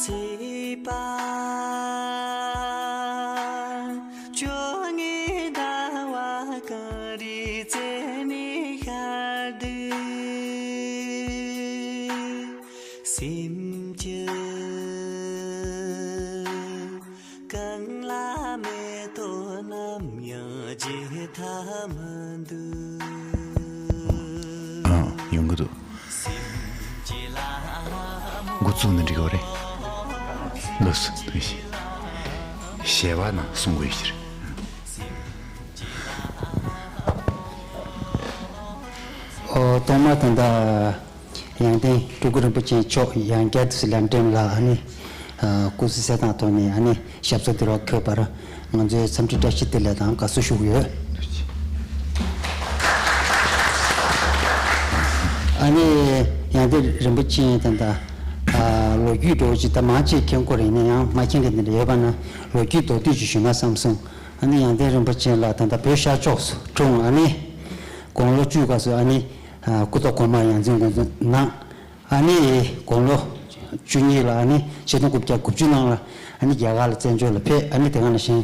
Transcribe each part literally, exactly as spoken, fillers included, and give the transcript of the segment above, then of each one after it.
བྱེད་པ། བཅོ་ལྔའི་ཟླ་བ་གངས་རིའི་རྩེ་ནས་ཤར་དུས། སེམས་ཀྱི་གངས་ལ་མེ་ཏོག་ནམ་ཡང་བརྗེད་ཐབས་མི་འདུག་ཨ། ཡོང་གི་འདུག་འགོ་བཙུགས་ན་འགྲིག་གི་རེད། ལགས་སོ། ཐུགས་རྗེ་ཆེ། ཞལ་པར་ནང་གསུང་དགོས་ཡོད་ཕྱིར། ཨོ། ཐོག་མར་ད་ལྟ་ཡང་སྟེང་སྤྲུལ་སྐུ་རིན་པོ་ཆེ་མཆོག་ཡང་བསྐྱར་དུ་ལམ་འགྲེམས་ལ་ཨ་ནི། ཨ། སྐུ་གཟུགས་གསལ་ཐང་ཐོག་ནས་ཨ་ནི་ཞབས་སོར་འདིར་བ་འཁོད་པར་ང་ཚོའི་འཚམས་འདྲི་བཀྲ་ཤིས་བདེ་ལེགས་དང་དགའ་བསུ་ཞུ་གི་ཡོད། ཨ་ནི་ཡང་སྟེང་རིན་པོ་ཆེ་ད་ལྟ། ཨ། ལོ་རྒྱུས་འདྲ་བོ་ཅིག་ད་མང་ཆེ་མཁྱེན་གྱི་རེད། ཡིན་ན་ཡང་མ་མཁྱེན་མཁན་དེ་འདྲ་ཡོད་པ་ན་ལོ་རྒྱུས་མདོར་བསྡུས་ཅིག་ཞུས་ན་བསམ་སོང་། ཨ་ནི་ཡང་སྟེང་རིན་པོ་ཆེ་ལགས་ད་ལྟ་བོད་ཤར་ཕྱོགས་སུ་འཁྲུངས། ཨ་ནི་དགུང་ལོ་བཅུ་སྐབས་སུ་ཨ་ནི། ཨ། སྐུ་ཐོག་གོང་མར་ཡར་འཛིན་དགོངས་གནང་། ཨ་ནི་དགུང་ལོ་བཅུ་གཉིས་ལ་ཨ་ནི་ཆིག་སྟོང་དགུ་བརྒྱ་དགུ་བཅུ་ནང་ལ་ཨ་ནི་རྒྱ་གར་ལ་བཙན་བྱོལ་ལ་ཕེབས། ཨ་ནི་དེ་ག་ནང་བཞིན།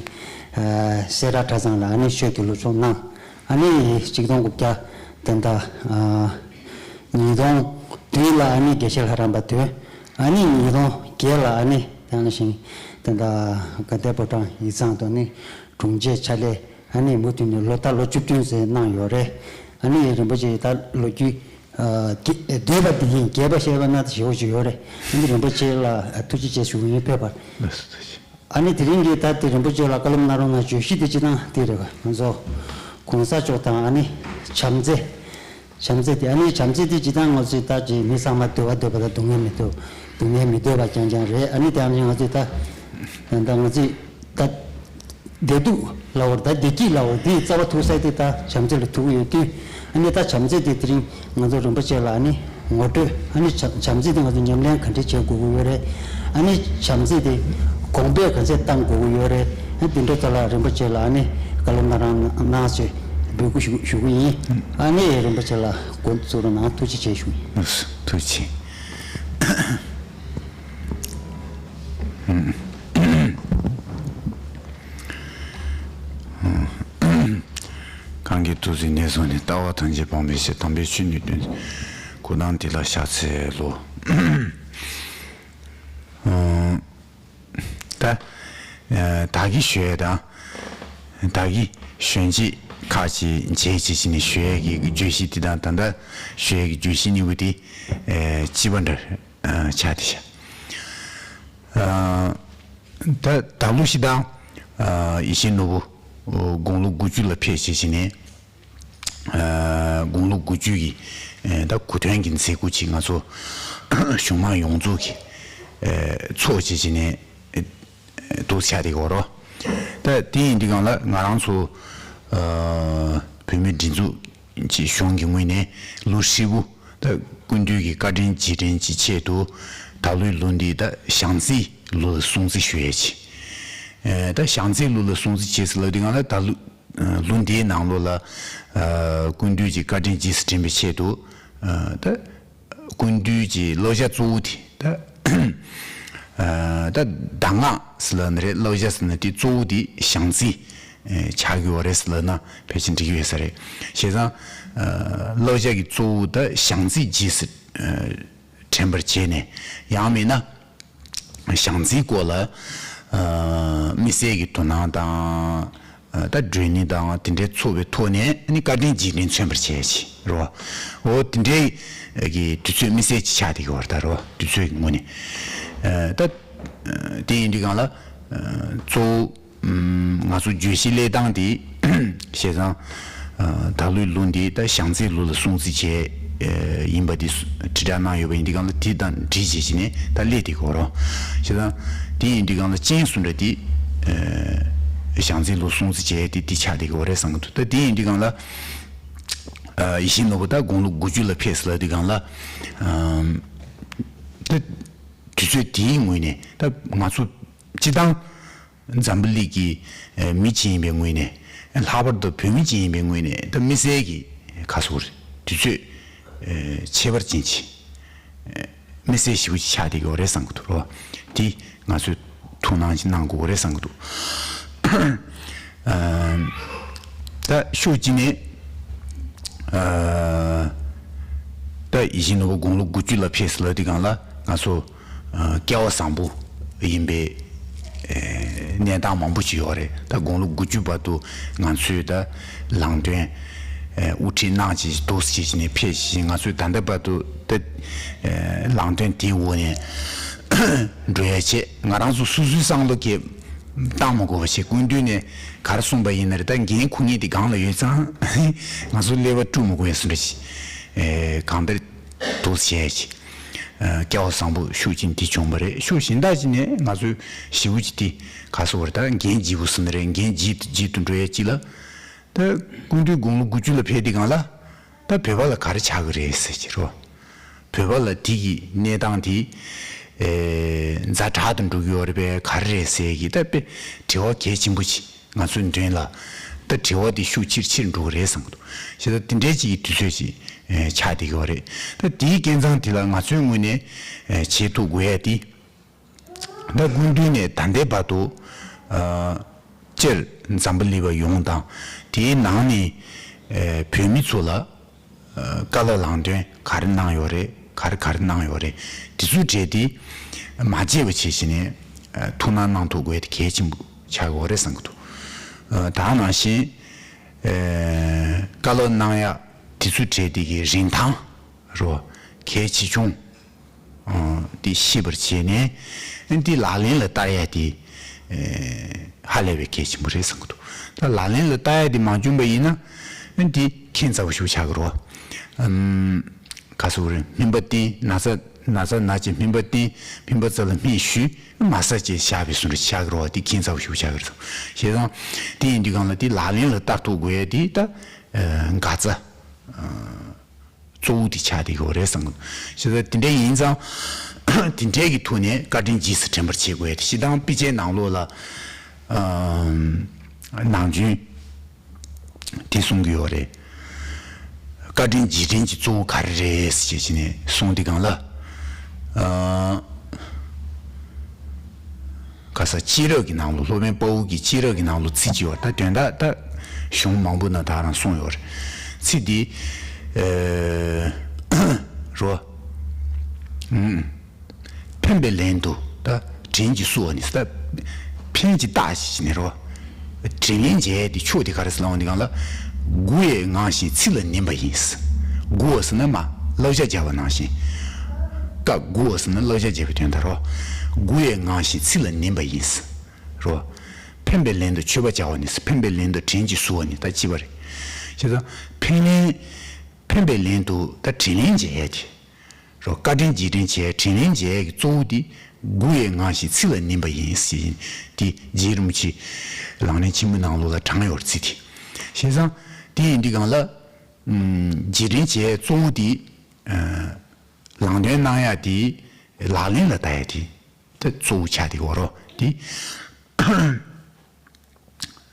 ཨ། སེ་ར་གྲྭ་ཚང་ལ་ཨ་ནི་ཆོས་ཀྱི་སློབ་སྦྱོང་གནང་། ཨ་ནི་ཆིག་སྟོང་དགུ་བརྒྱ་ད་ལྟ། ཨ། ཉིས་སྟོང་བདུན་ལ་ཨ་ནི་དགེ་བཤེས་ལྷ་རམས་པ་ཐོན། ཨ་ནི་ཉིས་སྟོང་བརྒྱད་ལ་ཨ་ནི་དེ་ག་ནང་བཞིན་ད་ལྟ་དགའ་ལྡན་ཕོ་བྲང་ཡིག་ཚང་དུ་ཨ་ནི་དྲུང་ཆེ་ཕྱག་ལས། ཨ་ནི་མུ་མཐུད་ནས་ལོ་ད་ལོ་བཅུ་བདུན་ཙམ་གནང་ཡོད་རེད། ཨ་ནི་རིན་པོ་ཆེ་ད་ལོ་རྒྱུས། ཨ། བརྒྱད་པ་འདི་ཡིན། བརྒྱད་པ་བཤད་པ་ན་ད་ཞེ་པོ་ཅིག་ཡོད་རེད། ཨ་ནི་རིན་པོ་ཆེ་ལ་ཐུགས་རྗེ་ཆེ་ཞུ་གི་ཡིན། ཕེབས་པར། ཨ་ནི་དེ་རིང་གི་ད་དེ་རིན་པོ་ཆེ་ལ་བཀའ་སློབ་གནང་རོགས་གནང་། བརྗོད་གཞི་དེ་སྤྱིར་བཏང་དེ་རེད་པ། ང་ཚོ་གོང་ས་མཆོག་དང་ཨ་ནི་བྱམས་བརྩེ། བྱམས་བརྩེ་དེ། ཨ་ནི་བྱམས་བརྩེ་དེ་སྤྱིར་བཏང་ང་ཚོས་ད་ཅིག་མི་ཚང་མ་འདོད་པ་འདོད་པ་དང་སྡུག་བསྔལ་མི་འདོད། སྡུག་བསྔལ་མི་འདོད་པ་རྐྱང་རྐྱང་རེད། ཨ་ནི་དེ་ཡང་ང་ཚོས་ད་ད་ང་ཚོས་ད་བདེ་སྡུག་ལབ་དགོས་རེད། ད་བདེ་སྐྱིད་ལབ་དགོས་རེད། དེའི་རྩ་བ་ཐུག་ས་དེ་ད་བྱམས་བརྩེ་ལ་ཐུག་གི་ཡོད་དུས། ཨ་ནི་ད་བྱམས་བརྩེ་དེ་དེ་རིང་ང་ཚོ་རིན་པོ་ཆེ་ལ་ཨ་ནི་ངོ་སྤྲོད། ཨ་ནི་བྱམས་བྱམས་བརྩེ་དེ་ང་ཚོ་ཉམས་ལེན་ག་འདྲས་བྱེད་དགོས་ཀྱི་ཡོད་རེད། ཨ་ནི་བྱམས་བརྩེ་དེ་གོང་འཕེལ་ག་ཚད་གཏང་དགོས་ཀྱི་ཡོད་རེད། ཨ་ནི་དེ་འདྲ་ཐོག་ལ་རིན་པོ་ཆེ་ལ་ཨ་ནི་བཀའ་སློབ་གནང་རོགས་གནང་ཞེས་འབོད་སྐུལ་ཞུ་ཞུ་གི་ཡིན། ཨ་ནི་རིན་པོ་ཆེ་ལ་འགོ་བཙུགས་རོགས་གནང་། ཐུགས་རྗེ་ཆེ་ཞུ། ཐུགས་རྗེ་ཆེ། གང་གིས་ཐུགས་བརྩེ་ནས་བཟུང་ནས། ལྟ་བ་ཐམས་ཅད་སྤངས་པའི་ཕྱིར། དམ་པའི་ཆོས་ནི་སྟོན། སྐུ་དང་དེ་ལ་ཕྱག་འཚལ་ལོ། ད་ཨ་བདག་གིས་ཞུ་ཡས་དང་། བདག་གིས་གཞོན་སྐྱེས་ཁག་ཅིག་མཇལ་བྱས་བྱས་ནས་ཞུ་ཡས་ཀྱི་བརྗོད་གཞི་དེ་དང་། ད་ལྟ་ཞུ་ཡས་ཀྱི་བརྗོད་གཞི་གཉིས་པོ་དེ་ཨ་གཅིག་པ་འདྲ་ཨ་ཆགས་བསྡད་ཤག་ཨ་ད་ད་ལོ་ཞིག་དང་། ཨ་ཡིད་བཞིན་ནོར་བུ་དགུང་ལོ་དགུ་བཅུ་ལ་ཕེབས་བྱས་བྱས་ནས། ཨ་དགུང་ལོ་དགུ་བཅུ་གི་ཨ་ད་གོ་སྟོན་གྱི་མཛད་སྒོ་ཅིག་ང་ཚོ་གཞུང་མང་ཡོངས་རྫོགས་ཀྱིས་ཨ་ཚོགས་བྱས་བྱས་ནས་འདུག་ཆགས་བསྡད་ཀྱི་ཡོད་རེད། ད་དེ་ཡིན་དུས་སྒང་ལ་ང་རང་ཚོ་ཨ་བོད་མིའི་སྒྲིག་འཛུགས་ཀྱི་གཞུང་གི་ངོས་ནས་ལོ་ཧྲིལ་པོ་ད་སྐུ་མདུན་གྱི་བཀའ་དྲིན་རྗེས་དྲན་གྱི་ཆེད་དུ། ད་ལོའི་ལོ་འདི་ད་བྱང་རྩེའི་ལོ་ལ་སྲུང་བརྩི་ཞུ་ཡས་ཀྱི། ཨ་ད་བྱང་རྩེའི་ལོ་ལ་སྲུང་བརྩི་བྱས་ཟེར་ལབ་དུས་སྒང་ལ། ད་ལོ་ལོ་འདིའི་ནང་ལོགས་ལ་ཨ་སྐུ་མདུན་གྱི་བཀའ་དྲིན་རྗེས་སུ་དྲན་པའི་ཆེད་དུ། ཨ་ད་སྐུ་མདུན་གྱི་བསླབ་བྱ་གཙོ་བོ་དེ་ད་ཨ་ད་གདམས་ངག་ཟེར་ལབ་ན་རེད། བསླབ་བྱ་ཟེར་ན་དེ་གཙོ་བོ་དེ་བྱང་རྩེ་ཨ་ཆགས་ཀྱི་ཡོད་རེད་ཟེར་ལབ་ན་ཕལ་ཆེར་འགྲིག་གི་ཡོད་ས་རེད། བྱས་ཙང་ཨ་བསླབ་བྱ་གི་གཙོ་བོ་ད་བྱང་རྩེ་རྗེས་སུ་ཨ་དྲན་པར་བྱས་ནས། ཡང་མིན་ན་བྱང་རྩེའི་སྐོར་ལ་ཨ་དམིགས་བསལ་གྱི་དོ་སྣང་དང་། ཨ་ད་བགྲོ་གླེང་དང་དེ་འདྲའི་ཚོགས་པའི་ཐོག་ནས་ཨ་ནི་བཀའ་དྲིན་རྗེས་དྲན་མཚོན་པར་བྱས་ཀྱི་རེད་པ། འོ་དེ་འདྲའི་གི་དུས་ཚོད་དམིགས་བསལ་ཅིག་ཆགས་བསྡད་ཀྱི་ཡོད་རེད་ད། རེད་པ། དུས་ཚོད་ཀྱི་ངོས་ནས། ཨ་ད་ཨ་དེ་ཡིན་དུས་སྒང་ལ་ཨ་གཙོ་བོ་ཨམ་ང་ཚོ་བརྗོད་གཞི་གླེང་སྟངས་དེ་བྱས་ཙང་། ཨ་ད་ལོའི་ལོ་འདི་ད་བྱང་རྩེའི་ལོ་ལ་སྲུང་བརྩི་བྱས་ཨ་ཡིན་པ་དེ་དྲིལ་བསྒྲགས་གནང་ཡོད་པ་ཡིན་དུས་སྒང་ལ། དེ་དང་འདྲིས་བྱས་བྱས་ནས་ད་སླེབས་བསྡད་ཀྱི་ཡོད་རེད་པ། བྱས་ཙང་དེ་ཡིན་དུས་སྒང་ལ་རྐྱེན་བཟོ་འདྲ་དེ་ཨ་བྱང་རྩེའི་ལོ་སྲུང་བརྩི་བྱས་དེ་དེ་ཆགས་བསྡད་ཀྱི་ཡོད་རེད་བསམ་གྱི་འདུག་ད་དེ་ཡིན་དུས་སྒང་ལ་ཨ་ཡིད་བཞིན་ནོར་བུ་ད་དགུང་ལོ་དགུ་བཅུ་ལ་ཕེབས་ཟེར་ལབ་དུས་སྒང་ལ། ཨམ་ད་དུས་ཚོད་དེའི་ངོས་ནས་ད་ང་ཚོ་སྤྱིར་བཏང་འཛམ་བུ་གླིང་གི་ཨ་མི་གཅིག་ཡིན་པའི་ངོས་ནས། ལྷག་པར་དུ་བོད་མི་གཅིག་ཡིན་པའི་ངོས་ནས། ད་དམིགས་བསལ་གྱི་ཁ་སོར་དུས་ཚོད་ཨ་ཁྱད་པར་ཅན་ཅིག་ཨ་ མི་སེར་ཞེ་པོ་ཅིག་ཆགས་བསྡད་ཀྱི་ཡོད་རེད་བསམ་གྱི་འདུག་རོ། དེ་ང་ཚོས་ཐུགས་སྣང་ཅིག་གནང་དགོས་རེད་བསམ་གྱི་འདུག་ཨ། ད་ཕྱོགས་གཅིག་ནས། ཨ། ད་ཡིད་བཞིན་ནོར་བུ་དགུང་ལོ་དགུ་བཅུ་ལ་ཕེབས་སུ་ལ་དེ་གང་ལ་ང་ཚོ་ཨ། སྐལ་བ་བཟང་པོ་ཡིན་པའི་ཨ། གནས་སྟངས་མང་པོ་ཞིག་ཡོད་རེད། ད་དགུང་ལོ་དགུ་བཅུ་བར་དུ་ང་ཚོས་ད་ལམ་སྟོན་ཨ། དབུ་ཁྲིད་གནང་བྱས་འདུག་སེ་བྱས་ནས་ཕེབས་ཤིང་། ང་ཚོས་ད་ལྟ་བར་དུ་ད་ཨ། ལམ་སྟོན་དེའི་འོག་ནས་འགྲོ་ཡ་བྱས། ང་རང་ཚོ་སོ་སོའི་བསམ་བློ་གི་བཏང་མ་དགོས་པ་བྱས། སྐུ་མདུན་ནས་ག་རེ་གསུངས་པ་ཡིན་ན་རེད། ད་འགན་ཁུར་མཁན་དེ་སྒང་ལ་ཡོད་ཙང་ང་ཚོ་ཀླད་པ་དཀྲུག་མ་དགོས་ཡ་བཟོ་འདྲ་ཞིག་ཨེ། གང་ལྟར་འདུག་སེ་བྱས་ཀྱི་ཨ། སྐལ་བ་བཟང་པོ་ཤུགས་ཆེན་འདི་བྱུང་བ་རེད། ཤུགས་གཞན་དག་ཅིག་ནས་ང་ཚོས་ཞེ་པོ་ཅིག་དེ་ག་སོ་བར་ད་འགན་ལྗིད་པོ་ཟེར་ན་རེད། འགན་ལྗིད་དུ་ལྗིད་དུ་འགྲོ་ཡ་ཅིག་ལ། ད་སྐུ་མདུན་དགུང་ལོ་དགུ་བཅུ་ལ་ཕེབས་དུས་སྒང་ལ་ད་བོད་པ་ལ་ག་རེ་ཆགས་ཀྱི་རེད་ཟེར་གྱི་རོ། བོད་པ་ལ་དེ་གི་གནས་སྟངས་དེ་ཨེ། ཛ་དྲག་ཏུ་འགྲོ་གི་ཡོད་རེད་པས། ག་རེ་རེད་ཟེར་གྱི་ད་དཔེ་དྲི་བ་གལ་ཆེན་པོ་ཅིག་ང་ཚོའི་མདུན་ལ་ད་དྲི་བ་དེ་ཤུགས་ཆེར་ཆེར་འགྲོ་གི་རེད་བསམ་གྱི་འདུག་བྱས་ཙང་དེ་འདྲའི་ཅིག་གི་དུས་ཚོད་ཅིག་ཨེ། ཆགས་བསྡད་ཀྱི་ཡོད་རེད། ད་དེའི་སྐལ་བཟང་དེ་ལ་ང་ཚོའི་ངོས་ནས་ཨེ། བྱེད་ཐུབ་དགོས་ཡ་དེ། ད་སྐུ་མདུན་ནས་ད་ལྟའི་བར་དུ་ཨ། སྤྱིར་འཛམ་བུ་གླིང་པ་ཡོངས་དང་། དེའི་ནང་ནས་ཨ། བོད་མི་ཚོ་ལ་ཨ། བཀའ་སློབ་ལམ་སྟོན་ག་རེ་གནང་ཡོད་རེད། ག་རེ་ག་རེ་གནང་ཡོད་རེད། དེ་ཚོའི་གྲས་དེ་མ་བརྗེད་པ་བྱས་བྱས་ནས་ཨ། ཐུགས་སྣང་གནང་ཐུབ་དགོས་དེ་གལ་ཆེན་པོ་ཆགས་ཀྱི་ཡོད་རེད་བསམ་གྱི་འདུག་ཨ། ད་ནང་བཞིན་ཨ། བཀའ་སློབ་གནང་ཡ་དེ་ཚོའི་གྲས་དེ་གི་རིན་ཐང་རོ། གལ་ཆེ་ཆུང་། ཨ། དེ་ཤེས་པར་བྱས་ནས་དེ་ལག་ལེན་ལ་བསྟར་ཡ་དེ་ཨེ། ཧ་ལས་པའི་གལ་ཆེན་པོ་རེད་བསམ་གྱི་འདུག་ད་ལག་ལེན་ལ་བསྟར་ཡ་དེ་མ་བྱུང་པ་ཡིན་ན་དེ་ཁྱད་མཚར་པོ་ཞིག་ཆགས་ཀྱི་རེད། ཨམ། ག་ཟེར་དགོས་རེད། སྨན་པ་བསྟེན། ན་ཚ་ན་ཚ་ན་བྱས་སྨན་པ་བསྟེན། སྨན་པ་རྩ་ལ་སྨན་ཞུས། མ་ཟ་བྱས་བཞག་པའི་བཟོ་འདྲ་ཆགས་ཀྱི་རེད། དེ་ཁྱད་མཚར་པོ་ཞིག་ཆགས་ཀྱི་རེད། བྱས་ཙང་དེ་ཡིན་དུས་སྒང་ལ་དེ་ལག་ལེན་ལ་བསྟར་ཐུབ་དགོས་ཡ་དེ་ད་ཨ། འགག་རྩ་གཙོ་བོ་དེ་ཆགས་བསྡད་ཡོད་རེད་བསམ་གྱི་འདུག་བྱས་ཙང་དེ་འདྲ་ཡིན་ཙང་དེ་འདྲའི་གི་ཐོག་ནས་བཀའ་དྲིན་རྗེས་སུ་དྲན་པར་བྱེད་དགོས་ཡ་དེ། སྤྱིར་བཏང་དཔེ་ཆའི་ནང་ལོགས་ལ་ཨམ། ནམ་རྒྱུན་དེ་གསུང་གི་ཡོད་རེད། བཀའ་དྲིན་རྗེས་དྲན་གྱི་གཙོ་བོ་ག་རེ་རེད་ཟེར་བྱས་ནས་གསུངས་དུས་སྒང་ལ། ཨ། ག་ས་སྐྱེས་རབས་ཀྱི་ནང་ལོགས། སློབ་དཔོན་དཔའ་བོ་གི་སྐྱེས་རབས་ཀྱི་ནང་ལོགས་ཚིག་ཅིག་ཡོད་རེད། ད་དོན་དག་ད་གཞུང་མང་པོ་ན་ད་རང་གསུངས་ཡོད་རེད། ཚིག་འདི་ཨེ། རོ། ཨུམ། ཕན་པའི་ལན་དུ་ད་དྲིན་གྱིས་གསོ་བ་ནི། ད་ཕན་གྱི་རྟགས་ཤིག་ནི་རོ། དྲིན་ལན་འཇལ་ཡས་དེ་ཕྱོགས་དེ་ག་རེ་ཟེར་ལབ་འོང་དུས་སྒང་ལ། མགུ་ཡས་ངང་ཞིང་ཚིག་ལ་ནན་པ་ཡིན། མགུ་བ་ཟེར་ན་མ་བསླབ་བྱ་སྦྱར་བ་ནང་བཞིན། ཀ་མགུ་བ་ཟེར་ན་བསླབ་བྱ་སྦྱར་བའི་དོན་དག་རོ། མགུ་ཡས་ངང་ཞིང་ཚིག་ལ་ནན་པ་ཡིན། རོ། ཕན་པའི་ལན་དུ་མཆོད་པ་བྱ་བ་ནི། ཕན་པའི་ལན་དུ་དྲིན་གྱིས་གཟུ་བ་ནི། ད་ཅི་བ་རེད། བྱས་ཙང་ཕན་ལན། ཕན་པའི་ལན་དུ་ད་དྲིན་ལན་འཇལ་ཡས་དེ། རོ། བཀའ་དྲིན་རྗེས་དྲན་བྱས། དྲིན་ལན་འཇལ་ཡས་ཀྱི་གཙོ་བོ་དེ་མགུ་ཡས་ངང་ཞིང་ཚིག་ལ་ནན་པ་ཡིན་ཟེར། དེ་རྗེ་རིན་པོ་ཆེ་ལམ་རིམ་ཆེན་མོའི་ནང་ལོགས་ལ་དྲངས་ཡོད་རེད་ཚིག་དེ། བྱས་ཙང་དེ་ཡིན་དུས་སྒང་ལ། ཨམ། རྗེས་དྲན་བྱས་གཙོ་བོ་དེ་ཨ། ལམ་སྟོན་གནང་ཡ་དེ་ལག་ལེན་ལ་བསྟར་ཡ་དེ་དེ་གཙོ་བོ་ཆགས་བསྡད་ཡོད་རེད་དེ།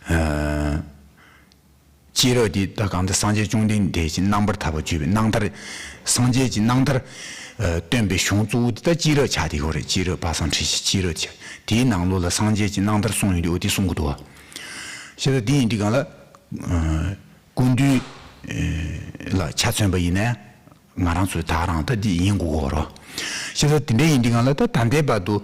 ཨ། སྐྱེས་རབས་འདི་ད་གང་ལྟར་སངས་རྒྱས་བཅོམ་ལྡན་འདས་ཀྱི་རྣམ་པར་ཐར་པ་བརྗོད་པའི་རྣམ་ཐར། སངས་རྒྱས་ཀྱི་རྣམ་ཐར་ཨ། སྟོན་པའི་གཞུང་གཙོ་བོ་འདི་ད་སྐྱེས་རབས་ཆགས་བསྡད་ཡོད་རེད། སྐྱེས་རབས་དཔག་བསམ་འཁྲི་ཤིང་སྐྱེས་རབས་ཆགས། དེའི་ནང་ལོགས་ལ་སངས་རྒྱས་ཀྱི་རྣམ་ཐར་གསུངས་ཡོད་དུས་འོ་དེ་གསུང་གི་འདུག་བ། བྱས་ཙང་དེ་ཡིན་དུས་སྒང་ལ་ཨ། སྐུ་མདུན་ཨ། ལ་ཆ་མཚོན་པ་ཡིན་ན། ང་རང་ཚོས་ད་རང་ད་འདི་ཡིན་དགོས་ཀྱི་ཡོད་རེད། བྱས་ཙང་དེ་འདྲ་ཡིན་དུས་སྒང་ལ་ད་ད་ལྟའི་བར་དུ་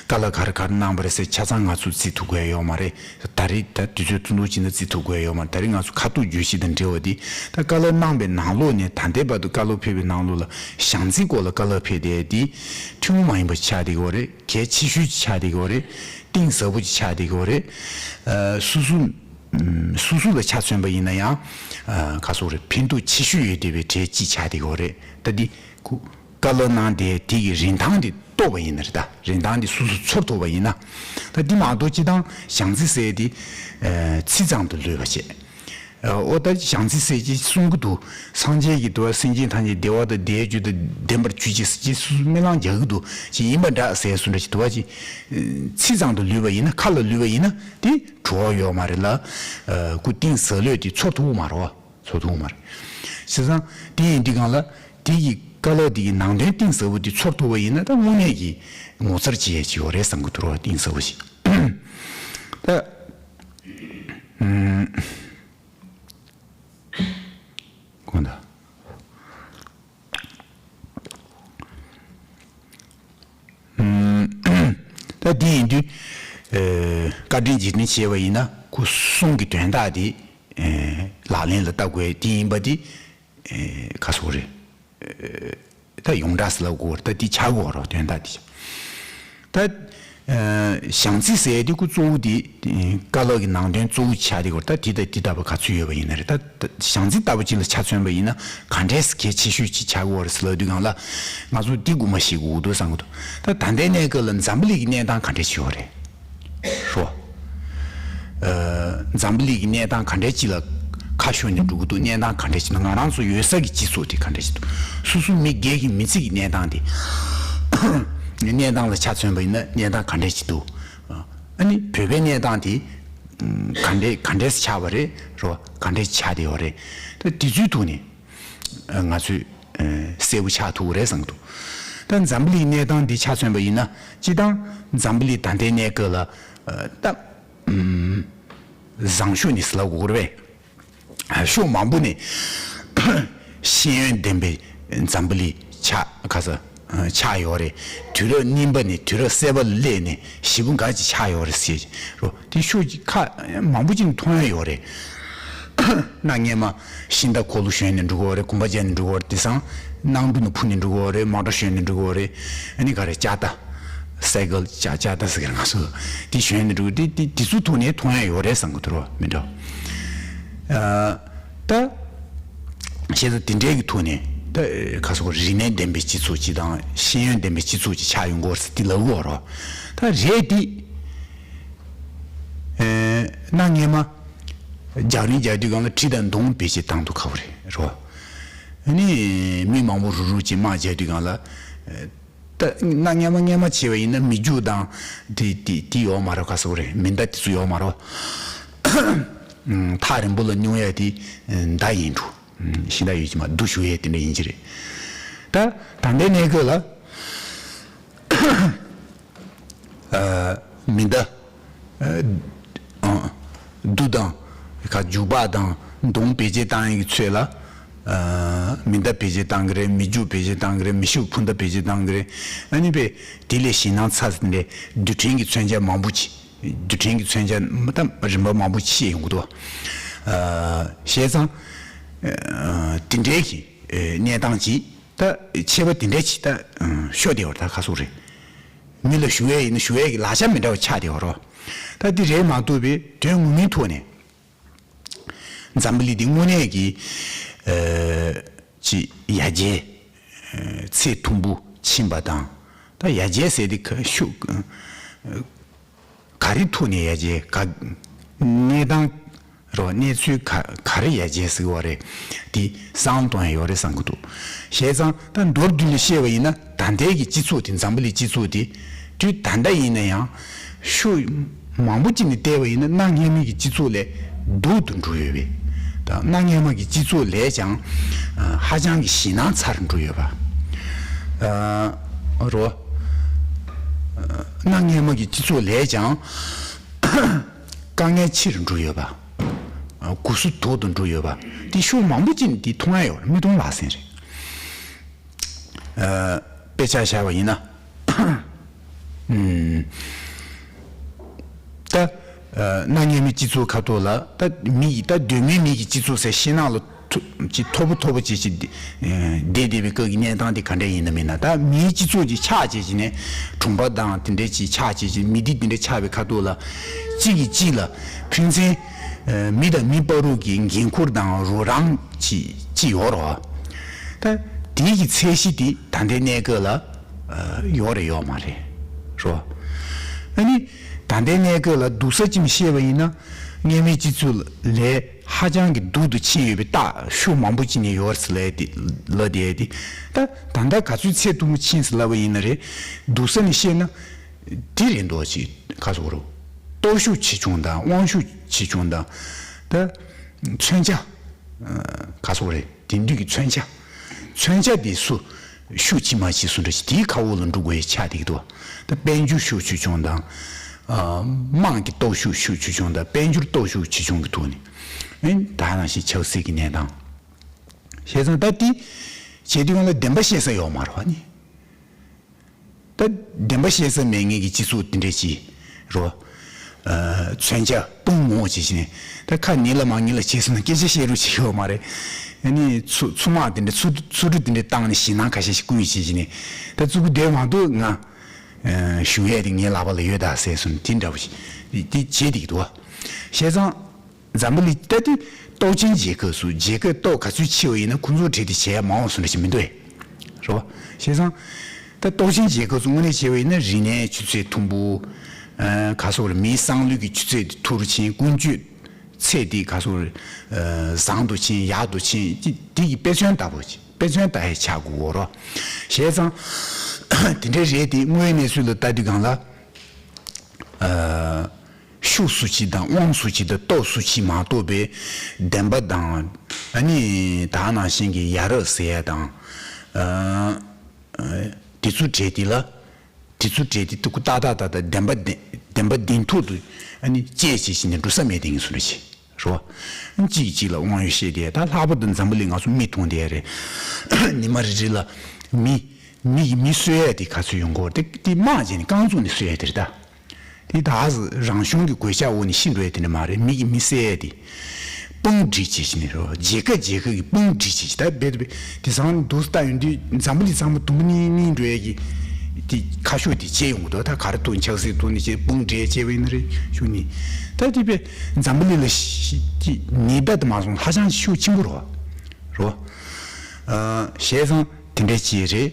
བཀའ་སློབ་ག་རེ་ག་རེ་གནང་བ་རེད་ཟེར་ཆ་ཚང་ང་ཚོས་བརྩི་ཐུབ་ཀྱི་ཡོད་མ་རེད། ད་རེས་ད་དུས་ཚོད་ཐུང་ཐུང་ཅིག་ནང་བརྩི་ཐུབ་ཀྱི་ཡོད་མ་རེད། ད་རེས་ང་ཚོ་ཁ་ཐུག་བརྗོད་གཞི་དང་འབྲེལ་བ་འདི་ད་བཀའ་སློབ་གནང་པའི་ནང་ལོགས་ནས། ད་ལྟའི་བར་དུ་བཀའ་སློབ་ཕེབས་པའི་ནང་ལོགས་ལ་བྱམས་བརྩེའི་སྐོར་ལ་བཀའ་སློབ་ཕེབས་བསྡད་འདི་ཐུན་མོང་མ་ཡིན་པ་ཆགས་བསྡད་ཀྱི་ཡོད་རེད། གལ་ཆེ་ཤོས་ཅིག་ཆགས་བསྡད་ཀྱི་ཡོད་རེད། གཏིང་ཟབ་པོ་ཅིག་ཆགས་བསྡད་ཀྱི་ཡོད་རེད། ཨ། སོ་སོ་ཨམ། སོ་སོ་ལ་ཆ་མཚོན་པ་ཡིན་ན་ཡང་ཨ། ག་ཟེར་དགོས་རེད། ཕན་ཐོགས་ཆེ་ཤོས་ཡོད་བསྡད་པའི་གྲས་ཅིག་ཆགས་བསྡད་ཀྱི་ཡོད་རེད། ད་འདི་ཁོ་བཀའ་སློབ་གནང་བསྡད་དེ་གི་རིན་ཐང་དེ་རྟོགས་པ་ཡིན་ན་རེད། ད་རིན་ཐང་དེ་སོ་སོ་ཚོར་ཐུབ་པ་ཡིན་ན། ད་འདི་མ་གཏོགས་སྤྱིར་བཏང་བྱམས་བརྩེ་ཟེར་དེ་ཨ། ཚིག་ཙམ་དུ་ལུས་པ་བྱས། ཨ། འོ་ད་བྱམས་བརྩེ་ཟེར་ཅིག་གསུང་གི་འདུག་སངས་རྒྱས་ཀྱིས་དུ་བ་སེམས་ཅན་ཐམས་ཅད་བདེ་བ་དང་བདེ་བའི་རྒྱུ་དང་ལྡན་པར་གྱུར་ཅིག་ཟེར་ཅིག་སོ་སོ་སྨོན་ལམ་རྒྱག་གི་འདུག་ཅིག་ཡིན་པ་འདྲ་ཟེར་སོ་འདྲ་ཅིག་དུ་བ་ཅིག་ཚིག་ཙམ་དུ་ལུས་པ་ཡིན་ན། ཁ་ལ་ལུས་པ་ཡིན་ན་དེ་བྲོ་བ་ཡོད་མ་རེད་ལ། ཨ། ཁོ་གཏིང་ཟབ་ལོས་དེ་ཚོར་ཐུབ་མ་རེད་བ། ཚོར་ཐུབ་མ་རེད། བྱས་ཙང་དེ་ཡིན་དུས་སྒང་ལ། དེ་གི་ཀ་ལོག་དེ་གི་ནང་དོན་གཏིང་ཟབ་པོ་དེ་ཚོར་ཐུབ་པ་ཡིན་ན། ད་དངོས་གནས་ཀྱི་ངོ་མཚར་ཅིག་ཡས་ཅིག་ཡོད་རེད་བསམ་གི་འདུག་རོ། གཏིང་ཟབ་པོ་ཞིག་ད་ཨུམ། གོང་ད། ཨུམ། ད་འདི་ཡིན་དུས། ཨེ། བཀའ་དྲིན་རྗེས་དྲན་བྱས་པ་ཡིན་ན། སྐུ་གསུང་གི་དོན་དག་དེ། ཨེ། ལག་ལེན་ལ་བསྟར་དགོས་དེ་ཡིན་པ་དེ། ཨེ། ག་སོག་རེད། ཨེ། ད་ཡོངས་གྲགས་སུ་ལབ་དགོས་རེད། ད་དེ་ཆགས་དགོས་རོ། དོན་དག་དེ་ཆགས། ད། ཨེ། བྱང་རྩིས་ཟེར་དེ་ཁོ་གཙོ་བོ་དེ། ཀ་ལོག་གི་ནང་དོན་གཙོ་བོ་ཆགས་དེ་གོ། ད་དེ་ད་དེ་ལྟ་བུ་ག་ཚོད་ཡོད་པ་ཡིན་ན་རེད། ད་ད་བྱང་རྩིས་ལྟ་བུ་ཅིག་ལ་ཆ་མཚོན་པ་ཡིན་ན། ག་འདྲས་གལ་ཆེ་ཤོས་ཅིག་ཆགས་དགོས་རེད་ཟེར་ལབ་དུས་སྒང་ལ། ང་ཚོ་འདི་དགོངས་པ་བཞེས་དགོས་འདུག་བསམ་གི་འདུག་ད་ད་ལྟའི་གནས་སྐབས་ལ་འཛམ་བུ་གླིང་གི་གནས་སྟངས་ག་འདྲས་ཅིག་ཡོད་རེད། རོ། ཨ། འཛམ་བུ་གླིང་གི་གནས་སྟངས་ག་འདྲས་ཅིག་ལ་ཁ་ཕྱོགས་ནས་འགྲོ་གི་འདུག་གནས་སྟངས་ག་འདྲས་ཅིག་འདུག་ང་རང་ཚོ་ཡོད་ས་གི་སྤྱི་ཚོགས་དེ་ག་འདྲས་ཅིག་འདུག་སོ་སོ་མི་སྒེར་གྱི་མི་ཚེ་གི་གནས་སྟངས་དེ། གནས་སྟངས་ལ་ཆ་མཚོན་པ་ཡིན་ན་གནས་སྟངས་ག་འདྲས་ཅིག་འདུག་ཨ་ནི་བོད་པའི་གནས་སྟངས་དེ་ག་འདྲས་ག་འདྲས་ཆགས་པ་རེད། རོ། ག་འདྲས་ཆགས་བསྡད་ཡོད་རེད། ད་དེ་ཚོའི་ཐོག་ནས། ང་ཚོས་གསལ་པོ་ཆགས་ཐུབ་ཀྱི་རེད་བསམ་གྱི་འདུག་ད་འཛམ་བུ་གླིང་གནས་སྟངས་འདི་ཆ་མཚོན་པ་ཡིན་ན། སྤྱིར་བཏང་འཛམ་བུ་གླིང་ད་ལྟའི་གནས་སྐབས་ལ། ད་བཟང་ཕྱོགས་ནས་ཟེར་ལབ་དགོས་རེད་པས། ཕྱོགས་མང་པོ་ནས་ཤེས་ཡོན་ལྡན་པའི་འཛམ་བུ་གླིང་ཆགས། ག་ས་ཆགས་ཡོད་རེད། དུས་རབས་རྙིང་པ་ནས་དུས་རབས་གསར་པ་ལ་སླེབས་ནས་ཞེ་པོ་འགའ་ཅིག་ཆགས་ཡོད་རེད་ཟེར་རོ། དེ་ཕྱོགས་ཀྱི་ཁག་མང་པོ་ཅིག་མཐོང་ཡ་ཡོད་རེད། གནའ་སྔས་མ་ཤིང་རྟ་འཁོར་ལོ་ཞོན་ནས་འགྲོ་གི་ཡོད་རེད། གོམ་པ་རྒྱག་ནས་འགྲོ་གི་ཡོད་རེད། དེང་སང་གནམ་གྲུ་ནང་འཕུར་ནས་འགྲོ་གི་ཡོད་རེད། མོ་ཊ་ཞོན་ནས་འགྲོ་གི་ཡོད་རེད། ཨ་ནི་ག་རེ་ལྕགས་རྟ། སའི་ཀལ། ལྕགས་ལྕགས་རྟ་ཟེར་གི་རེད། ང་ཚོ་དེ་ཞོན་ནས་འགྲོ་གི། དེ་དེ་དེ་ཚོའི་ཐོག་ནས་མཐོང་ཡ་ཡོད་རེད་བསམ་གི་འདུག་རོ། མི་འདྲ། ཨ། ད་བྱས་ཙང་དེ་འདྲའི་གི་ཐོག་ནས། ད་ག་སོག་རིག་གནས་ལྡན་པའི་སྤྱི་ཚོགས་ཅིག་དང་ཤེས་ཡོན་ལྡན་པའི་སྤྱི་ཚོགས་ཅིག་ཆགས་ཡོང་གི་ཡོད་རེད་ཟེར་དེ་ལབ་ཀྱི་ཡོད་རོ། ད་རེད་དེ། ཨེ། གནའ་སྔས་མ་རྒྱང་རིང་རྒྱག་དུས་སྒང་ལ་གྲི་དང་མདུང་བེད་སྤྱོད་བཏང་ཐུབ་ཁག་པོ་རེད་རོ། ཨ་ནི་མི་མང་པོ་རུབ་རུབ་ཅིག་དམག་རྒྱག་དུས་སྒང་ལ། ད་གནའ་སྔས་མ་སྔས་མ་བྱས་པ་ཡིན་ན་མི་རྒྱུག་དང་དེ་དེ་དེ་ཡོད་མ་རེད། ག་སོག་རེད། མེ་མདའ་དེ་ཚོ་ཡོད་མ་རེད། ཐག་རིང་པོ་ལ་སྙོང་ཡ་དེ་མདའ་ཡིན་འགྲོ། ཤིང་རྟ་ཡོད་ཀྱི་མ། རྡོ་གཞུ་ཡས་དེ་འདྲ་ཡིན་གྱི་རེད། ད་ད་ལྟའི་གནས་སྐབས་ལ། ཨ། མེ་མདའ། ཨ། རྡོ་དང་། ག། རྒྱུག་པ་དང་མདུང་བེད་སྤྱོད་བཏང་ཡས་ཀྱི་ཚོད་ལ། ཨ། མེ་མདའ་བེད་སྤྱོད་བཏང་གི་རེད། མི་རྒྱུག་བེད་སྤྱོད་བཏང་གི་རེད། མེ་ཤུགས་འཕུར་མདའ་བེད་སྤྱོད་བཏང་གི་རེད། ཨ་ནི་པས་དེ་ལས་ཞེད་སྣང་ཚ་ཟེར་ནས་རྡུལ་ཕྲན་གྱི་མཚོན་ཆ་མང་པོ་ཅིག་རྡུལ་ཕྲན་གྱི་མཚོན་ཆ་མ་ད་རིམ་པ་མང་པོ་ཕྱེ་ཡོང་གི་འདུག་ཨ། བྱས་ཙང་། ཨ། དེ་འདྲའི་གི་གནས་སྟངས་ཅིག་ད་ཆད་པ་དེ་འདྲ་ཅིག་ད་ཤོར་བསྡད་ཡོད་རེད། ད་ག་སོག་རེད། མི་ལ་ཞུ་ཡས་ཡིན་ན་ཞུ་ཡས་ཀྱི་ལག་ཆ་མི་འདྲ་བ་ཆགས་བསྡད་ཡོད་རོ། ད་འདི་རེད་མ་གཏོགས་པའི་དོན་ངོ་མའི་ཐོག་ནས་འཛམ་བུ་གླིང་འདི་དངོས་གནས་ཀྱི་ཨ་ཅིག་ཡར་རྒྱས་ཨ་ཚད་མཐོན་པོ་ཕྱིན་པ་དང་། ད་ཡར་རྒྱས་ཟེར་དེ་ག་ཤུགས་ཨ་ག་རེ་ཐོག་ནས་ཡར་རྒྱས། ག་གནས་སྟངས་རོ། གནས་ཚུལ་ག་ག་རེ་ཡར་རྒྱས་ཟེར་བ་རེད། དེ་བསམ་བློ་གཏོང་ཡ་ཡོད་རེད་བསམ་གི་འདུག་བྱས་ཙང་ད་མདོར་བསྡུས་ནས་བཤད་པ་ཡིན་ན། ད་ལྟའི་གི་སྤྱི་ཚོགས་དེ། འཛམ་བུ་གླིང་སྤྱི་ཚོགས་དེ་དུས་ད་ལྟ་ཡིན་ན་ཡང་ཤུགས་མང་པོ་ཅིག་ནས་བལྟས་པ་ཡིན་ན་གནའ་སྔས་མའི་གི་སྤྱི་ཚོགས་ལས་སྡུག་ཏུ་འགྲོ་ཡོད་པས། ད་གནའ་སྔས་མ་གི་སྤྱི་ཚོགས་ལས་ཀྱང་ཧ་ཅང་གི་ཞེད་སྣང་ཚ་རུ་འགྲོ་ཡོད་པ། ཨ་རོ། གནའ་སྔས་མ་གི་སྤྱི་ཚོགས་ལས་ཀྱང་དཀའ་ངལ་ཆེ་རུ་འགྲོ་ཡོད་པ། ཨ། སྒུལ་སྲོལ་དོག་ཏུ་འགྲོ་ཡོད་པ། དེ་ཤུགས་མང་པོ་ཅིག་ནས་དེ་མཐོང་ཡ་ཡོད་རེད། མི་མཐོང་ལག་ཟིན་རེད། ཨ། དཔེ་ཆ་བཞག་པ་ཡིན་ན། ཨུམ། ད་ཨ་གནའ་སྔས་མའི་སྤྱི་ཚོགས་ཁ་ཐོག་ལ་ད་མི་ཡི། ད་གདོད་མའི་མི་གི་སྤྱི་ཚོགས་ཟེར། ཤིང་ནགས་ལ་ཐུ་ཅིག་མཐོ་པོ་མཐོ་པོ་ཅིག་ཅིག་བསྡད་བསྡད་པའི་སྐབས་ཀྱི་གནས་སྟངས་དེ་ག་འདྲ་ཡིན་ནམ་ཡིན་ན། ད་མིའི་སྤྱི་ཚོགས་ཅིག་ཆགས་བྱས་བྱས་ནས། གྲོང་པ་དང་དེ་འདྲའི་ཅིག་ཆགས་བྱས་བྱས། མི་སྡེ་དེ་འདྲ་ཆགས་པའི་ཁ་ཐོག་ལ་གཅིག་གིས་གཅིག་ལ་ཕན་ཚུན་ཨ་མི་དང་མི་བར་དུ་གི་འགན་ཁུར་དང་རོགས་རམ་ཅིག་ཅིག་ཡོད་རེད་བ། ད་དེའི་གི་ཚད་གཞི་དེ་ད་ལྟའི་གནས་སྐབས་ལ་ཨ་ཡོད་རེད་ཡོད་མ་རེད་རོ། ཨ་ནི་ད་ལྟའི་གནས་སྐབས་ལ་སྡུག་ས་ཅིག་བཤད་པ་ཡིན་ན། སྔས་མའི་སྤྱི་ཚོགས་ལས་ཧ་ཅང་གི་སྡུག་ཏུ་ཕྱིན་ཡོད་པའི་རྟགས་ཤུགས་མང་པོ་ཅིག་ནས་ཡོད་རེད་ཟེར་ལབ་དེ་ལབ་བསྡད་དེ། ད་ད་ལྟ་ག་ཚོད་ཚད་མཐོན་པོ་ཕྱིན་ཟེར་ལབ་པ་ཡིན་ན་རེད། སྡུག་ས་ནས་བཤད་ན་དེ་རེད་འདུག་ཅིག་ག་སོག་རོ། སྟོབས་ཤུགས་ཆེ་ཆུང་དང་། དབང་ཤུགས་ཆེ་ཆུང་དང་། ད་མཚོན་ཆ་ག་སོག་རེད། དེང་དུས་ཀྱི་མཚོན་ཆ། མཚོན་ཆ་དེ་སུ་ཤུགས་ཆེ་མ་ཆེ་སུ་འདྲ་ཞིག་དེའི་ཁ་འོག་ལ་འགྲོ་དགོས་ཡ་ཆགས་བསྡད་ཀྱི་འདུག་ད་དཔལ་འབྱོར་ཤུགས་ཆེ་ཆུང་དང་། ཨ། དམངས་ཀྱི་སྟོབས་ཤུགས་ཆེ་ཆུང་དང་དཔལ་འབྱོར་སྟོབས་ཤུགས་ཆེ་ཆུང་གི་ཐོག་ནས། ཨེ། ད་ནང་བཞིན་ཆབ་སྲིད་ཀྱི་གནས་སྟངས། བྱས་ཙང་ད་དེ་བྱེད་དུས་སྒང་ལ་བདེན་པ་བཤད་ས་ཡོད་མ་རེད་བ་ནི། ད་བདེན་པ་བཤད་ས་མེད་མཁན་གྱི་སྤྱི་ཚོགས་དེ་འདྲ་ཅིག་རོ། ཨ། མཚོན་ཆ་སྤུངས་མོ་བྱེད་བཞིན་ནས་ད་ཁ་ཉིན་ལ་མ་ཉིན་ལ་བྱས་སོང་ན་སྐད་ཆ་བཤད་རོགས་བྱེད་ཡོད་མ་རེད། ཨ་ནི་ཚུ་ཚུ་མ་དེ་འདྲ་ཚུ་ཚུ་གྲུ་དེ་འདྲ་བཏང་ནས་ཞེད་སྣང་ཁ་ཤས་ཤིག་བསྐུལ་བྱེད་བཞིན་ནས་ད་ཚུ་གུ་བསྡད་མ་འདུག་ང་། ཨ། ཞུ་ཡས་དེ་ངའི་ལག་པ་ལ་ཡོད་ད་ཟེར་སོང་དེ་འདྲ་བོ་ཞིག་དེ་བྱེད་བསྡད་ཀྱི་འདུག་བ། བྱས་ཙང་། འཛམ་བུ་གླིང་ད་དེ་སྟོབས་ཆེན་རྒྱལ་ཁབ་སུ་རྒྱལ་ཁབ་སྟོབས་ག་ཚོད་ཆེ་བ་ཡིན་ན་ཁོང་ཚོ་གྲས་དེ་བྱས་མང་བ་སུ་འདྲ་ཞིག་མི་འདུག་ཨེ། རེད་བ། བྱས་ཙང་། ད་སྟོབས་ཆེན་རྒྱལ་ཁབ་སུ་དངོས་གནས་བྱས་པ་ཡིན་ན་རིག་གནས་ཆུ་ཚད་མཐོན་པོ། ཨ། ག་སོགས་རེད། མིའི་བསམ་བློའི་གི་ཆུ་ཚད་དེ་མཐོ་རུ་ཕྱིན། ཀུན་སྤྱོད་ཚད་དེ་ག་སོགས་རེད། ཨ། བཟང་དུ་ཕྱིན། ཡག་ཏུ་ཕྱིན། དེ་དེ་གི་དཔེ་མཚོན་ལྟ་བུ་ཅིག་དཔེ་མཚོན་ལྟ་ཡ་ཆགས་དགོས་རོ། བྱས་ཙང་། དེ་འདྲའི་རེད་དེ་དངོས་ཡོད་གནས་ཚུལ་ལ་ལྟ་དུས་སྒང་ལ། ཨ། ཤུགས་སུ་ཆེ་དང་དབང་སུ་ཆེ་དང་སྟོབས་སུ་ཆེ་མ་གཏོགས་པའི་བདེན་པ་དང་། ཨ་ནི་ད་ནང་བཞིན་གྱི་ཡ་རབས་ཟེར་ཡ་དང་། ཨ། ཨ། དེ་ཚོ་གྲས་དེ་ལ། དེ་ཚོ་གྲས་དེ་ཏུ་ཀུ་ཏག་ཏག་ཏག་ཏག་བདེན་པ་བདེན་བདེན་པ་བདེན་ཐོག་ཏུ་ཨ་ནི་དཔྱད་བྱེད་བཞིན་ནས་འགྲོ་ས་མེད་དེ་ངེས་སུ་རེད་ཅེས་རོ། གཅིག་གཅིག་ལ་དབང་ཡོད་བཤད་དེ་ད་ལྷག་པར་དུ་འཛམ་བུ་གླིང་ང་ཚོ་མིག་མཐོང་དེ་རེད། ཉི་མ་རེ་རེ་ལ་མི་མི་གི་མི་གསོད་ཡ་དེ་ག་ཚོད་ཡོང་གི་ཡོད་རེད། དེ་དམག་བྱས་ནས་རྐང་བཙུགས་ནས་གསོད་ཡ་དེ་རེད་ད། དེ་ད་གཟོད་རང་གཞུང་གི་གོད་ཆག་འོག་ནས་ཤི་འགྲོ་ཡ་དེ་འདྲ་མ་རེད། མི་གི་མི་བསད་ཡ་དེ། དཔུང་སྒྲིག་བྱེད་བཞིན་ནས་རོ། རྒྱལ་ཁབ་རྒྱལ་ཁབ་ཀྱི་དཔུང་སྒྲིག་བྱེད་བཞིན། ད་རྦད་དེ་དེང་སང་འདུག་ལྟ་ཡོང་དུས་འཛམ་བུ་གླིང་ཚང་མ་དུམ་བུ་གཉིས་གཉིས་འགྲོ་ཡ་གི་དེ་ཁ་ཕྱོགས་དེ་བྱས་ཡོང་གི་འདུག་ད་ག་རེ་ཐོག་ནས་ཆབ་སྲིད་ཐོག་ནས་བྱས་དཔུང་སྒྲིག་བྱས་པ་ཡིན་ན་རེད་ཞུ་ནི། ད་དེ་བས་འཛམ་བུ་གླིང་ལ་ཤི་ཀྱི་ཉེས་པ་དེ་མ་སོང་ཧ་ཅང་ཤུགས་ཆེན་པོ་རོ། རོ། ཨ། བྱས་ཙང་དེ་འདྲ་ཅིག་རེད།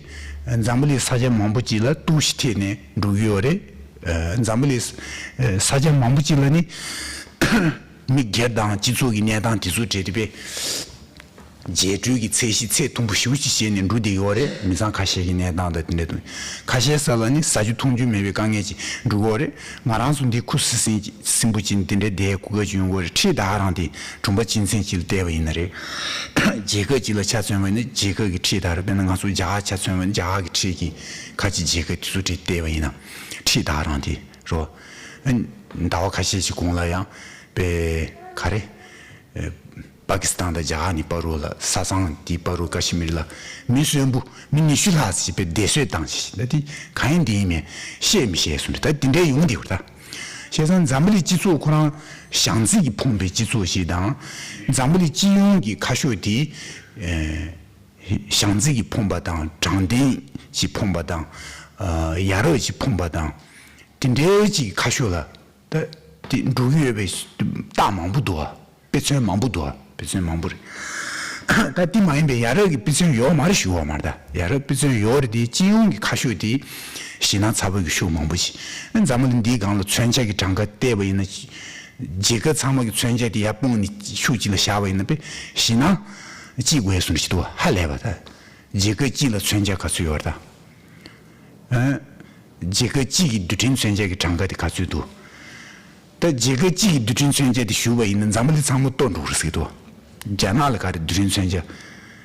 འཛམ་བུ་གླིང་ས་ཆ་མང་པོ་ཅིག་ལ་གཏོར་བཤིག་ཐེབས་ནས་འགྲོ་གི་ཡོད་རེད། ཨ། འཛམ་བུ་གླིང་ས་ཆ་མང་པོ་ཅིག་ལ་ནི་མི་སྒེར་དང་སྤྱི་ཚོགས་ཀྱི་གནས་སྟངས་དེ་ཚོ་གྲས་དེ་བས་རྒྱས་སྤྲོས་ཀྱི་ཚད་གཞི་ཚད་མཐོན་པོ་ཞེ་པོ་ཅིག་བྱས་ནས་འགྲོ་བསྡད་ཡོད་རེད། མི་ཚང་ཁ་ཤས་ཀྱི་གནས་སྟངས་དང་དེ་འདྲ་དང་། ཁ་ཤས་ས་ལ་ནི་ཟ་རྒྱུ་འཐུང་རྒྱུ་མེད་པའི་དཀའ་ངལ་ཅིག་འགྲོ་གི་ཡོད་རེད། ང་རང་ཚོ་འདི་ཁུ་སིམ་སིམ་སིམ་པོ་ཅིག་དེ་འདྲའི་བསྡད་གོ་སྐབས་ཅིག་ཡོང་གི་ཡོད་རེད། ཁྲིད་ད་ག་རང་དེ་གྲོང་པ་སྤྱི་མཚན་ཅིག་ལ་བལྟས་པ་ཡིན་ན་རེད། རྒྱལ་ཁབ་ཅིག་ལ་ཆ་མཚོན་པ་ཡིན་ན་རྒྱལ་ཁབ་ཀྱི་ཁྲིད་ད་རེད། དཔེར་ན་ང་ཚོ་རྒྱ་གར་ཆ་མཚོན་པ་ཡིན་ན་རྒྱ་གར་གྱི་ཁྲིད་ཀྱི་ཁ་ཅིག་རྒྱལ་ཁབ་དེ་ཚོ་ཁྲིད་བལྟས་པ་ཡིན་ན་ཁྲིད་ད་ག་རང་དེ་རོ། ཨ། ཟླ་བ་ཁ་ཤས་ཤིག་གོང་ལ་ཡང་པའི་ག་རེ། ཨ། པ་ཀི་སི་ཐན་དང་རྒྱ་གར་གཉིས་བར་དུ་ལ་ས་མཚམས་དེའི་བར་དུ་ཀ་ཤི་མིར་ལ་མི་གསོན་པོ་མི་ཉི་ཤུ་ལྷག་ཅིག་པའི་བསྡད་གསོད་བཏང་ཞིག་ད་དེ་གང་ཡིན་འདི་ཡིན་མིན་བཤད་མི་ཤེས་སོང་། ད་དེ་འདྲའི་ཡོང་བསྡད་པ་རེད་ད། བྱས་ཙང་འཛམ་བུ་གླིང་སྤྱི་ཚོགས་ཁོ་རང་བྱང་རྩིས་ཀྱིས་ཕོངས་པའི་སྤྱི་ཚོགས་ཤིག་དང་། འཛམ་བུ་གླིང་སྤྱི་ཡོངས་ཀྱི་ཁ་ཕྱོགས་དེ། ཨེ། བྱང་རྩིས་ཀྱིས་ཕོངས་པ་དང་དྲང་བདེན་གྱིས་ཕོངས་པ་དང་། ཨ། ཡ་རབས་ཀྱིས་ཕོངས་པ་དང་། དེ་འདྲའི་ཅིག་ཁ་ཕྱོགས་ལ་ད་དེ་འགྲོ་གི་ཡོད་པའི་རྟགས་མང་པོ་འདུག་ཨ། དཔེ་མཚོན་མང་པོ་འདུག་ཨ། དཔེ་མཚོན་མང་པོ་རེད། ད་དེ་མ་ཡིན་པའི་ཡ་རབས་ཀྱི་དཔེ་མཚོན་ཡོད་མ་རེད་ཞུ་བ་མ་རེད་ད། ཡ་རབས་དཔེ་མཚོན་ཡོད་རེད་དེ་སྤྱི་ཡོངས་ཀྱི་ཁ་ཕྱོགས་དེ་ཞེད་སྣང་ཚ་པོ་གི་ཤུགས་མང་པོ་ཞིག་འཛམ་བུ་གླིང་འདིའི་སྒང་ལ་མཚོན་ཆ་གི་གྲངས་ཀ་བལྟས་པ་ཡིན་ན། རྒྱལ་ཁབ་ཚང་མ་གི་མཚོན་ཆ་དེ་ཡར་སྤུངས་ནས་ཤུགས་གཅིག་ལ་བཞག་པ་ཡིན་ན་དཔེ་ཞེད་སྣང་སྐྱེ་དགོས་སོང་ཞིག་འདུག་ཧ་ལས་པ་ད། རྒྱལ་ཁབ་གཅིག་ལ་མཚོན་ཆ་ག་ཚོད་ཡོད་རེད་ད། ཨ། རྒྱལ་ཁབ་གཅིག་གི་རྡུལ་ཕྲན་མཚོན་ཆ་གི་གྲངས་ཀ་དེ་ག་ཚོད་འདུག་ད་རྒྱལ་ཁབ་གཅིག་གི་རྡུལ་ཕྲན་མཚོན་ཆ་དེ་ཞུས་པ་ཡིན་ན་འཛམ་བུ་གླིང་ཚང་མ་གཏོར་འགྲོ་གི་རེད་ཟེར་གི་འདུག་རྒྱ་ནག་ལ་ག་རེ་རྡུལ་ཕྲན་མཚོན་ཆ་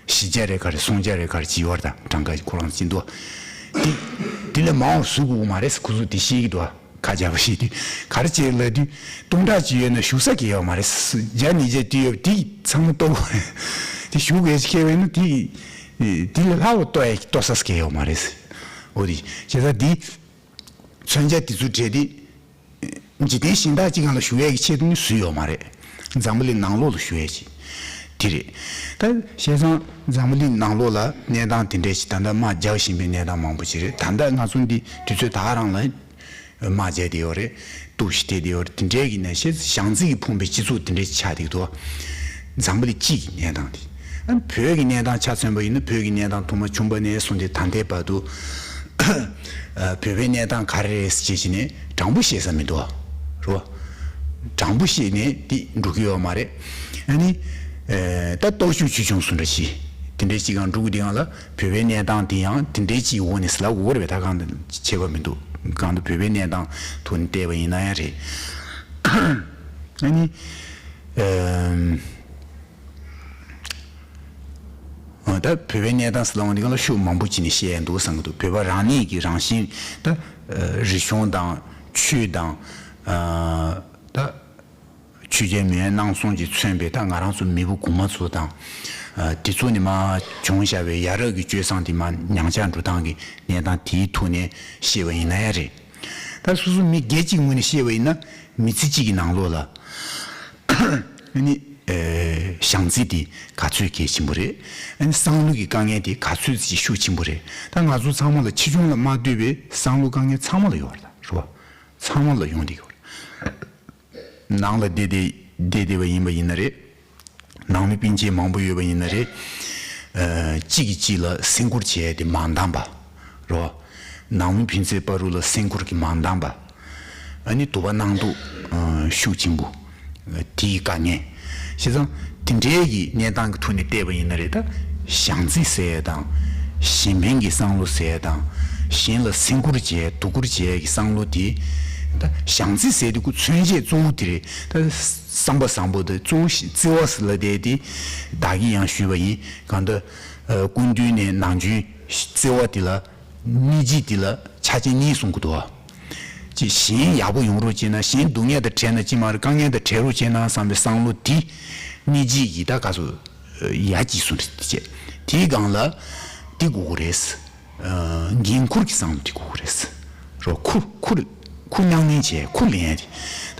བཞི་བརྒྱ་རེད་ག་རེ་སུམ་བརྒྱ་རེད་ག་རེ་ཅིག་ཡོད་རེད་ད། གྲངས་ཀ་ཁོ་རང་ཅིག་འདུག་དེ་དེ་ལས་མང་བ་བཟོ་དགོས་མ་རེད་ཟེར། ཁོ་ཚོ་དེ་ཤེས་ཀྱི་འདུག་ཁ་རྒྱག་པ་ཞིག་དེ་ག་རེ་བྱས་ལབ་དུས་སྟོང་ཕྲག་ཅིག་ཡོད་ན་བཞུགས་ས་གི་ཡོད་མ་རེད། བརྒྱ་ཉིས་བརྒྱ་དེ་ཡོད་དེ་ཚང་མ་གཏོར་དགོས་རེད། དེ་བཞུགས་དགོས་ཀྱི་ཁེལ་བས་ན་དེ་དེ་ལས་ལྷག་པ་གཏོར་ཡ་གཏོར་ས་གི་ཡོད་མ་རེད། འོ་དེ་བྱས་ཙང་དེ་མཚོན་ཆ་དེ་ཚོ་བྲལ་ཏེ་འཇིག་རྟེན་གཞན་དག་ཅིག་སྒང་ལ་བཞུགས་ཡ་གི་ཆེད་དུ་ནི་བཟོས་ཡོད་མ་རེད། འཛམ་བུ་གླིང་ནང་ལོགས་ལ་བཞུགས་ཡ་ཅིག་དེ་རེད། ད་བྱས་ཙང་འཛམ་བུ་གླིང་ནང་ལོགས་ལ་གནས་སྟངས་དེ་འདྲ་ཞིག་ད་ལྟ་དམག་རྒྱག་བཞིན་པའི་གནས་སྟངས་མང་པོ་ཞིག་རེད། ད་ལྟ་ང་ཚོ་འདི་དུས་ཚོད་ད་ག་རང་ལ་དམག་རྒྱག་བསྡད་ཡོད་རེད། གཏོར་བཤིག་བསྡད་བསྡད་ཡོད་རེད། དེ་འདྲའི་གི་གནས་བཤད་བྱང་རྩིས་ཀྱིས་ཕོངས་པའི་སྤྱི་ཚོགས་དེ་འདྲ་ཞིག་ཆགས་བསྡད་འདུག་འཛམ་བུ་གླིང་སྤྱི་གི་གནས་སྟངས་དེ། ཨ་ནི་བོད་ཀྱི་གནས་སྟངས་ཆ་མཚོན་པ་ཡིན་ན་བོད་ཀྱི་གནས་སྟངས་ཐོག་མ་བྱུང་བ་ནས་བཟུང་སྟེ་ད་ལྟའི་བར་དུ་ཨ་བོད་པའི་གནས་སྟངས་ག་རེ་རེད་ཟེར་བྱས་ནས་དྲང་པོ་བཤད་ས་མི་འདུག་རོ། དྲང་པོ་བཤད་ནས་དེ་འགྲོ་གི་ཡོད་མ་རེད། ཨ་ནི་ཨེ་ད་སྟོབས་ཤུགས་ཆེ་ཆུང་སུ་འདྲ་ཞིག་དེ་འདྲའི་ཅིག་གང་འགྲོ་གི་དེ་ཡང་ལ་བོད་པའི་གནས་སྟངས་དེ་ཡང་དེ་འདྲའི་ཅིག་འོག་ནས་ཟེར་ལབ་དགོས་རེད་པས། ད་གང་དུ་ཁྱད་པར་མི་འདུག་གང་དུ་བོད་པའི་གནས་སྟངས་ཐོག་ནས་བལྟས་པ་ཡིན་ན་ཡང་རེད། ཨ་ནི་ཨེམ། ད་བོད་པའི་གནས་སྟངས་སུ་ལངས་འདི་ག་ལ་ཤུགས་མང་པོ་བྱས་ནས་བཤད་ཡ་འདུག་བསམ་གྱི་འདུག་བོད་པ་རང་ཉིད་ཀྱི་རང་བཞིན་ད་རིག་གཞུང་དང་ཆོས་དང་ད། ཆོས་རྒྱལ་མེས་དབོན་སྣང་གསུམ་གྱིས་མཚོན་པའི་ད་ང་རང་ཚོ་མེས་པོ་གོང་མ་ཚོ་དང་། དེ་ཚོ་ནས་མར་བྱུང་བཞག་པའི་ཡ་རབས་ཀྱི་སྤྱོད་བཟང་དེ་མར་ཉམས་ཆག་འགྲོ་སྟངས་ཀྱི་གནས་སྟངས་དེའི་ཐོག་ནས་བཤད་པ་ཡིན་ན་ཡང་རེད། ད་སོ་སོ་མི་སྒེར་གཅིག་ངོས་ནས་བཤད་པ་ཡིན་ན་མི་ཚེ་གཅིག་གི་ནང་ལོགས་ལ་ཨ་ནི་བྱང་རྩེ་དེ་ག་ཚོད་གལ་ཆེན་པོ་རེད། ཨ་ནི་བསམ་བློ་གི་དཀའ་ངལ་དེ་ག་ཚོད་ཅིག་ཤུགས་ཆེན་པོ་རེད། ད་ང་ཚོ་ཚང་མ་ལ་ཆེ་ཆུང་ལ་མ་ལྟོས་པའི་བསམ་བློ་དཀའ་ངལ་ཚང་མ་ལ་ཡོད་རེད་ད་རེད་བ། ཚང་མ་ལ་ཡོང་བསྡད་ཡོད་རེད། ནང་ལ་བསྡད་དེ་བསྡད་བསྡད་པ་ཡིན་པ་ཡིན་ན་རེད། ནང་མི་སྤུན་མཆེད་མང་པོ་ཡོད་པ་ཡིན་ན་རེད། ཨ་གཅིག་གིས་གཅིག་ལ་སེམས་ཁུར་བྱས་ཏེ་མ་འདང་པ་རོ། ནང་མི་ཕན་ཚུན་བར་དུ་ལ་སེམས་ཁུར་གྱིས་མ་འདང་པ། ཨ་ནི་དུ་བ་སྣང་དུ་ཤུགས་ཆེན་པོ། དེའི་དཀའ་ངལ། བྱས་ཙང་དེ་འདྲའི་གི་གནས་སྟངས་ཀྱི་ཐོག་ནས་བལྟས་པ་ཡིན་ན་རེད་ད། བྱང་རྩེ་ཟེར་ཡ་དང་། གཞན་ཕན་གྱི་བསམ་བློ་ཟེར་ཡ་དང་། གཞན་ལ་སེམས་ཁུར་བྱས་སྡུག་སྐུར་བྱས་ཡ་གི་བསམ་བློ་དེ། ད་བྱང་རྩེ་ཟེར་དུས་ཁོ་མཚོན་བྱེད་གཙོ་བོ་དེ་རེད་ད། བསམ་པ་བཟང་པོ་དེ་གཙོ་བོ་ཞིག་བརྩེ་བ་ཟེར་ལབ་བསྡད་དེ། བདག་གིས་ཡང་ཞུས་པ་ཡིན་གང་ལྟར། སྐུ་མདུན་ནས་ནམ་རྒྱུན་བརྩེ་བ་དེ་ལ། སྙིང་རྗེ་དེ་ལ་ཆ་རྐྱེན་གཉིས་གསུང་གི་འདུག་བ། ཅིག་གཞན་ཡག་པོ་ཡོང་རོགས་བྱས་ན། གཞན་སྡུག་བསྔལ་དང་བྲལ་ན་ཅི་མ་རེད། དཀའ་ངལ་དང་བྲལ་རོགས་བྱས་ན་བསམ་པའི་བསམ་བློ་དེ་སྙིང་རྗེ་ཡི་ད་ག་སོ་ཡ་གཅིག་གསུང་རེད་ཅེས། དེའི་སྒང་ལ་དེ་དགོས་ཀྱི་རེད། འགན་འཁུར་གྱི་བསམ་བློ་དེ་དགོས་ཀྱི་རེད། རོ་ཁུ་ཁུ་ཁུ་མྱང་མྱང་བྱས་ཁུ་ལེན་ཡ་དེ། ད་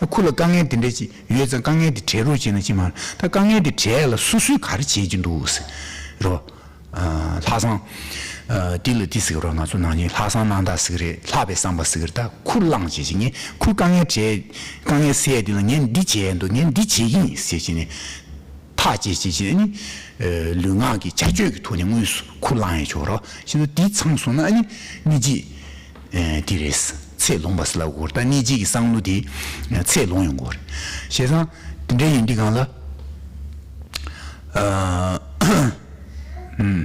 ཁུ་ལ་དཀའ་ངལ་དེ་འདྲ་ཅིག་ཡོད་ཙང་དཀའ་ངལ་དེ་བྲལ་རོགས་བྱས་ན་ཅི་མ་རེད། ད་དཀའ་ངལ་དེ་བྲལ་ཡ་ལ་སོ་སོས་ག་རེ་བྱེད་ཀྱི་འདུག་ཟེར། རོ། ལྷག་བསམ། འདི་ལ་འདི་ཟེར་གི་རོ། ང་ཚོ་ནང་བཞིན་ལྷག་བསམ་རྣམ་དག་ཟེར་གི་རེད། ལྷག་པའི་བསམ་པ་ཟེར་གི་རེད། ད་ཁུར་བླངས་བྱས་བྱས་ངས་ཁུར་དཀའ་ངལ་བྲལ་དཀའ་ངལ་སེལ་ཡ་འདི་ལ་ངས་འདི་བྱས་འདུག་ངས་འདི་བྱེད་ཀྱི་ཡིན་ཟེར་བྱས་ནས་ཐག་བཅད་བྱས་བྱས་ནི་ལུས་ངག་གི་བྱ་སྤྱོད་ཀྱི་ཐོག་ནས་དངོས་སུ་ཁུར་བླངས་ཡ་ཆོག་རོ། ཞེ་ན་འདི་ཚང་སོང་ན་ཨ་ནི་སྙིང་རྗེ་འདི་རེད། ཚད་ལོངས་པ་ཟེར་ལབ་དགོས་རེད། ད་སྙིང་རྗེ་གི་བསམ་བློ་འདི་ཚད་ལོངས་ཡོང་དགོས་རེད། བྱས་ཙང་དེ་འདྲ་ཡིན་དུས་སྒང་ལ། ཨ། ཨུམ།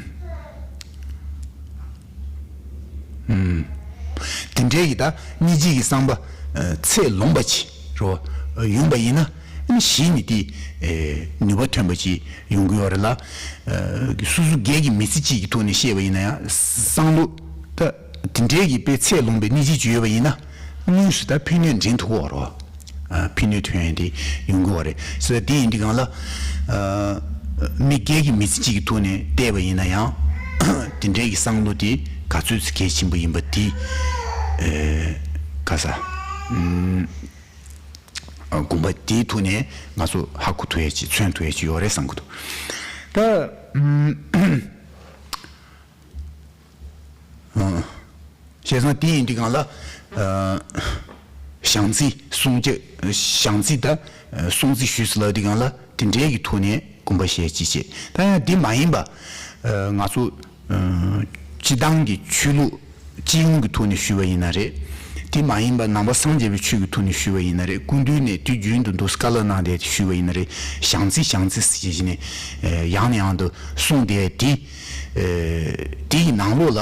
ཨུམ། དེ་འདྲའི་གི་ད་སྙིང་རྗེ་གི་བསམ་པ་ཚད་ལོངས་པ་ཅིག་རོ། ཡོང་པ་ཡིན་ན་ཨ་ནི་གཞི་ནས་དེ་ནུས་པ་ཐོན་པ་ཅིག་ཡོང་གི་ཡོད་རེད་ལ། སོ་སོ་སྒེར་གྱི་མི་ཚེ་གཅིག་གི་ཐོག་ནས་བཤད་པ་ཡིན་ན་ཡང་བསམ་བློ་ད་དེ་འདྲའི་གི་དཔེ་ཚད་ལོངས་པའི་སྙིང་རྗེ་ཅིག་ཡོད་པ་ཡིན་ན་དངོས་སུ་ད་ཕན་ནུས་འདྲེན་ཐུབ་ཀྱི་ཡོད་རེད། ཕན་ནུས་ཐོན་ཡ་དེ་ཡོང་གི་ཡོད་རེད། ཟེར་དེ་ཡིན་དུས་སྒང་ལ། མི་སྒེར་གྱི་མི་ཚེ་གཅིག་གི་ཐོག་ནས་བལྟས་པ་ཡིན་ན་ཡང་། དེ་འདྲའི་གི་བསམ་བློ་དེ་ག་ཚོད་ཅིག་གལ་ཆེན་པོ་ཡིན་པ་དེ། ག་ས། དགོངས་པ་དེའི་ཐོག་ནས་ང་ཚོ་ཧ་གོ་ཐུབ་ཡ་ཅིག་མཚོན་ཐུབ་ཡ་ཅིག་ཡོད་རེད་བསམ་གི་འདུག་ད། བྱས་ཙང་དེ་ཡིན་དུས་སྒང་ལ། བྱང་རྩེ་སྲུང་བྱེད། བྱང་རྩེ་ད་སྲུང་བརྩི་ཞུས་ཟེར་ལབ་དུས་སྒང་ལ་དེ་འདྲའི་གི་ཐོག་ནས་དགོངས་པ་བཞེས་ཅི་བྱེད། ད་ཡང་དེ་མ་ཡིན་པ། ང་ཚོ་སྤྱི་བཏང་གི་ཆོས་ལུགས་སྤྱི་ཡོངས་ཀྱི་ཐོག་ནས་ཞུས་པ་ཡིན་ན་རེད། དེ་མ་ཡིན་པ་ནང་པ་སངས་རྒྱས་པའི་ཆོས་ཀྱི་ཐོག་ནས་ཞུས་པ་ཡིན་ན་རེད། སྐུ་མདུན་ནས་དུས་རྒྱུན་དུ་འདུག་བཀའ་སློབ་གནང་བསྡད་དེ་ཞུས་པ་ཡིན་ན་རེད། བྱང་རྩེ་བྱང་རྩེ་ཟེར་བྱས་ནས་ཡང་ནས་ཡང་དུ་གསུངས་བསྡད་དེ། དེ་ཡི་ནང་ལོགས་ལ་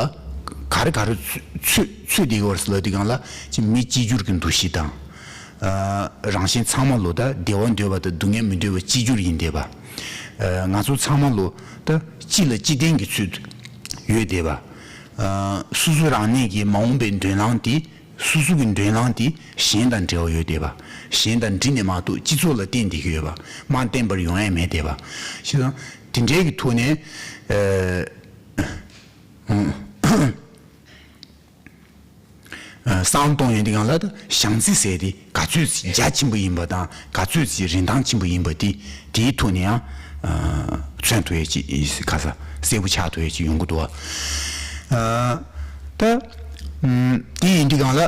ག་རེ་ག་རེ་ཚུད་ཚུད་བསྡད་ཡོད་རེད་ཟེར་ལབ་དུས་སྒང་ལ་ཅིག་མི་གཅིག་གྱུར་གྱི་འདུ་ཤེས་དང་། རང་གཞན་ཚང་མ་ལོ་ད་བདེ་བ་འདོད་པ་དང་སྡུག་བསྔལ་མི་འདོད་པ་གཅིག་གྱུར་ཡིན་བསྡད་པ། ང་ཚོ་ཚང་མ་ལོ་ད་སྤྱི་ལ་སྤྱི་བརྟན་གྱི་ཚུལ་དུ་ཡོད་བསྡད་པ། སོ་སོ་རང་ཉིད་ཀྱི་མ་འོངས་པའི་མདུན་ལམ་དེ། སོ་སོ་གི་མདུན་ལམ་དེ་གཞན་དང་འབྲེལ་བ་ཡོད་བསྡད་པ། གཞན་དང་འགྲིག་ནས་མ་གཏོགས་སྤྱི་ཚོགས་ལ་བརྟེན་བསྡད་ཀྱི་ཡོད་པ། མ་བརྟེན་པར་ཡོང་ཡ་མེད་བསྡད་པ། བྱས་ཙང་དེ་འདྲའི་གི་ཐོག་ནས། བསམ་བློ་གཏོང་ཡོང་དུས་སྒང་ལ་ད་བྱང་རྩེ་ཟེར་དེ་ག་ཚོད་ཅིག་རྒྱ་ཆེན་པོ་ཡིན་པ་དང་ག་ཚོད་ཅིག་རིན་ཐང་ཆེན་པོ་ཡིན་པ་དེ་དེའི་ཐོག་ནས་ཡང་མཚོན་ཐུབ་ཡ་ཅིག་ག་ས་གསལ་པོ་ཆགས་ཐུབ་ཡ་ཅིག་ཡོང་གི་འདུག་བ། ད་དེ་ཡིན་དུས་སྒང་ལ་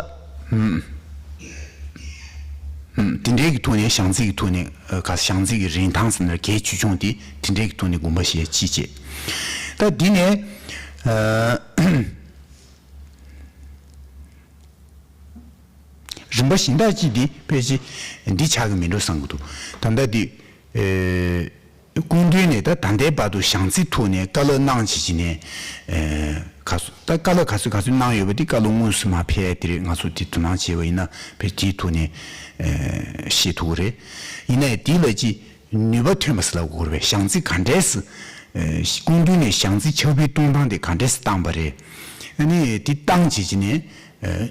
དེ་འདྲའི་གི་ཐོག་ནས་བྱང་རྩེ་གི་ཐོག་ནས་ག་ས་བྱང་རྩེ་གི་རིན་ཐང་ཟེར་ན་གལ་ཆེ་ཆུང་དེ་དེ་འདྲའི་གི་ཐོག་ནས་དགོངས་པ་བཞེས་ཅི་བྱེད། ད་འདི་ནས། རིམ་པ་གཞན་དག་ཅིག་འདི་ཕལ་ཆེར་འདི་ཆགས་ཀྱི་མིན་འགྲོ་བསམ་གྱི་འདུག་ད་ལྟ་འདི། སྐུ་མདུན་ནས་ད་ད་ལྟའི་བར་དུ་བྱང་རྩེ་ཐོག་ནས་བཀའ་སློབ་གནང་བྱས་བྱས་ནས། ག་ཚོད་ད་བཀའ་སློབ་ག་ཚོད་ག་ཚོད་གནང་ཡོད་པ་འདི་བཀའ་སློབ་དངོས་སུ་མར་ཕེབས་ཡ་དེ་རེད། ང་ཚོ་འདི་དོ་སྣང་བྱས་པ་ཡིན་ན་ཕལ་དེའི་ཐོག་ནས་ཤེས་ཐུབ་ཀྱི་རེད། ཡིན་ནའི་འདི་ལ་ཅིག་ནུས་པ་ཐོན་པ་ཟེར་ལབ་དགོས་རེད་པས། བྱང་རྩེ་ག་འདྲས་སེ། སྐུ་མདུན་ནས་ཞང་ཚིག་ཁྱབ་སྤེལ་གཏོང་སྟངས་དེ་ག་འདྲས་སེ་བཏང་པ་རེད། ཨ་ནི་དེ་བཏང་བྱས་ཀྱི་ནས་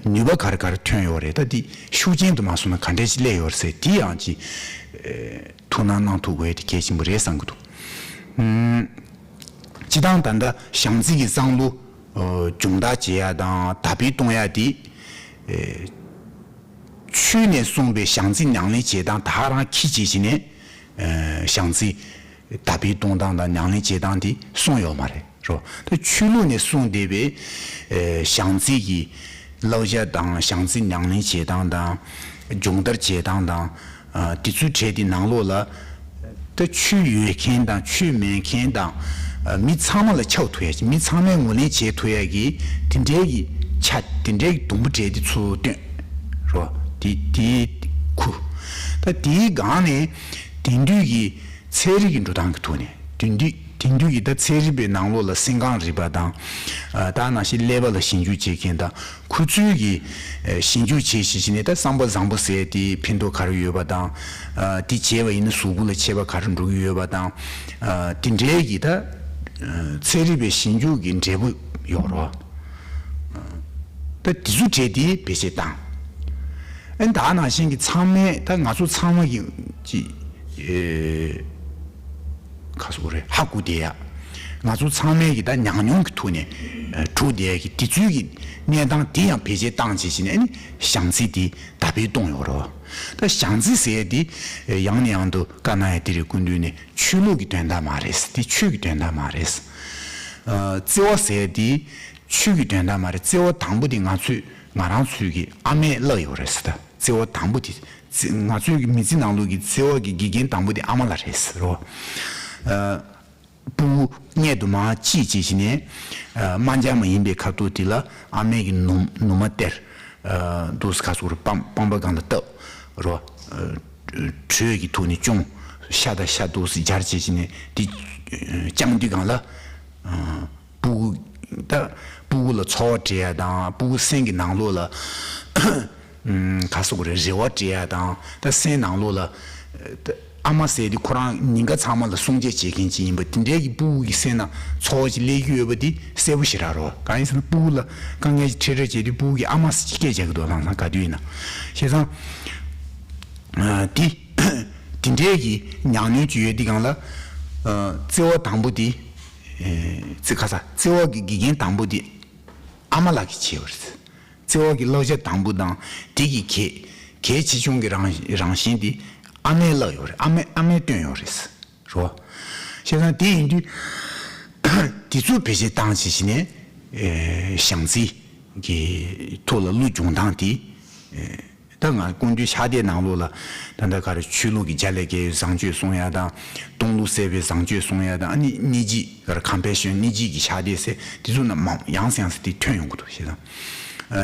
ནུས་པ་ག་རེ་ག་རེ་ཐོན་ཡོད་རེད། ད་དེ་ཤུགས་རྐྱེན་དུ་མ་སོང་ན་ག་འདྲས་ཅིག་སླེབས་ཡོད་རེད་ཟེར། དེ་ཡང་ཅིག་ཐུགས་སྣང་གནང་ཐུབ་དགོས་དེ་གལ་ཆེན་པོ་རེད་བསམ་གྱི་འདུག་ཨུམ། སྤྱིར་བཏང་ད་ལྟ་ཞང་ཚིག་གི་བསམ་བློ་སྦྱོང་བརྡར་བྱེད་ཡ་དང་དར་སྤེལ་གཏོང་ཡ་དེ། ཆོས་ནས་གསུངས་པའི་ཞང་ཚིག་ཉམས་ལེན་བྱེད་སྟངས་ད་ག་རང་གིས་བྱེད་བྱས་ནས། ཞང་ཚིག་དར་སྤེལ་གཏོང་སྟངས་དང་ཉམས་ལེན་བྱེད་སྟངས་དེ་གསུངས་ཡོད་མ་རེད། རོ། ད་ཆོས་ལུགས་ནས་གསུངས་བསྡད་པའི་ཞང་ཚིག་གི་བསླབ་བྱ་དང་ཞང་ཚིག་ཉམས་ལེན་བྱེད་སྟངས་དང་སྦྱོང་བརྡར་བྱེད་སྟངས་དང་། དེ་ཚོའི་གྲས་དེ་ནང་ལོགས་ལ། ད་ཆོས་ཡོད་མཁན་དང་ཆོས་མེད་མཁན་དང་། མི་ཚང་མ་ལ་ཁྱབ་ཐུབ་ཡ་ཅིག་མི་ཚང་མས་ངོས་ལེན་བྱེད་ཐུབ་ཡ་གི་དེ་འདྲའི་གི་ཆ་དེ་འདྲའི་གི་དུམ་བུ་གྲས་དེ་ཚུར་བཏོན། རོ། དེ་དེ་ཁུ། ད་དེའི་སྒང་ནས་དེང་དུས་ཀྱི་ཚན་རིག་གི་འགྲོ་སྟངས་ཀྱི་ཐོག་ནས་དེང་དུས་དེང་དུས་ཀྱི་ད་ཚན་རིག་པའི་ནང་ལོགས་ལ་སེམས་ཁམས་རིག་པ་དང་། ད་ནང་བཞིན་ཀླད་པ་ལ་ཞིབ་འཇུག་བྱེད་མཁན་དང་། ཁོ་ཚོས་ཀྱི་ཞིབ་འཇུག་བྱེད་བྱེད་བྱས་ནས་ད་བསམ་པ་བཟང་པོ་ཟེར་དེ་ཕན་ཐོགས་ག་རེ་ཡོད་པ་དང་། དེ་བྱས་པ་ཡིན་ན་གཟུགས་པོ་ལ་ཁྱད་པར་ག་རེ་འགྲོ་གི་ཡོད་པ་དང་། དེ་འདྲའི་གི་ད་ཚན་རིག་པའི་ཞིབ་འཇུག་གི་འབྲས་བུ་ཡོད་རོ། ད་དེ་ཚོ་གྲས་དེ་བེད་སྤྱད་བཏང་། ཨ་ནི་ད་ནང་བཞིན་གྱི་ཚང་མས་ད་ང་ཚོ་ཚང་མ་གི་ཅི། ཁ་སོ་རེ་ཧ་གོ་བསྡད་ཡ། ང་ཚོ་ཚང་མས་ཀྱི་ད་ཉམས་མྱོང་གི་ཐོག་ནས་གྲུབ་བསྡད་ཡ་གི་དེ་ཚོའི་གི་གནས་སྟངས་དེ་ཡང་བེད་སྤྱད་བཏང་བྱས་བྱས་ནས་ཨ་ནི་ཞང་ཚིག་དེ་དར་སྤེལ་གཏོང་ཡོད་རེད། ད་ཞང་ཚིག་ཟེར་ཡ་དེ་ཡང་ནས་ཡང་དུ་བཀའ་གནང་ཡ་དེ་རེད། སྐུ་མདུན་ནས་ཆོས་ལུགས་ཀྱི་དོན་དག་མ་རེད། དེ་ཆོས་ཀྱི་དོན་དག་མ་རེད། བརྩེ་བ་ཟེར་ཡ་དེ་ཆོས་ཀྱི་དོན་དག་མ་རེད། བརྩེ་བ་དང་པོ་དེ་ང་ཚོས་ང་རང་ཚོའི་གི་ཨ་མས་བསླབས་ཡོད་རེད་ཟེར། ད་བརྩེ་བ་དང་པོ་དེ་ང་ཚོའི་གི་མི་ཚེ་ནང་ལོགས་ཀྱི་བརྩེ་བ་གི་དགེ་རྒན་དང་པོ་དེ་ཨ་མ་ལགས་རེད་ཟེར་རོ། སྤུ་གུ་མངལ་དུ་མར་སྐྱེས་བྱས་བྱས་ནས། རྨ་བྱ་མ་ཡིན་པའི་ཁ་དོག་དེ་ལ་ཨ་མས་ཀྱི་ནུ་ནུ་མ་སྟེར། འདུག་སེ་ཁ་སོ་རུ་པང་པང་པ་སྒང་ལ་བཏབ། རོ། དྲོད་ཀྱི་ཐོག་ནས་ཅུང་ཤ་དང་ཤ་འདུག་སེ་སྦྱར་བྱས་བྱས་ནས་དེ་བཅང་དུས་སྒང་ལ། སྤུ་གུ་ད་སྤུ་གུ་ལ་འཚོ་བ་སྤྲད་ཡ་དང་སྤུ་གུ་སེམས་ཀྱི་ནང་ལོགས་ལ། ག་སོག་རེ་རེ་བ་སྤྲད་ཡ་དང་ད་སེམས་ནང་ལོགས་ལ། ཨ་མ་ཟེར་དེ་ཁོ་རང་ཉིན་དཀར་ཚང་མ་ལ་སྲུང་བྱེད་བྱེད་མཁན་ཅིག་ཡིན་པ་དེ་འདྲའི་གི་སྤུ་གུ་གི་སེམས་ན་ཚོར་བ་ཅིག་སླེབས་ཀྱི་ཡོད་པ་དེ་གསལ་པོ་ཞེ་དྲག་རོ། གང་ཡིན་ཟེར་ན་སྤུ་གུ་ལ་དཀའ་ངལ་ཅིག་འཕྲད་འཕྲད་བྱས་དུས་སྤུ་གུ་གི་ཨ་མ་ཟེར་ཅིག་སྐད་རྒྱག་གི་འདུག་ལམ་སང་ག་དུས་ཡིན་ན། བྱས་ཙང་། དེ་དེ་འདྲའི་གི་ཉམས་མྱོང་ཅིག་ཡོད་དེ་སྒང་ལ། བརྩེ་བ་དང་པོ་དེ། བརྩེ་ཁ་ས་བརྩེ་བ་གི་དགེ་རྒན་དང་པོ་དེ་ཨ་མ་ལགས་ཀྱིས་བྱས་པ་རེད། བརྩེ་བ་གི་བསླབ་བྱ་དང་པོ་དང་དེ་གི་གལ་གལ་ཆེ་ཆུང་གི་རང་རང་བཞིན་དེ་ཨ་མས་བསླབས་ཡོད་རེད། ཨ་མས་ཨ་མས་བསྟན་ཡོད་རེད། རོ། བྱས་ཙང་དེ་ཡིན་དུས་དེ་ཚོ་བེད་སྤྱད་བཏང་བྱས་བྱས་ནས་ཞང་ཚིག་གི་ཐོག་ལ་བློ་སྦྱོང་སྟངས་དེ། ད་ང་སྐུ་མདུན་ཕྱག་དེབ་ནང་ལོགས་ལ་ད་ལྟ་ག་རེ་ཆོས་ལུགས་ཀྱི་བརྒྱ་ལས་བརྒལ་བའི་བཟང་སྤྱོད་གསུང་ཡ་དང་སྟོང་ལུགས་གསལ་བའི་བཟང་སྤྱོད་གསུང་ཡ་དང་ཨ་ནི་སྙིང་རྗེ་ག་རེ་ཀམ་པེ་ཤན་སྙིང་རྗེ་གི་ཕྱག་དེབ་ཟེར་དེ་ཚོ་ནང་མང་ཡང་སེ་ཡང་སེ་དེ་ཐོན་ཡོང་གི་འདུག་ཞེས་དང་།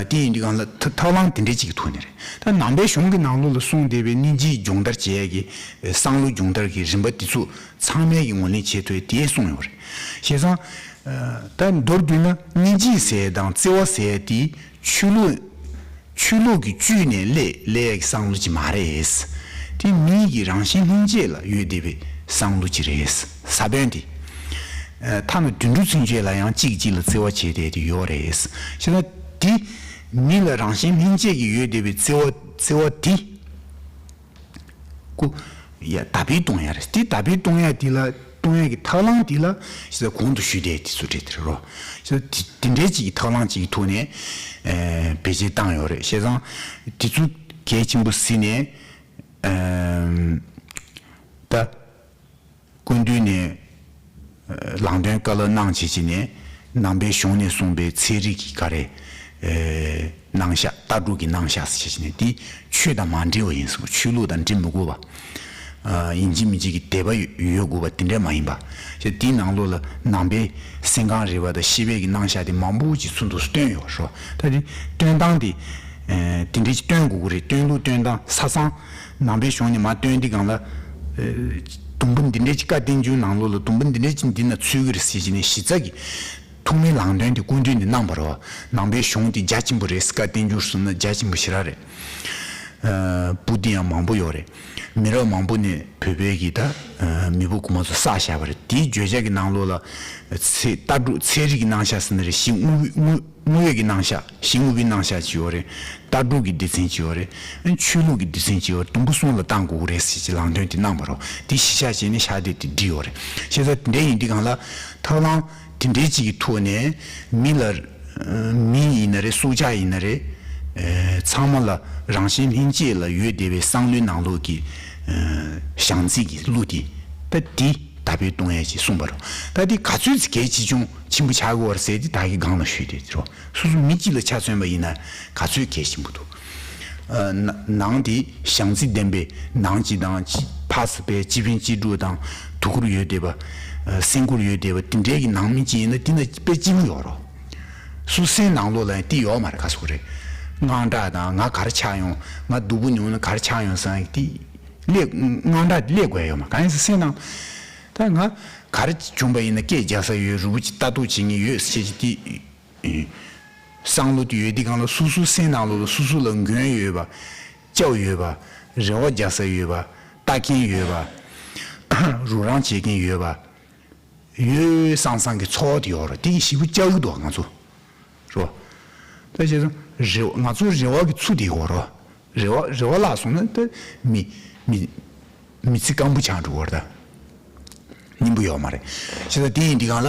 དེ་ཡིན་དུས་སྒང་ལ་ཐབས་ལམ་དེ་འདྲའི་ཅིག་གི་ཐོག་ནས་རེད། ད་ནང་པའི་གཞུང་གི་ནང་ལོགས་ལ་གསུངས་བསྡད་པའི་སྙིང་རྗེའི་སྦྱོང་བརྡར་བྱེད་ཡ་གི་བསམ་བློ་སྦྱོང་བརྡར་གྱི་རིམ་པ་དེ་ཚོ་ཚང་མས་ཀྱི་ངོས་ལེན་བྱེད་ཐུབ་ཡ་དེ་གསུངས་ཡོད་རེད། བྱས་ཙང་། ད་མདོར་བསྡུས་ན་སྙིང་རྗེ་ཟེར་དང་བརྩེ་བ་ཟེར་དེ་ཆོས་ལུགས་ཆོས་ལུགས་ཀྱི་བཅུད་ནས་སླེབས་སླེབས་ཡ་གི་བསམ་བློ་ཅིག་མ་རེད། དེ་མི་གི་རང་བཞིན་སྙིང་རྗེ་ལ་ཡོད་བསྡད་པའི་བསམ་བློ་ཅིག་རེད། ས་བོན་དེ། ཐ་ན་དུད་འགྲོ་ཚུན་ཆད་ལ་ཡང་གཅིག་གཅིག་ལ་བརྩེ་བ་བྱས་བསྡད་དེ་ཡོད་རེད། བྱས་ན་དེ་མི་ལ་རང་བཞིན་སྙིང་རྗེ་གི་ཡོད་བསྡད་པའི་བརྩེ་བ་བརྩེ་བ་དེ། ཀུ། ཡ་དར་སྤེལ་གཏོང་ཡ་རེད། དེ་དར་སྤེལ་གཏོང་ཡ་དེ་ལ་གཏོང་ཡ་གི་ཐབས་ལམ་དེ་ལ་ཞེ་ས་གོང་དུ་ཞུས་ཏེ་དེ་ཚོ་རེད་དེ་རོ། ཞེ་ས་དེ་དེ་འདྲའི་ཅིག་གི་ཐབས་ལམ་ཅིག་གི་ཐོག་ནས་ཨེ་བེད་སྤྱོད་བཏང་ཡོད་རེད། བྱས་ཙང་དེ་ཚོ་གལ་ཆེན་པོ་གཟིགས་ནས་ཨེམ་ད། སྐུ་མདུན་ནས་ལམ་སྟོན་བཀའ་སློབ་གནང་བྱས་བྱས་ནས་ནང་པའི་གཞུང་ནས་གསུངས་པའི་ཚན་རིག་གི་ག་རེ་རྣམ་གཞག་ལྟ་གྲུབ་ཀྱི་རྣམ་གཞག་ཟེར་བྱས་བྱས་ནས་འདི་ཆོས་དང་མ་འབྲེལ་བ་ཡིན་ཟེར། ཆོས་ལུགས་དང་འབྲེལ་མི་དགོས་པ། ཡིན་གཅིག་མིན་གཅིག་གི་དད་པ་ཡོད་དགོས་པ་དེ་འདྲ་མ་ཡིན་པ། ཞེས་དེའི་ནང་ལོགས་ལ་ནང་པའི་སེམས་ཁམས་རིག་པ་དང་ཤེས་པའི་གི་རྣམ་གཞག་དེ་མང་པོ་ཅིག་ཚུར་འདུག་སྟོན་ཡོད་རོ། ད་དེ་སྟོན་སྟངས་དེ་དེ་འདྲ་ཅིག་སྟོན་དགོས་ཀྱི་རེད། སྟོན་ལུགས་སྟོན་སྟངས་ས་སང་ནང་པའི་གཞུང་ནས་མར་སྟོན་དུས་སྒང་ལ། དུམ་བུ་འདི་འདྲའི་ཅིག་བཀའ་བསྟན་འགྱུར་ནང་ལོགས་ལ་དུམ་བུ་འདི་འདྲའི་ཅིག་འདི་ན་ཚུད་ཀྱི་རེད་ཟེར་གྱི་ནས་གཞི་རྩ་གི་ཐོག་མའི་ལམ་སྟོན་དེ་སྐུ་མདུན་ནས་གནང་བ་རེད། ནང་པའི་གཞུང་དེ་རྒྱ་ཆེན་པོ་རེད། བཀའ་བསྟན་འགྱུར་གསུམ་ན་རྒྱ་ཆེན་པོ་ཞེ་དྲག་རེད། ཨ་བུ་དེ་ཡང་མང་པོ་ཡོད་རེད། མི་རབས་མང་པོ་ནས་བོད་པའི་གི་ད་ཨ་མེས་པོ་གོང་མ་ཚོ་བསགས་བཞག་པ་རེད། དེའི་བརྗོད་བྱ་གི་ནང་ལོགས་ལ་ཚེ་ལྟ་གྲུབ་ཚན་རིག་གི་རྣམ་གཞག་ཟེར་ན་རེད། གཞི་དངོས་དངོས་དངོས་ཡོད་ཀྱི་རྣམ་གཞག་གཞི་དངོས་པོའི་རྣམ་གཞག་ཅིག་ཡོད་རེད། ལྟ་གྲུབ་ཀྱི་སྡེ་ཚན་ཅིག་ཡོད་རེད། ཨ་ཆོས་ལུགས་ཀྱི་སྡེ་ཚན་ཅིག་ཡོད་རེད། དུམ་བུ་གསུམ་ལ་བཏང་དགོས་ཀྱི་རེད་ཟེར་གྱི་ལམ་སྟོན་དེ་གནང་པ་རེད། དེ་གཞི་བཞག་བྱས་ནས་ཕྱག་དེབ་དེ་བྲིས་ཡོད་རེད། བྱས་ཙང་དེ་འདྲ་ཡིན་དུས་སྒང་ལ་ཐབས་ལམ་དེ་འདྲའི་ཅིག་གི་ཐོག་ནས་མི་ལ་མི་ཡིན་ན་རེད། སྲོག་ཆགས་ཡིན་ན་རེད། ཨེ་ཚང་མ་ལ་རང་གཞན་ལྷན་སྐྱེས་ལ་ཡོད་བསྡད་པའི་བསམ་བློའི་ནང་ལོགས་ཀྱི་ཨེ་བྱང་རྩིས་ཀྱི་གླུ་དེ་ད་དེ་དར་སྤེལ་གཏོང་ཡས་ཅིག་གསུངས་པ་རེད། ད་དེ་ག་ཚོད་ཅིག་གལ་ཆེ་ཆུང་ཆེན་པོ་ཆགས་ཀྱི་ཡོད་རེད་ཟེར་དེ་ད་གིན་སྒང་ལ་ཞུས་ཏེ་རེད། སོ་སོ་མི་གཅིག་ལ་ཆ་མཚོན་པ་ཡིན་ན་ག་ཚོད་གལ་ཆེན་པོ་འདུག་ཨ་ན་ནང་དེ་བྱང་རྩིས་ལྡན་པའི་ནང་གཅིག་དང་གཅིག་ཕ་སི་པའི་སྤྱི་ཕན་སྤྱི་སྒྲུབ་དང་དུས་འཁོར་ཡོད་བསྡད་པ། ཨ་སེམས་འཁོར་ཡོད་བསྡད་པ་དེ་འདྲའི་གི་ནང་མི་གཅིག་ཡིན་ན་དེ་ན་དཔེ་སྐྱིད་པོ་ཡོད་རོ། སོ་སོའི་ནང་ལོགས་ལ་ཡང་དེ་ཡོད་མ་རེད། ག་སོག་རེད། དངངས་སྐྲག་དང་ང་ག་རེ་ཆགས་ཡོང་། ང་སྡུག་པོ་མྱོང་ན་ག་རེ་ཆགས་ཡོང་བསམ་དེ་སླེབས། དངངས་སྐྲག་དེ་སླེབས་དགོས་ཡོད་མ། གང་ཡིན་ཟེར་སེམས་ནང་ད་ང་ག་རེ་བྱུང་པ་ཡིན་ན་སྐད་རྒྱག་ས་ཡོད། རུ་བོ་ཅིག་ལྟ་རྟོག་བྱེད་མཁན་ཡོད་ཟེར་གྱི་དེ། བསམ་བློ་དེ་ཡོད་དུས་སྒང་ལ་སོ་སོའི་སེམས་ནང་ལོགས་ལ་སོ་སོ་ལ་མགོན་ཡོད་པ། སྐྱབས་ཡོད་པ། རེ་བ་རྒྱག་ས་ཡོད་པ། ལྟ་མཁན་ཡོད་པ། རོགས་རམ་བྱེད་མཁན་ཡོད་པ། ཡོད་བསམ་བསམ་གྱི་ཚོར་བ་དེ་ཡོད་རེད། དེ་གི་ཞེ་པོ་སྐྱོ་གི་འདུག་ང་ཚོ། རེད་བ། ད་བྱས་ཙང་རེ་བ། ང་ཚོ་རེ་བ་གི་ཚུལ་དེ་ཡོད་རེད། རེ་བ་རེ་བ་བརླག་སོང་ན་ད་མི་མི་མི་ཚེ་སྐམ་པོ་ཆགས་འགྲོ་གི་རེད། ད་སྙིང་པོ་ཡོད་མ་རེད། བྱས་ཙང་དེ་ཡིན་དུས་སྒང་ལ།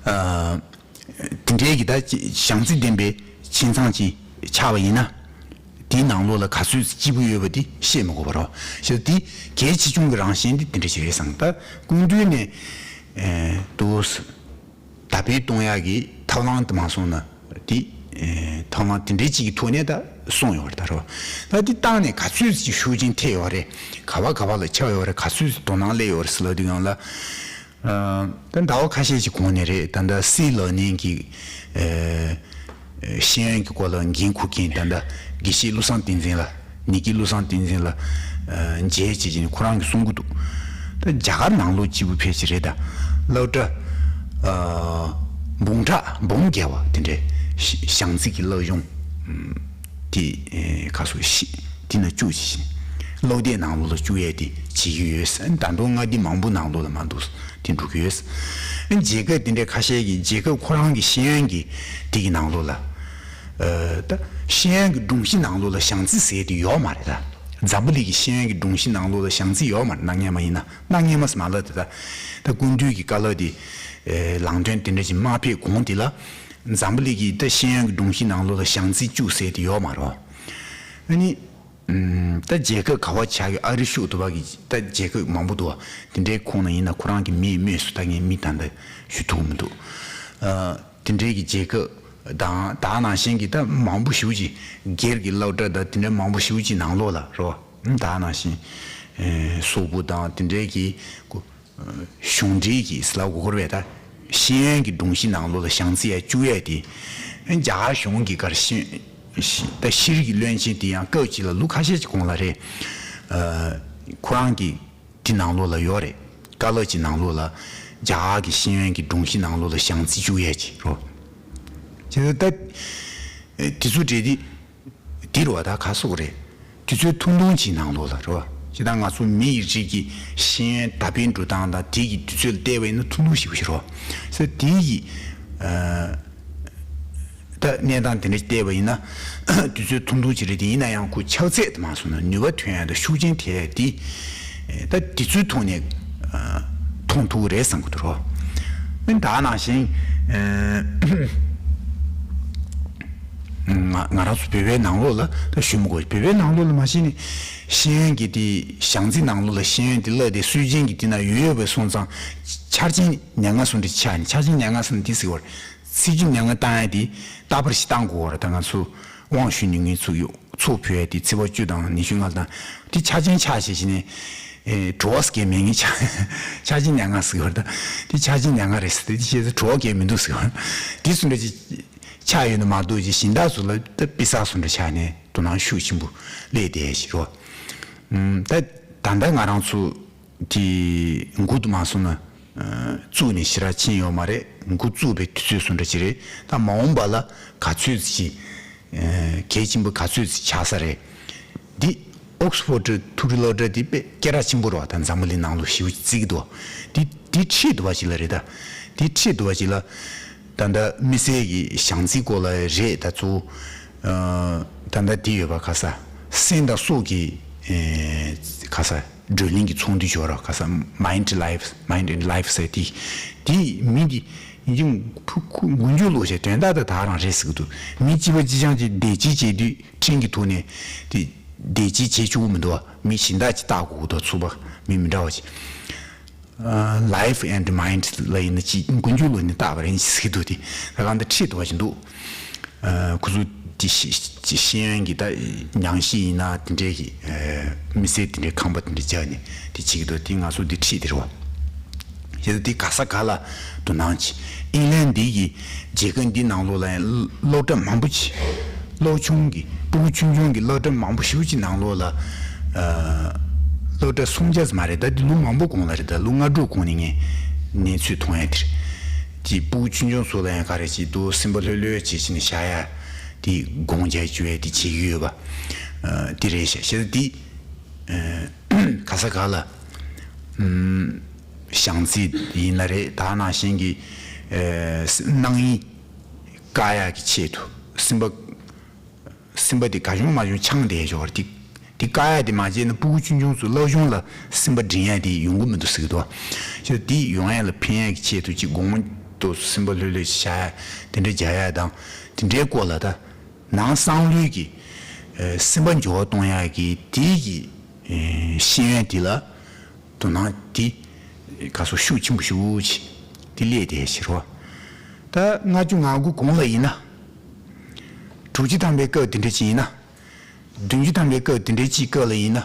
ཨ་དེ་འདྲའི་གི་ད་བྱང་རྩིས་ལྡན་པའི་ཁྱིམ་ཚང་ཅིག་ཆགས་པ་ཡིན་ན། དེའི་ནང་ལོགས་ལ་ག་ཚོད་སྐྱིད་པོ་ཡོད་པ་དེ་བཤད་མི་དགོས་པ་རོ། བྱས་ཙང་དེ་གལ་ཆེ་ཆུང་གི་རང་བཞིན་དེ་དེ་འདྲ་ཞིག་རེད་བསམ། ད་སྐུ་མདུན་ནས་ཨེ་དུ་དར་སྤེལ་གཏོང་ཡག་གི་ཐབས་ལམ་དུ་མ་སོང་ན་དེ་ཨེ་ཐབས་ལམ་དེ་འདྲའི་ཅིག་གི་ཐོག་ནས་ད་གསུངས་ཡོད་རེད། ད་རོ། ད་དེ་བཏང་ནས་ག་ཚོད་ཅིག་ཤུགས་རྐྱེན་ཐེབས་ཡོད་རེད། ག་བ་ག་བ་ལ་ཁྱབ་ཡོད་རེད། ག་ཚོད་ཅིག་དོ་སྣང་སླེབས་ཡོད་རེད་ཟེར་ལབ་དུས་སྒང་ལ། ཨ་ད་ཟླ་བ་ཁ་ཤས་ཤིག་གོང་ནས་རེད། ད་ལྟ་སྲིད་ལག་ལེན་གྱི་ཨ་ཤེས་ཡོན་གྱི་སྐོར་ལ་འགན་འཁུར་མཁན་ད་ལྟ་དགེ་བཤེས་བློ་བཟང་བསྟན་འཛིན་ལགས། ཉི་དགེ་བློ་བཟང་བསྟན་འཛིན་ལགས། ཨ་མཇལ་བྱས་ཀྱིན་ཁོ་རང་གིས་གསུང་གི་འདུག་ད་རྒྱ་གར་ནང་ལོགས་སྐྱིད་པོ་ཕལ་ཆེར་རེད། ད་སློབ་གྲྭ་ཨ་འབུམ་ཕྲག་འབུམ་བརྒལ་བ་དེ་འདྲའི་བྱང་རྩིས་ཀྱི་སློབ་སྦྱོང་དེ་ཨེ་ག་སོ་ཤི་དེ་ན་བཅུག་ཅིག་སློབ་དེབ་ནང་ལོགས་ལ་བཅུག་ཡས་དེ་བྱེད་ཀྱི་ཡོད། ད་དུང་མངའ་སྡེ་མང་པོ་ནང་ལོགས་ལ་མ་འདུག་དེ་འགྲོ་གི་ཡོད། ཨ་རྒྱལ་ཁབ་དེ་འདྲའི་ཁ་ཤས་ཀྱི་རྒྱལ་ཁབ་ཁོ་རང་གི་ཤེས་ཡོན་གྱི་དེ་གི་ནང་ལོགས་ལ་ཨ་ད་ཤེས་ཡོན་གྱི་སྒྲོམ་གཞི་ནང་ལོགས་ལ་བྱང་རྩིས་ཟེར་དེ་ཡོད་མ་རེད། ད་འཛམ་བུ་གླིང་གི་ཤེས་ཡོན་གྱི་སྒྲོམ་གཞི་ནང་ལོགས་ལ་བྱང་རྩིས་ཡོད་མ་རེད། གནའ་སྔས་མ་ཡིན་ན། གནའ་སྔས་མ་ཟེར་མ་ལབ་དེ་ད་ད་སྐུ་མདུན་གྱི་བཀའ་སློབ་དེ་ཨེ་ལམ་སྟོན་དེ་འདྲ་ཞིག་མ་ཕེབས་གོང་དེ་ལ་འཛམ་བུ་གླིང་གི་ད་ཤེས་ཡོན་གྱི་སྒྲོམ་གཞི་ནང་ལོགས་ལ་བྱང་རྩིས་བཅུག་ཟེར་དེ་ཡོད་མ་རེད། ཨ་ནི། ཨུམ། ད་རྒྱལ་ཁབ་ག་བ་ཆགས་ཀྱི་ཨ་རི་ཤུགས་ཐུབ་པ་གི་ད་རྒྱལ་ཁབ་མང་པོ་འདུག་བ། དེ་འདྲའི་ཁོངས་ན་ཡིན་ན་ཁོ་རང་གི་མིས་སྨོས་སུ་ད་ངས་མི་ད་ལྟ་ཞུ་ཐུབ་མི་འདུག་ཨ། དེ་འདྲའི་གི་རྒྱལ་ཁབ་དང་ད་ནང་བཞིན་གྱི་ད་མང་པོ་ཞེ་པོ་ཅིག་སྒེར་གྱི་སློབ་གྲྭ་དང་དེ་འདྲའི་མང་པོ་ཞེ་པོ་ཅིག་ནང་ལོགས་ལ་རོ། ད་ནང་བཞིན་ཨེ་སོག་པོ་དང་དེ་འདྲའི་གི་གོ་གཞུང་འབྲེལ་གྱི་ཟེར་ལབ་དགོས་རེད་པས། ད་ཤེས་ཡོན་གྱི་སྒྲོམ་གཞི་ནང་ལོགས་ལ་བྱང་རྩིས་ཡར་བཅུག་ཡས་དེ། རྒྱ་གར་གཞུང་གི་གར་ཤེས་ཤེས་ད་ཤེས་རིག་གི་བློན་ཆེན་དེ་ཡང་སྐབས་གཅིག་ལ་ལོ་ཁ་ཤས་ཀྱི་གོང་ལ་རེད། ཨ་ཁོ་རང་གི་དེ་ནང་ལོགས་ལ་ཡོད་རེད། བཀའ་སློབ་ཀྱི་ནང་ལོགས་ལ་རྒྱ་གར་གྱི་ཤེས་ཡོན་གྱི་སྒྲོམ་གཞི་ནང་ལོགས་ལ་བྱང་རྩིས་བཅུག་ཡས་ཀྱི་རོ། བྱས་ཙང་ད་དེ་ཚོ་འདྲ་དེ། འདི་རུ་བ་ད་ག་སོགས་རེད། དུས་ཚོད་ཐུང་ཐུང་གཅིག་ནང་ལོགས་ལ་རོ། ཇི་ལྟར་ང་ཚོ་མི་ཡི་རིགས་ཀྱི་ཤེས་ཡོན་དར་སྤེལ་འགྲོ་སྟངས་དང་དེ་གི་དུས་ཚོད་ལ་བལྟས་པ་ཡིན་ན་ཐུང་ཐུང་ཞིག་རོ། ཟེར་དེ་ཡི་ཨ་ད་གནས་སྟངས་དེ་འདྲ་བལྟས་པ་ཡིན་ན་དུས་ཚོད་ཐུང་ཐུང་ཅིག་རེད། དེ་ཡིན་ན་ཡང་ཁོ་ཕྱག་ཚད་དུ་མ་སོང་ན་ནུས་པ་ཐོན་ཡ་དང་ཤུགས་རྐྱེན་ཐེབས་ཡ་དེ་ད་དུས་ཚོད་ཐོག་ནས་ཨ་མཐོང་ཐུབ་ཀྱི་རེད་བསམ་གྱི་འདུག་རོ། ཨ་ནི་ད་ནང་བཞིན་ཨ། ང་ང་རང་ཚོ་བོད་པའི་ནང་ལོགས་ལ་ད་ཞུ་མི་དགོས། བོད་པའི་ནང་ལོགས་ལ་མ་གཞི་ནས་ཤེས་ཡོན་གྱི་དེ་བྱང་རྩིས་ནང་ལོགས་ལ་ཤེས་ཡོན་དེ་བསླབ་དེ་སྲོལ་རྒྱུན་གྱི་དེ་ན་ཡོད་ཡོད་པའི་སོང་ཙང་ཆ་རྐྱེན་ཉེར་ལྔ་སོང་འདྲ་ཆགས་ནས། ཆ་རྐྱེན་ཉེར་ལྔ་སོང་འདི་ཟེར་བར་ཚིག་རྒྱུ་ཉེར་ལྔ་བཏང་ཡ་དེ་རྟག་པར་ཞིག་བཏང་དགོས་བར། ད་ང་ཚོ་དབང་ཞུ་ནས་ངས་ཚུགས་ཡོད་ཚོགས་ཕུལ་ཡ་དེ་ཚེས་པ་བཅུ་དང་ཉི་ཤུ་ལྔ་དང་དེ་ཆ་རྐྱེན་ཆགས་བྱས་བྱས་ནས་ཨེ་བྲོ་བ་སྐྱེ་མེད་ངས་ཆ་ཆ་རྐྱེན་ཉེར་ལྔ་ཟེར་བར། ད་དེ་ཆ་རྐྱེན་ཉེར་ལྔ་རེད་ཟེར། དེ་བྱས་ཚེ་བྲོ་བ་སྐྱེ་མི་འདུག་ཟེར་བར་དེ་སོང་འདྲ་ཅིག་ཆགས་ཡོད་ན་མ་གཏོགས་ཅིག་གཞན་དག་ཚོ་ལ་ད་དཔེ་བསགས་སོང་འདྲ་ཆགས་ནས་དོ་སྣང་ཤུགས་ཆེན་པོ་སླེབས་བསྡད་ཞིག་རོ། ཨུམ། ད་ད་ལྟ་ང་རང་ཚོ་དེ་འགོ་དུ་མ་སོང་ན་ཨ་བཙུགས་ནས་ཞེ་དྲག་ཕྱིན་ཡོད་མ་རེད། འགོ་བཙུགས་པའི་དུས་ཚོད་སོང་འདྲ་ཅིག་རེད། ད་མ་འོངས་པ་ལ་ག་ཚོད་ཅིག་ གལ་ཆེན་པོ་ག་ཚོད་ཅིག་ཆགས་ས་རེད། འདི་ཨོག་སི་ཕོར་ཌི་མཐོ་རིམ་སློབ་གྲྭ་འདི་དཔེ་སྐད་གྲགས་ཆེན་པོ་རེད་བ། ད་འཛམ་བུ་གླིང་ནང་ལོགས་ཞེ་པོ་ཅིག་བརྩི་གི་འདུག་འདི་འདི་ཁྲིད་འདུག་བ་ཞིག་ལ་རེད། ད་འདི་ཁྲིད་འདུག་བ་ཞིག་ལ། ད་ལྟ་དམིགས་བསལ་གྱི་བྱང་རྩིས་སྐོར་ལ་རེད། ད་ཚོ་ད་ལྟ་འདི་ཡོད་པ། ཁ་ས་སེམས་དང་སྲོག་གི་ཁ་ས་བགྲོ་གླེང་གི་ཚོགས་འདུ་ཞིག་ཡོད་རེད། ཁ་ས་Mind Life, Mind and Life ཟེར། དེ་དེ་མི་འདི་ཡིན་གྱི་མགོ་མཇུག་ལོག་བྱས། དོན་དག་ད་ད་རང་རེད་ཟེར་གི་འདུག་མི་གཅིག་པ་གཅིག་རྐྱང་གཅིག་བདེ་སྐྱིད་བྱེད་དུས་ཁྲིམས་ཀྱི་ཐོག་ནས་དེ་བདེ་སྐྱིད་བྱེད་ཆོག་གི་མི་འདུག་མི་གཞན་དག་ཅིག་བལྟ་དགོས་ཀྱི་འདུག་ཚུགས་པ་མི་མི་འདྲ་བ་ཅིག Life and Mind ལ་ཡིན་ན་ཅིག་མགོ་མཇུག་ལོག་ནས་བལྟ་བ་རེད་ཟེར་གི་འདུག་དེ་ད་གང་ལྟར་ཁྲིད་འདུག་བ་ཞིག་འདུག་ཁོ་ཚོ་དེ་ཤེས་ཤེས་ཡོན་གྱི་ད་ཉམས་ཞིབ་ཡིན་ན་དེ་འདྲའི་གི་དམིགས་བསལ་དེ་འདྲའི་ཁང་པ་དེ་འདྲ་བཅག་ནས་དེ་བྱེད་ཀྱི་འདུག་དེ་ང་ཚོ་འདི་ཁྲིད་དེ་རེད་བ། བྱས་ཙང་དེ་ག་ས་ག་ལ་དོ་སྣང་བྱེད། ཨིང་ལན་འདི་གི་རྒྱལ་ཁབ་འདི་ནང་ལོགས་ལ་ཡང་སློབ་གྲྭ་མང་པོ་ཅིག་སློབ་ཆུང་གི་ཕྲུ་གུ་ཆུང་ཆུང་གི་སློབ་གྲྭ་མང་པོ་ཞེ་པོ་ཅིག་ནང་ལོགས་ལ་སློབ་གྲྭ་སུམ་བརྒྱ་ཙམ་མ་རེད། ད་འདི་ལོ་མང་པོ་གོང་ལ་རེད། ད་ལོ་ལྔ་དྲུག་གོང་ནས་ངས་གནས་ཚུལ་མཐོང་ཡ་དེ་རེད། དེ་ཕྲུ་གུ་ཆུང་ཆུང་ཚོ་ལ་ཡང་ག་རེ་བྱེད་འདུག་སེམས་པ་ལྷོད་ལྷོད་བྱེད་བྱེད་ནས་བཞག་ཡ་དེ་སྒོང་རྒྱག་བཅུག་ཡ་དེ་བྱེད་ཀྱི་ཡོད་པ། ཨ། དེ་རེད་ཤག་བྱས་ཙང་དེ་ཨ་ག་ས་ག་ལ་ཨམ་བྱང་རྩིས་ཡིན་ན་རེད། ད་ནང་བཞིན་གྱི་ཨ་སྣང་ཡིག་བཀག་ཡ་གི་ཆེད་དུ་སེམས་པ་སེམས་པ་དེ་ག་བྱུང་མ་བྱུང་འཆང་བསྡད་ཡོད་རེད། དེ་དེ་བཀག་ཡ་དེ་མ་བྱས་ན་ཕྲུ་གུ་ཆུང་ཆུང་ཚོ་སློབ་སྦྱོང་ལ་སེམས་པ་འདྲེན་ཡ་དེ་ཡོང་གི་མི་འདུག་ཟེར་གི་འདུག་བྱས་ཙང་དེ་ཡོང་ཡ་ལ་ཕན་ཡ་གི་ཆེད་དུ་ཅིག་དགོང་མོ་དུས་སུ་སེམས་པ་ལྷོད་ལྷོད་ཅིག་བཞག་ཡ་དེ་འདྲ་རྒྱག་ཡ་དང་། དེ་འདྲའི་སྐོར་ལ་ད་ནང་བསམ་བློའི་གི་ཨ་སེམས་པ་འགྱུར་བ་གཏོང་ཡ་གི་དེའི་གི་ཨ་ཤེས་ཡོན་དེ་ལ་དོ་སྣང་དེ་ག་སོ་ཤུགས་ཆེན་པོ་ཞེ་པོ་ཅིག་དེ་སླེབས་བསྡད་ཤག་རོ། ད་ལྔ་བཅུ་ང་དགུ་གོང་ལ་ཡིན་ན། དྲུག་ཅུ་ཐམ་པའི་སྐབས་དེ་འདྲ་ཅིག་ཡིན་ན། བདུན་ཅུ་ཐམ་པའི་སྐབས་དེ་འདྲའི་ཅིག་སྐབས་ལ་ཡིན་ན།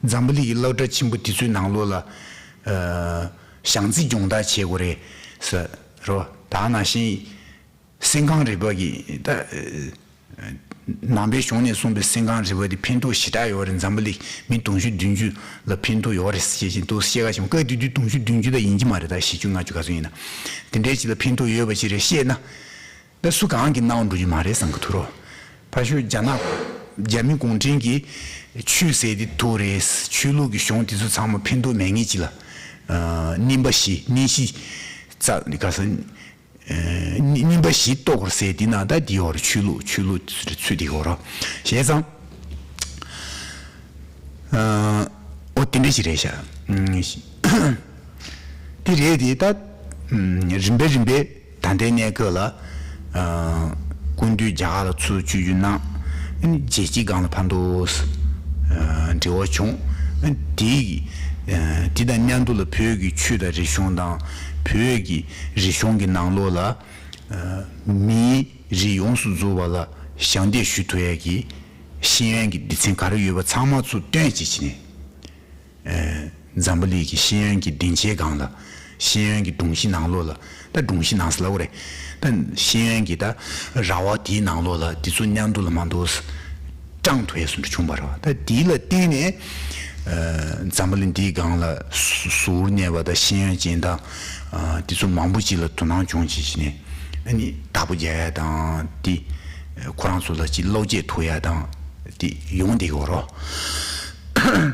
འཛམ་བུ་གླིང་གི་སློབ་གྲྭ་ཆེན་པོ་དེ་ཚོའི་ནང་ལོགས་ལ་ཨ་བྱང་རྩིས་སྦྱོང་བརྡར་བྱེད་དགོས་རེད་ཟེར་རོ། ད་ནང་བཞིན་སེམས་ཁམས་རིག་པ་གི་ད་ཨ་ནང་པའི་གཞུང་ནས་གསུངས་པའི་སེམས་ཁམས་རིག་པ་དེ་ཕན་ཐོགས་ཞེ་དྲག་ཡོད་རེད། འཛམ་བུ་གླིང་མི་དུང་ཕྱུར་བདུན་ཅུ་ལ་ཕན་ཐོགས་ཡོད་རེད་ཟེར་བཞིན་དུ་བཤད་ག་ཞིམ། སྐབས་དེ་དུས་དུང་ཕྱུར་བདུན་ཅུ་ད་ཡིན་གྱི་མ་རེད། ད་བཞི་བཅུ་ལྔ་བཅུ་ག་ཚོད་ཡིན་ན། དེ་འདྲའི་ཅིག་ལ་ཕན་ཐོགས་ཡོད་པ་ཞིག་རེད་བཤད་ན། ད་སུ་གང་གིས་གནང་འགྲོ་རྒྱུ་མ་རེད་བསམ་གི་འདུག་རོ། ཕར་ཞོག་རྒྱ་ནག་རྒྱ་མི་གུང་ཁྲན་གྱིས་ཆོས་ཟེར་དེ་དོ་རེད། ཆོས་ལུགས་ཀྱི་གཞུང་དེ་ཚོ་ཚང་མ་ཕན་ཐོགས་མེད་ངེས་ཅིག་ལ་ཨ་གནོན་པ་བཞི་གནོན་ཤུགས་རྩ་ག་ས་ཨ་གནོན་པ་བཞི་གཏོང་དགོས་ཟེར་དེ་ན་ད་དེ་ཡོད་རེད། ཆོས་ལུགས་ཆོས་ལུགས་ཚུལ་དེ་ཡོད་རོ། བྱས་ཙང་ཨ་ཨོ་དེ་འདྲ་ཞིག་རེད་ཤག་དེ་རེད་དེ་ད་རིམ་པས་རིམ་པས་ད་ལྟའི་གནས་སྐབས་ལ་ཨ་སྐུ་མདུན་རྒྱ་གར་ལ་ཚུར་བསྐྱོད་རྒྱུ་གནང་། རྒྱལ་སྤྱིའི་སྒང་ལ་ཕར་འདུག་འབྲེལ་བ་བྱུང་། དེ་དེ་དང་མཉམ་དུ་ལ་བོད་ཀྱི་ཆོས་དང་རིག་གཞུང་དང་བོད་ཀྱི་རིག་གཞུང་གི་ནང་ལོགས་ལ་མིའི་རིགས་ཡོངས་སུ་རྫོགས་པ་ལ་ཞབས་འདེགས་ཞུ་ཐུབ་ཡ་གི་ཤེས་ཡོན་གྱི་སྡེ་ཚན་ག་རེ་ཡོད་པ་ཚང་མ་ཚུར་བཏོན་བྱས་བྱས་ནས། ཨེ། འཛམ་བུ་གླིང་གི་ཤེས་ཡོན་གྱི་སྡིངས་ཆའི་སྒང་ལ། ཤེས་ཡོན་གྱི་སྒྲོམ་གཞི་ནང་ལོགས་ལ། ད་སྒྲོམ་གཞི་ནང་ཟེར་ལབ་དགོས་རེད། ད་ཤེས་ཡོན་གྱི་ད་ར་བ་དེའི་ནང་ལོགས་ལ་དེ་ཚོ་མཉམ་དུ་ལ་མ་འདུག་སྤྲང་ཐུབ་ཡས་སུ་འདྲ་བྱུང་བ་རེད་བ། ད་དེ་ལ་བརྟེན་ནས་ཨ་འཛམ་བུ་གླིང་འདིའི་སྒང་ལ་ཟུར་གནས་པ་དང་ཤེས་ཡོན་ཅན་དང་ཨ་དེ་ཚོ་མང་པོ་ཅིག་ལ་དོ་སྣང་བྱུང་བྱས་བྱས་ནས་ཨ་ནི་བདག་པོ་རྒྱག་ཡ་དང་དེ་ཁོ་རང་ཚོ་ལ་ཅིག་བློ་སྐྱེད་ཐུབ་ཡ་དང་དེ་ཡོང་བསྡད་ཀྱི་ཡོད་རེད་བ།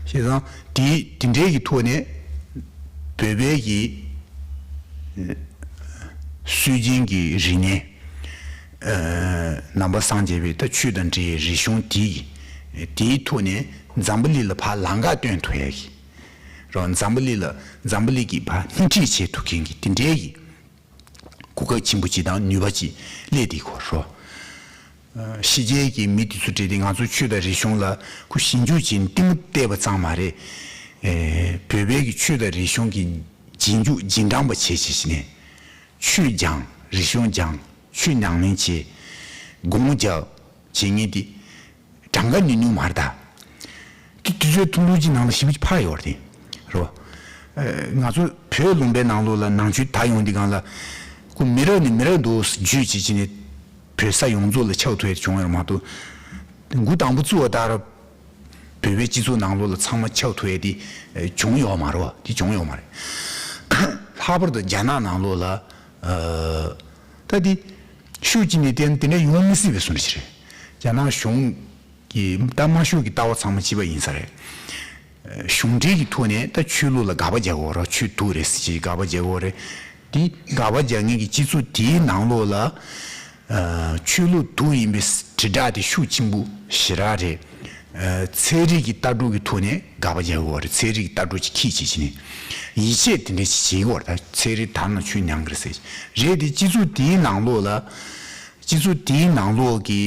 བྱས་ཙང་དེ་དེ་འདྲའི་གི་ཐོག་ནས་བོད་པའི་གི་སྲོལ་རྒྱུན་གྱི་རིག་གནས་ནང་པ་སངས་རྒྱས་པའི་ད་ཆོས་དང་འབྲེལ་བའི་རིག་གཞུང་དེ་གི་དེའི་ཐོག་ནས་འཛམ་བུ་གླིང་ལ་ཕར་ལམ་ཁ་སྟོན་ཐུབ་ཡ་གི་རོ། འཛམ་བུ་གླིང་ལ་འཛམ་བུ་གླིང་གི་ཕར་སྣེ་ཁྲིད་བྱེད་ཐུབ་མཁན་གི་དེ་འདྲའི་གི་གོ་སྐབས་ཆེན་པོ་ཅིག་དང་ནུས་པ་ཅིག་སླེབས་བསྡད་ཀྱི་ཡོད་རེད། ཕྱི་རྒྱལ་གྱི་མི་དེ་ཚོ་འདྲ་དེ་ང་ཚོའི་ཆོས་དང་རིག་གཞུང་ལ་ཁོ་ཞིབ་འཇུག་བྱས་ནས་གཏིང་མོ་བལྟས་པ་ཙམ་མ་རེད། ཨེ། བོད་པའི་གི་ཆོས་དང་རིག་གཞུང་གི་རྗེས་འཇུག་རྗེས་འབྲང་པ་བྱས་བྱས་བྱས་ནས་ཆོས་སྦྱང་རིག་གཞུང་སྦྱང་ཆོས་ཉམས་ལེན་བྱས་སྒོ་མོ་རྒྱག་བྱེད་མཁན་དེ། གྲངས་ཀ་ཉུང་ཉུང་མ་རེད་ད། དེ་དུས་ཚོད་ཐུང་ཐུང་ཅིག་ནང་ལ་ཞེ་པོ་ཅིག་འཕར་ཡོད་རེད་དེ། རེད་བ། ཨ། ང་ཚོ་བོད་ལུང་པའི་ནང་ལོགས་ལ་ནང་ཆོས་དར་ཡོང་དུས་སྒང་ལ། ཁོ་མི་རབས་ནས་མི་རབས་འདུག་བརྒྱུད་བྱས་བྱས་ནས་བོད་ས་ཡོངས་རྫོགས་ལ་ཁྱབ་ཐུབ་ཡ་བྱུང་ཡོད་རེད་མ་གཏོགས། འགོ་དང་པོ་བཙུགས་པ་ལྟར་བོད་པའི་སྤྱི་ཚོགས་ནང་ལོགས་ལ་ཚང་མ་ཁྱབ་ཐུབ་ཡ་དེ་བྱུང་ཡོད་མ་རེད་བ། དེ་བྱུང་ཡོད་མ་རེད། ལྷག་པར་དུ་རྒྱ་ནག་ནང་ལོགས་ལ། ཨ། ད་དེ་ཤུགས་ཀྱིས་ནི་དེ་དེ་འདྲ་ཡོང་མི་སྲིད་པའི་བཟོ་འདྲ་ཞིག་རེད། རྒྱ་ནག་གཞུང་གི་ད་དམར་ཤོག་གི་ལྟ་བ་ཚང་མ་གཅིག་པ་ཡིན་ས་རེད། གཞུང་འབྲེལ་གྱི་ཐོག་ནས་ད་ཆོས་ལུགས་ལ་དགག་པ་རྒྱག་དགོས་རེད། ཆོས་སྡུག་རེད་ཟེར་གྱི་དགག་པ་རྒྱག་དགོས་རེད། དེ་དགག་པ་རྒྱག་མཁན་གྱི་སྤྱི་ཚོགས་དེའི་ནང་ལོགས་ལ། ཨ། ཆོས་ལུགས་སྡུག་ཡིན་པའི་དྲིལ་བསྒྲགས་དེ་ཤུགས་ཆེན་པོ་ཞེ་དྲག་རེད། ཨ། ཚན་རིག་གི་ལྟ་གྲུབ་ཀྱི་ཐོག་ནས་དགག་པ་རྒྱག་དགོས་རེད། ཚན་རིག་གི་ལྟ་གྲུབ་ཅིག་ཁྱེར་བྱས་བྱས་ནས་ཡིད་ཆེས་དེ་འདྲ་ཞིག་བྱེད་དགོས་རེད། ད་ཚན་རིག་དར་ན་ཆོས་ཉམས་ཀྱི་རེད་ཟེར་རེད་དེ། སྤྱི་ཚོགས་དེའི་ནང་ལོགས་ལ། སྤྱི་ཚོགས་དེའི་ནང་ལོགས་ཀྱི་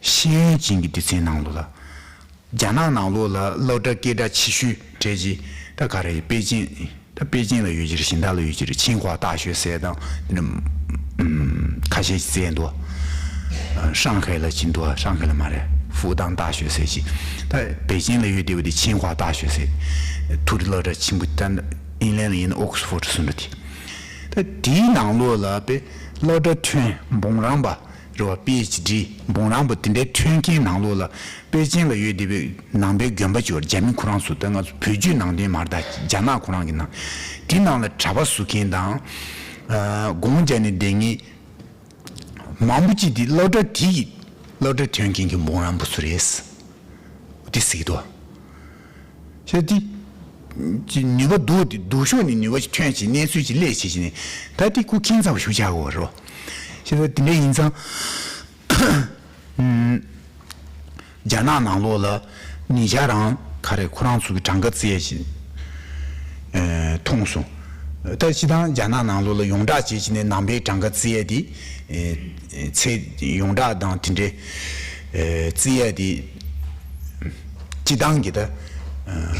ཤེས་ཡོན་ཅན་གྱི་སྡེ་ཚན་ནང་ལོགས་ལ། རྒྱ་ནག་ནང་ལོགས་ལ་སློབ་གྲྭ་སྐད་གྲགས་ཆེ་ཤོས་གྲས་ཀྱི་ད་ག་རེ་པེ་ཅིན། ད་པེ་ཅིན་ལ་ཡོད་ཀྱི་རེད། ཞིང་ཏ་ལ་ཡོད་ཀྱི་རེད། ཆིང་ཧྭ་大学ཟེར་དང་དེ་ནི་ཁ་ཤས་ཤིག་བཙལ་འདུག་ཧྲང་ཧའེ་ལ་ཕྱིན་འདུག་ཧྲང་ཧའེ་ལ་མ་རེད། ཧྥུའུ་ཏང་大学ཟེར་ཞིག་ད་པེ་ཅིན་ལ་ཡོད་བསྡད་པ་དེ་ཆིང་ཧྭ་大学ཟེར། མཐོ་རིམ་སློབ་གྲྭ་ཆེན་པོ་ད་ཨིན་ལན་ལ་ཡིན་ན་ཨོག་སི་ཕོར་ཌི་ཟེར་འདྲ་དེ། ད་དེའི་ནང་ལོགས་ལ་པེ་སློབ་གྲྭ་ཐོན་འབུམ་རམས་པ་རེད་བ། པི་ཨེཆ་ཌི་འབུམ་རམས་པ་དེ་འདྲའི་ཐོན་མཁན་ནང་ལོགས་ལ། པེ་ཅིན་ལ་ཡོད་བསྡད་པའི་ནང་པའི་དགོན་པ་ཅིག་ཡོད་རེད། རྒྱ་མི་ཁོ་རང་ཚོ། ད་ང་ཚོ་བོད་བརྒྱུད་ནང་བསྟན་མ་རེད། ད་རྒྱ་ནག་ཁོ་རང་གི་ནང་། དེ་ནང་ལ་གྲྭ་པ་བཟོ་མཁན་དང་། ཨ། སྒོང་རྒྱག་ནས་བསྡད་མཁན་མང་པོ་ཅིག་དེ་སློབ་གྲྭ་དེ་གི་སློབ་གྲྭ་ཐོན་མཁན་གྱི་འབུམ་རམས་པ་ཚོ་རེད། དེ་ཟེར་གྱི་འདུག་ཤ་དེ་ནུས་པ་འདུག་དེ་སྡུག་ཤོས་ནས་ནུས་པ་ཅིག་ཐོན་བྱས། གནས་ཚུལ་ཅིག་སླེབས་བྱས་བྱས་ནས། ད་དེ་ཁོ་ཁྱད་མཚར་པོ་ཞིག་ཆགས་ཀྱི་ཡོད་རེད། ཤ་དེ་འདྲ་ཡིན་ཙང་། ཨུམ། རྒྱ་ནག་ནང་ལོགས་ལ་ཉེ་ཆར་རང་ག་རེ་ཁོ་རང་ཚོ་གི་གྲངས་ཀ་བརྩི་ཡས་ཤིག་ཨེ། མཐོང་སོང་། ད་སྤྱིར་བཏང་རྒྱ་ནག་ནང་ལོགས་ལ་ཡོངས་གྲགས་བྱས་བྱས་ནས་ནང་པའི་གྲངས་ཀ་བརྩི་ཡས་དེ། ཨེ། ཚད་ཡོངས་གྲགས་དང་དེ་འདྲའི་ཨེ། བརྩི་ཡས་དེ། སྤྱིར་བཏང་གི་ད། ཨ།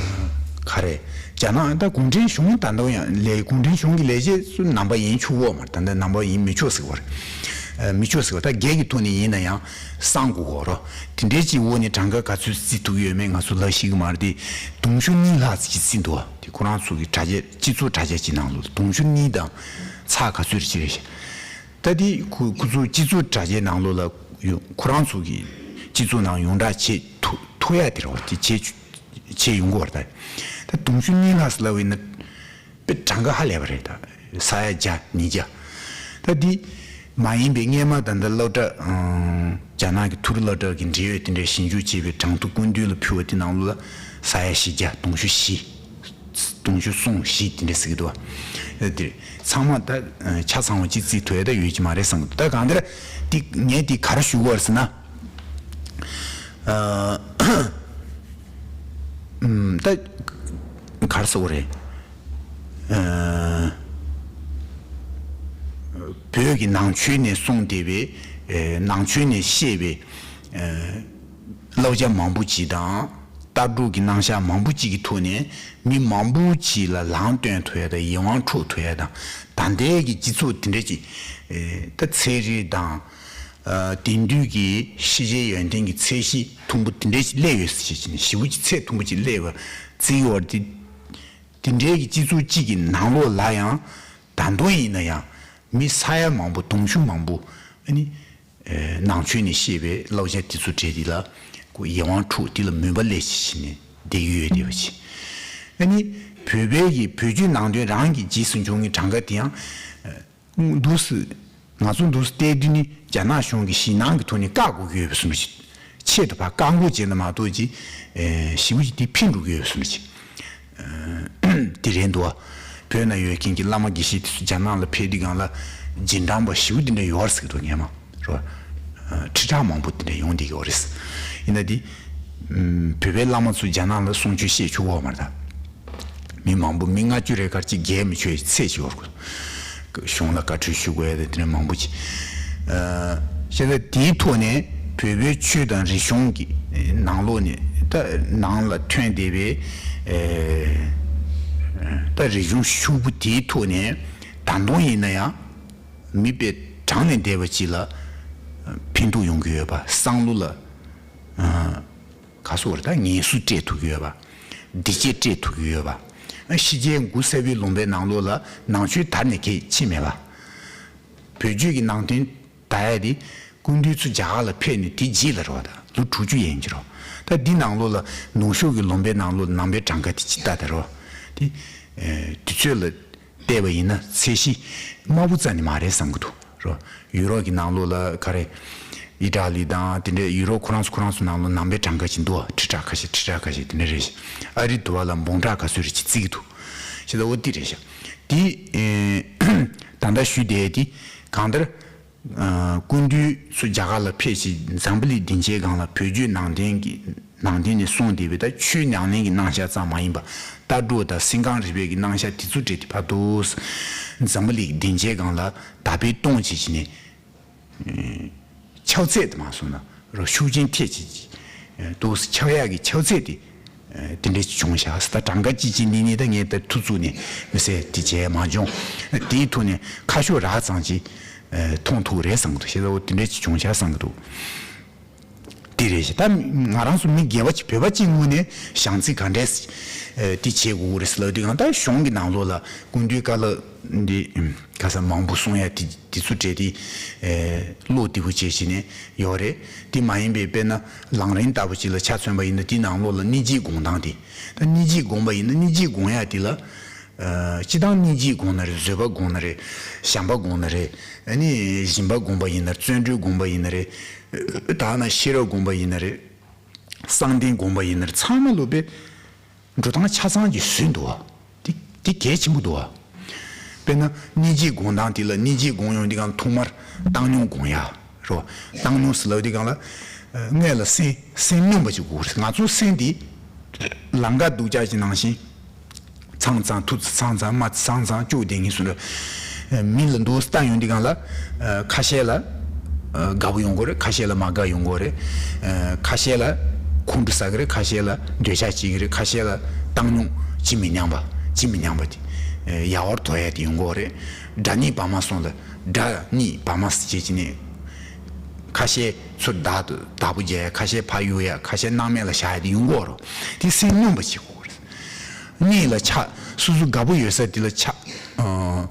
ག་རེ། རྒྱ་ནག་ད་གུང་ཁྲན་གཞུང་ད་དུང་ཡང་ལས། གུང་ཁྲན་གཞུང་གི་ལས་བྱེད་ཚོ་ནང་པ་ཡིན་ཆོག་གི་ཡོད་མ་རེད། ད་ལྟ་ནང་པ་ཡིན་མི་ཆོག་ཟེར་གྱི་ཡོད་རེད། ཨ། མི་ཆོག་ཟེར་གྱི་ཡོད། ད་སྒེར་གྱི་ཐོག་ནས་ཡིན་ན་ཡང་གསང་དགོས་ཀྱི་ཡོད་རེད། དེ་འདྲའི་ཅིག་འོག་ནས་གྲངས་ཀ་ག་ཚོད་བརྩི་ཐུབ་ཀྱི་ཡོད་མེད་ང་ཚོ་ལ་ཤེས་ཀྱི་མ་རེད་དེ། དུང་ཕྱུར་གཉིས་ལྷག་ཅིག་བརྩིས་འདུག་དེ་ཁོ་རང་ཚོ་གི་དྲ་རྒྱ། སྤྱི་ཚོགས་དྲ་རྒྱ་ཅིག་ནང་ལོགས་དུང་ཕྱུར་གཉིས་དང་ཚེག་ག་ཚོད་རེད་ཅིག་རེད་ཤག་ད་དེ་ཁོ། ཁོ་ཚོ་སྤྱི་ཚོགས་དྲ་རྒྱའི་ནང་ལོགས་ལ་ཡོད། ཁོ་རང་ཚོ་གི་སྤྱི་ཚོགས་ནང་ཡོངས་གྲགས་བྱེད་ཐུབ། ཐུབ་ཡ་དེ་རེད་བ། དེ་བྱེད། བྱེད་ཡོང་གི་ཡོད་རེད། ད་ད་དུང་ཕྱུར་གཉིས་ལྷག་ཟེར་ལབ་པ་ཡིན་ན་དཔེ་གྲངས་ཀ་ཧ་ལས་པ་རེད། ད་ས་ཡ་བརྒྱ་ཉིས་བརྒྱ། ད་དེ་མ་ཡིན་པའི་སྔས་མ་ད་ལྟ་སློབ་གྲྭ། ཨང་། རྒྱ་ནག་གི་མཐོ་རིམ་སློབ་གྲྭ་གི་འབྲེལ་ཡོད་དེ་འདྲའི་ཞིབ་འཇུག་བྱས་པའི་གྲངས་ཐོ་སྐུ་མདུན་ལ་ཕུལ་བ་དེ་ནང་ལོགས་ལ་ས་ཡ་བཞི་བརྒྱ། དུང་ཕྱུར་བཞི། དུང་ཕྱུར་གསུམ་བཞི་དེ་འདྲ་ཟེར་གྱི་འདུག་བ། དེ་ཚང་མ་ད་ཆ་ཚང་བ་གཅིག་བརྩི་ཐུབ་ཡ་ད་ཡོད་ཀྱི་མ་རེད་བསམ་གྱི་འདུག་ད་གང་ལྟར་དེ་ངས་དེ་ག་རེ་ཞུ་དགོས་རེད་ཟེར་ན། ཨ། ཨུམ། ད་ག་རེ་ཟེར་དགོས་རེད། ཨ། བོད་ཀྱི་ནང་ཆོས་ནས་གསུངས་བསྡད་པའི། ཨེ། ནང་ཆོས་ནས་བཤད་པའི། ཨེ། བསླབ་བྱ་མང་པོ་ཅིག་དང་། ལྟ་གྲུབ་ཀྱི་རྣམ་གཞག་མང་པོ་ཅིག་གི་ཐོག་ནས་མི་མང་པོ་ཅིག་ལ་ལམ་སྟོན་ཐུབ་ཡ་དང་ཡིད་དབང་འཕྲོག་ཐུབ་ཡ་དང་། ད་ལྟའི་གི་སྤྱི་ཚོགས་དེ་འདྲ་ཅིག་ཨེ། ད་ཚན་རིག་དང་། ཨ། དེང་དུས་ཀྱི་ཤེས་བྱའི་ཡོན་ཏན་གྱི་ཚད་གཞི་མཐོན་པོ་དེ་འདྲ་ཅིག་སླེབས་ཡོད་ཟེར་བྱས་ནས། ཞེ་པོ་ཅིག་ཚད་མཐོན་པོ་ཅིག་སླེབས་པ་བརྩི་ཡོད་རེད་དེ། དེ་འདྲའི་གི་སྤྱི་ཚོགས་གཅིག་གི་ནང་ལོགས་ལ་ཡང་ད་དུང་ཡིན་ན་ཡང་མི་ས་ཡ་མང་པོ། དུང་ཕྱུར་མང་པོ། ཨ་ནི། ཨེ། ནང་ཆོས་ནས་བཤད་པའི་བསླབ་བྱ་དེ་ཚོ་འདྲ་དེ་ལ་ཁོ་ཡིད་དབང་འཕྲོག་དེ་ལ་མོས་པ་སླེབས་བྱས་ནས་བསྡད་ཀྱི་ཡོད་བསྡད་པ་ཅིག་ཨ་ནི་བོད་པའི་གི་བོད་བརྒྱུད་ནང་བསྟན་རང་གི་རྗེས་སུ་འཇུག་མཁན་གྲངས་ཀ་དེ་ཡང་། ཨ། འདུག་སེ། ང་ཚོ་འདུག་སེ་བལྟས་དུས་ནི་རྒྱ་ནག་གཞུང་གིས་ཞེད་སྣང་གི་ཐོག་ནས་བཀག་དགོས་ཀྱི་ཡོད་པའི་བཟོ་འདྲ་ཅིག་ཆེད་དུ་ཕར་བཀག་འགོག་བྱས་ན་མ་གཏོགས་ཅིག་ཨེ། ཞེ་པོ་ཅིག་དེ་ཕན་འགྲོ་གི་ཡོད་པའི་བཟོ་འདྲ་ཅིག་ཨ། དེ་རེད་འདུག་བ། བོད་ན་ཡོད་མཁན་གྱི་བླ་མ་དགེ་བཤེས་དེ་ཚོ་རྒྱ་ནག་ལ་ཕེབས་དུས་སྒང་ལ་རྗེས་འབྲང་པ་ཞེ་པོ་དེ་འདྲ་ཡོད་རེད་ཟེར་གྱི་འདུག་སྔོན་མ་རེད་བ། ཨ། ཁྲི་ཕྲག་མང་པོ་དེ་འདྲ་ཡོང་བསྡད་ཀྱི་ཡོད་རེད། ཡིན་ན་དེ། ཨུམ། བོད་པའི་བླ་མ་ཚོ་རྒྱ་ནག་ལ་གསུང་ཆོས་བཤད་ཆོག་གི་ཡོད་མ་རེད་ད། མི་མང་པོ། མི་ལྔ་བཅུ་རེ་ཁར་གཅིག་བརྒལ་མི་ཆོག་པའི་ཚད་ཅིག་ཡོད་རེད། གཞུང་ལ་བཀའ་འཁྲོལ་ཞུ་དགོས་ཡ་དེ་འདྲ་མང་པོ་ཅིག་ཨ། བྱས་ཙང་དེའི་ཐོག་ནས་བོད་པའི་ཆོས་དང་རིག་གཞུང་གི་ནང་ལོགས་ནས། ད་ནང་ལ་ཐོན་བསྡད་པའི། ཨེ། ད་རིག་གཞུང་ཕྱུག་པོ་དེའི་ཐོག་ནས་ད་དུང་ཡིན་ན་ཡང་མི་དཔེ་གྲངས་ལས་འདས་པ་ཅིག་ལ་ཕན་ཐོགས་ཡོང་གི་ཡོད་པ། བསམ་བློ་ལ། ཨ། ག་སོགས་རེད། ད་ངལ་གསོ་སྤྲད་ཐུབ་ཀྱི་ཡོད་པ། བདེ་སྐྱིད་སྤྲད་ཐུབ་ཀྱི་ཡོད་པ། ཨ། ཕྱི་རྒྱལ་འགོ་གསར་པའི་ལུང་པའི་ནང་ལོགས་ལ་ནང་ཆོས་དར་ནས་གལ་ཆེ་མེད་པ། བོད་བརྒྱུད་ཀྱི་ནང་བསྟན་དར་ཡ་དེ་སྐུ་མདུན་ཚོ་རྒྱ་གར་ལ་ཕེབས་ནས་དེ་རྗེས་ལ་རེད་བ། ད་ལོ་དྲུག་ཅུ་ཡན་གྱི་རེད། ད་འདི་ནང་ལོགས་ལ་ནུབ་ཕྱོགས་ཀྱི་ལུང་པའི་ནང་ལོགས་ནང་པའི་གྲངས་ཀ་དེ་ཇི་ལྟར་དར་རེད་བ། དེ། ཨེ། དུས་ཚོད་ལ་བལྟས་པ་ཡིན་ན་ཚད་གཞི་དམའ་པོ་རྩ་ནས་མ་རེད་བསམ་གྱི་འདུག་རོ། ཡུ་རོབ་ཀྱི་ནང་ལོགས་ལ་ག་རེ། ཨི་ཊ་ལི་དང་དེ་འདྲའི་ཡུ་རོབ་ཁོ་རང་ཚོ་ཁོ་རང་ཚོ་ནང་ལ་ནང་པའི་གྲངས་ཀ་ཅིག་འདུག་བ། ཁྲི་ཕྲག་ཁ་ཤས་ཁྲི་ཕྲག་ཁ་ཤས་དེ་འདྲ་རེད་ཤག་ཨ་རི་དུ་བ་ལ་འབུམ་ཕྲག་ག་ཚོད་རེད་ཅིག་བརྩི་གི་འདུག་ཤེས་ད་འོ་དེ་རེད་ཤག་དེ་ཨེ་ད་ལྟ་ཞུས་བསྡད་དེ་གང་ལྟར། ཨ་སྐུ་མདུན་ཚོ་རྒྱ་གར་ལ་ཕེབས་ཤིང་འཛམ་བུ་གླིང་སྡིངས་ཆའི་སྒང་ལ་བོད་བརྒྱུད་ནང་བསྟན་གྱི་ནང་བསྟན་ནས་གསུངས་བསྡད་པའི་ད་ཆོས་ཉམས་ལེན་གྱི་རྣམ་གཞག་ཙམ་མ་ཡིན་པ། ལྟ་གྲུབ་དང་སེམས་ཁམས་རིག་པའི་གི་རྣམ་གཞག་དེ་ཚོ་སྦྲེལ་ཏེ་ཕར་འདུག་སེ་འཛམ་བུ་གླིང་སྡིངས་ཆའི་སྒང་ལ་དར་སྤེལ་གཏོང་བྱེད་ཀྱི་ནས་ཁྱབ་ཚད་དུ་མ་སོང་ན་རོ་ཤུགས་རྐྱེན་ཐེབས་བྱེད་ཀྱི་འདུག་སེ་ཁྱབ་ཡག་གི་ཁྱབ་ཚད་དེ། དེ་འདྲ་ཅིག་བྱུང་ཤག་ཟེར། ད་གྲངས་ཀ་ཅིག་ཅིག་འདི་ནི་ད་ངས་ད་ཐུགས་བཙུགས་ནས་མི་ཟེར་དེ་བྱས་མ་བྱུང་། དེའི་ཐོག་ནས་ཁ་ཤོ་རག་ཙམ་ཅིག་མཐོང་ཐུབ་རེད་བསམ་གི་འདུག་ཤེས་ད་འོ་དེ་འདྲ་ཅིག་བྱུང་ཤག་བསམ་གི་འདུག་དེ་རེད་ཤག་ད་ང་རང་ཚོ་མི་སྒེར་བ་ཅིག་བོད་པ་ཅིག་ངོས་ནས་བྱང་རྩིས་ག་འདྲས་དེ་བྱེད་དགོས་རེད་ཟེར་ལབ་དུས་གང་ལྟར་གཞུང་གི་ནང་ལོགས་ལ་སྐུ་མདུན་བཀའ་སློབ་འདི་ག་ས་མང་པོ་གསུང་ཡ་དེ་དེ་ཚོ་སྤྲད་དེ་བློ་བདེ་པོ་བྱས་བྱས་ནས་ཡོད་རེད། དེ་མ་ཡིན་པའི་དཔེར་ན་ལམ་རིམ་ལྟ་བུ་ཅིག་ལ་ཆ་མཚོན་པ་ཡིན་ན་དེའི་ནང་ལོགས་ལ་སྙིང་རྗེའི་སྒོམ་སྟངས་དེ། ད་སྙིང་རྗེ་སྒོམ་པ་ཡིན་ན་སྙིང་རྗེ་སྒོམ་ཡ་དེ་ལ། ཨ་སྤྱིར་བཏང་སྙིང་རྗེ་སྒོམ་ན་རེད། བཟོད་པ་སྒོམ་ན་རེད། བྱམས་པ་སྒོམ་ན་རེད། ཨ་ནི་སྦྱིན་པ་སྒོམ་པ་ཡིན་ན་རེད། བརྩོན་འགྲུས་སྒོམ་པ་ཡིན་ན་རེད། ད་ན་ཤེས་རབ་སྒོམ་པ་ཡིན་ན་རེད། བསམ་གཏན་སྒོམ་པ་ཡིན་ན་རེད། ཚང་མ་ལོ་པའི་འགྲོ་སྟངས་ཆ་ཚང་གི་བཟོས་འདུག་བ། དེ་དེ་གལ་ཆེན་པོ་འདུག་བ། དཔེར་ན་སྙིང་རྗེ་སྒོམ་སྟངས་དེ་ལ་སྙིང་རྗེ་སྒོམ་ཡོང་དུས་སྒང་ཐོག་མར་བཏང་སྙོམས་སྒོམ་ཡ། རོ། བཏང་སྙོམས་སུ་ལབ་དུས་སྒང་ལ། ཨ་སྔོན་ལ་སེམས་སེམས་སྙོམས་པ་ཅིག་དགོས་རེད། ང་ཚོ་སེམས་འདི་ལམ་ཀ་སྡུག་ཅག་ཅིག་ནང་བཞིན། ཚང་ཚང་ཐུག་ཚང་ཚང་མ་ཚང་ཚང་སྐྱོ་བསྡད་ངེས་སུ་རེད། མི་ལ་འདུག་སེ་ལྟ་ཡོང་དུས་སྒང་ལ། ཨ་ཁ་ཤས་ལ། ཨ་དགའ་པོ་ཡོང་གི་རེད། ཁ་ཤས་ལ་མ་དགའ་ཡོང་གི་རེད། ཨ་ཁ་ཤས་ལ་ཁོང་ཁྲོ་ཟ་གི་རེད། ཁ་ཤས་ལ་འདོད་ཆགས་སྐྱེ་གི་རེད། ཁ་ཤས་ལ་བཏང་སྙོམས་ཅི་མི་སྙམ་པ་ཅི་མི་སྙམ་པ་དེ། ཨ་ཡག་པོར་དོར་ཡ་དེ་ཡོང་གི་རེད། དགྲ་གཉིས་བར་མ་སོང་ལ་དགྲ་གཉིས་བར་མ་སུ་བྱེད་ཀྱི་ནས། ཁ་ཤས་ཚུར་བདག་ཏུ་བདག་པོ་རྒྱག་ཡ། ཁ་ཤས་ཕར་གཡུག་ཡ། ཁ་ཤས་སྣང་མེད་ལ་བཞག་ཡ་དེ་ཡོང་གི་རེད། དེ་སེམས་སྙོམས་པ་བྱེད་དགོས་རེད། གཉིས་ལ་ཆགས། སོ་སོ་དགའ་པོ་ཡོད་ས་དེ་ལ་ཆགས། ཨ་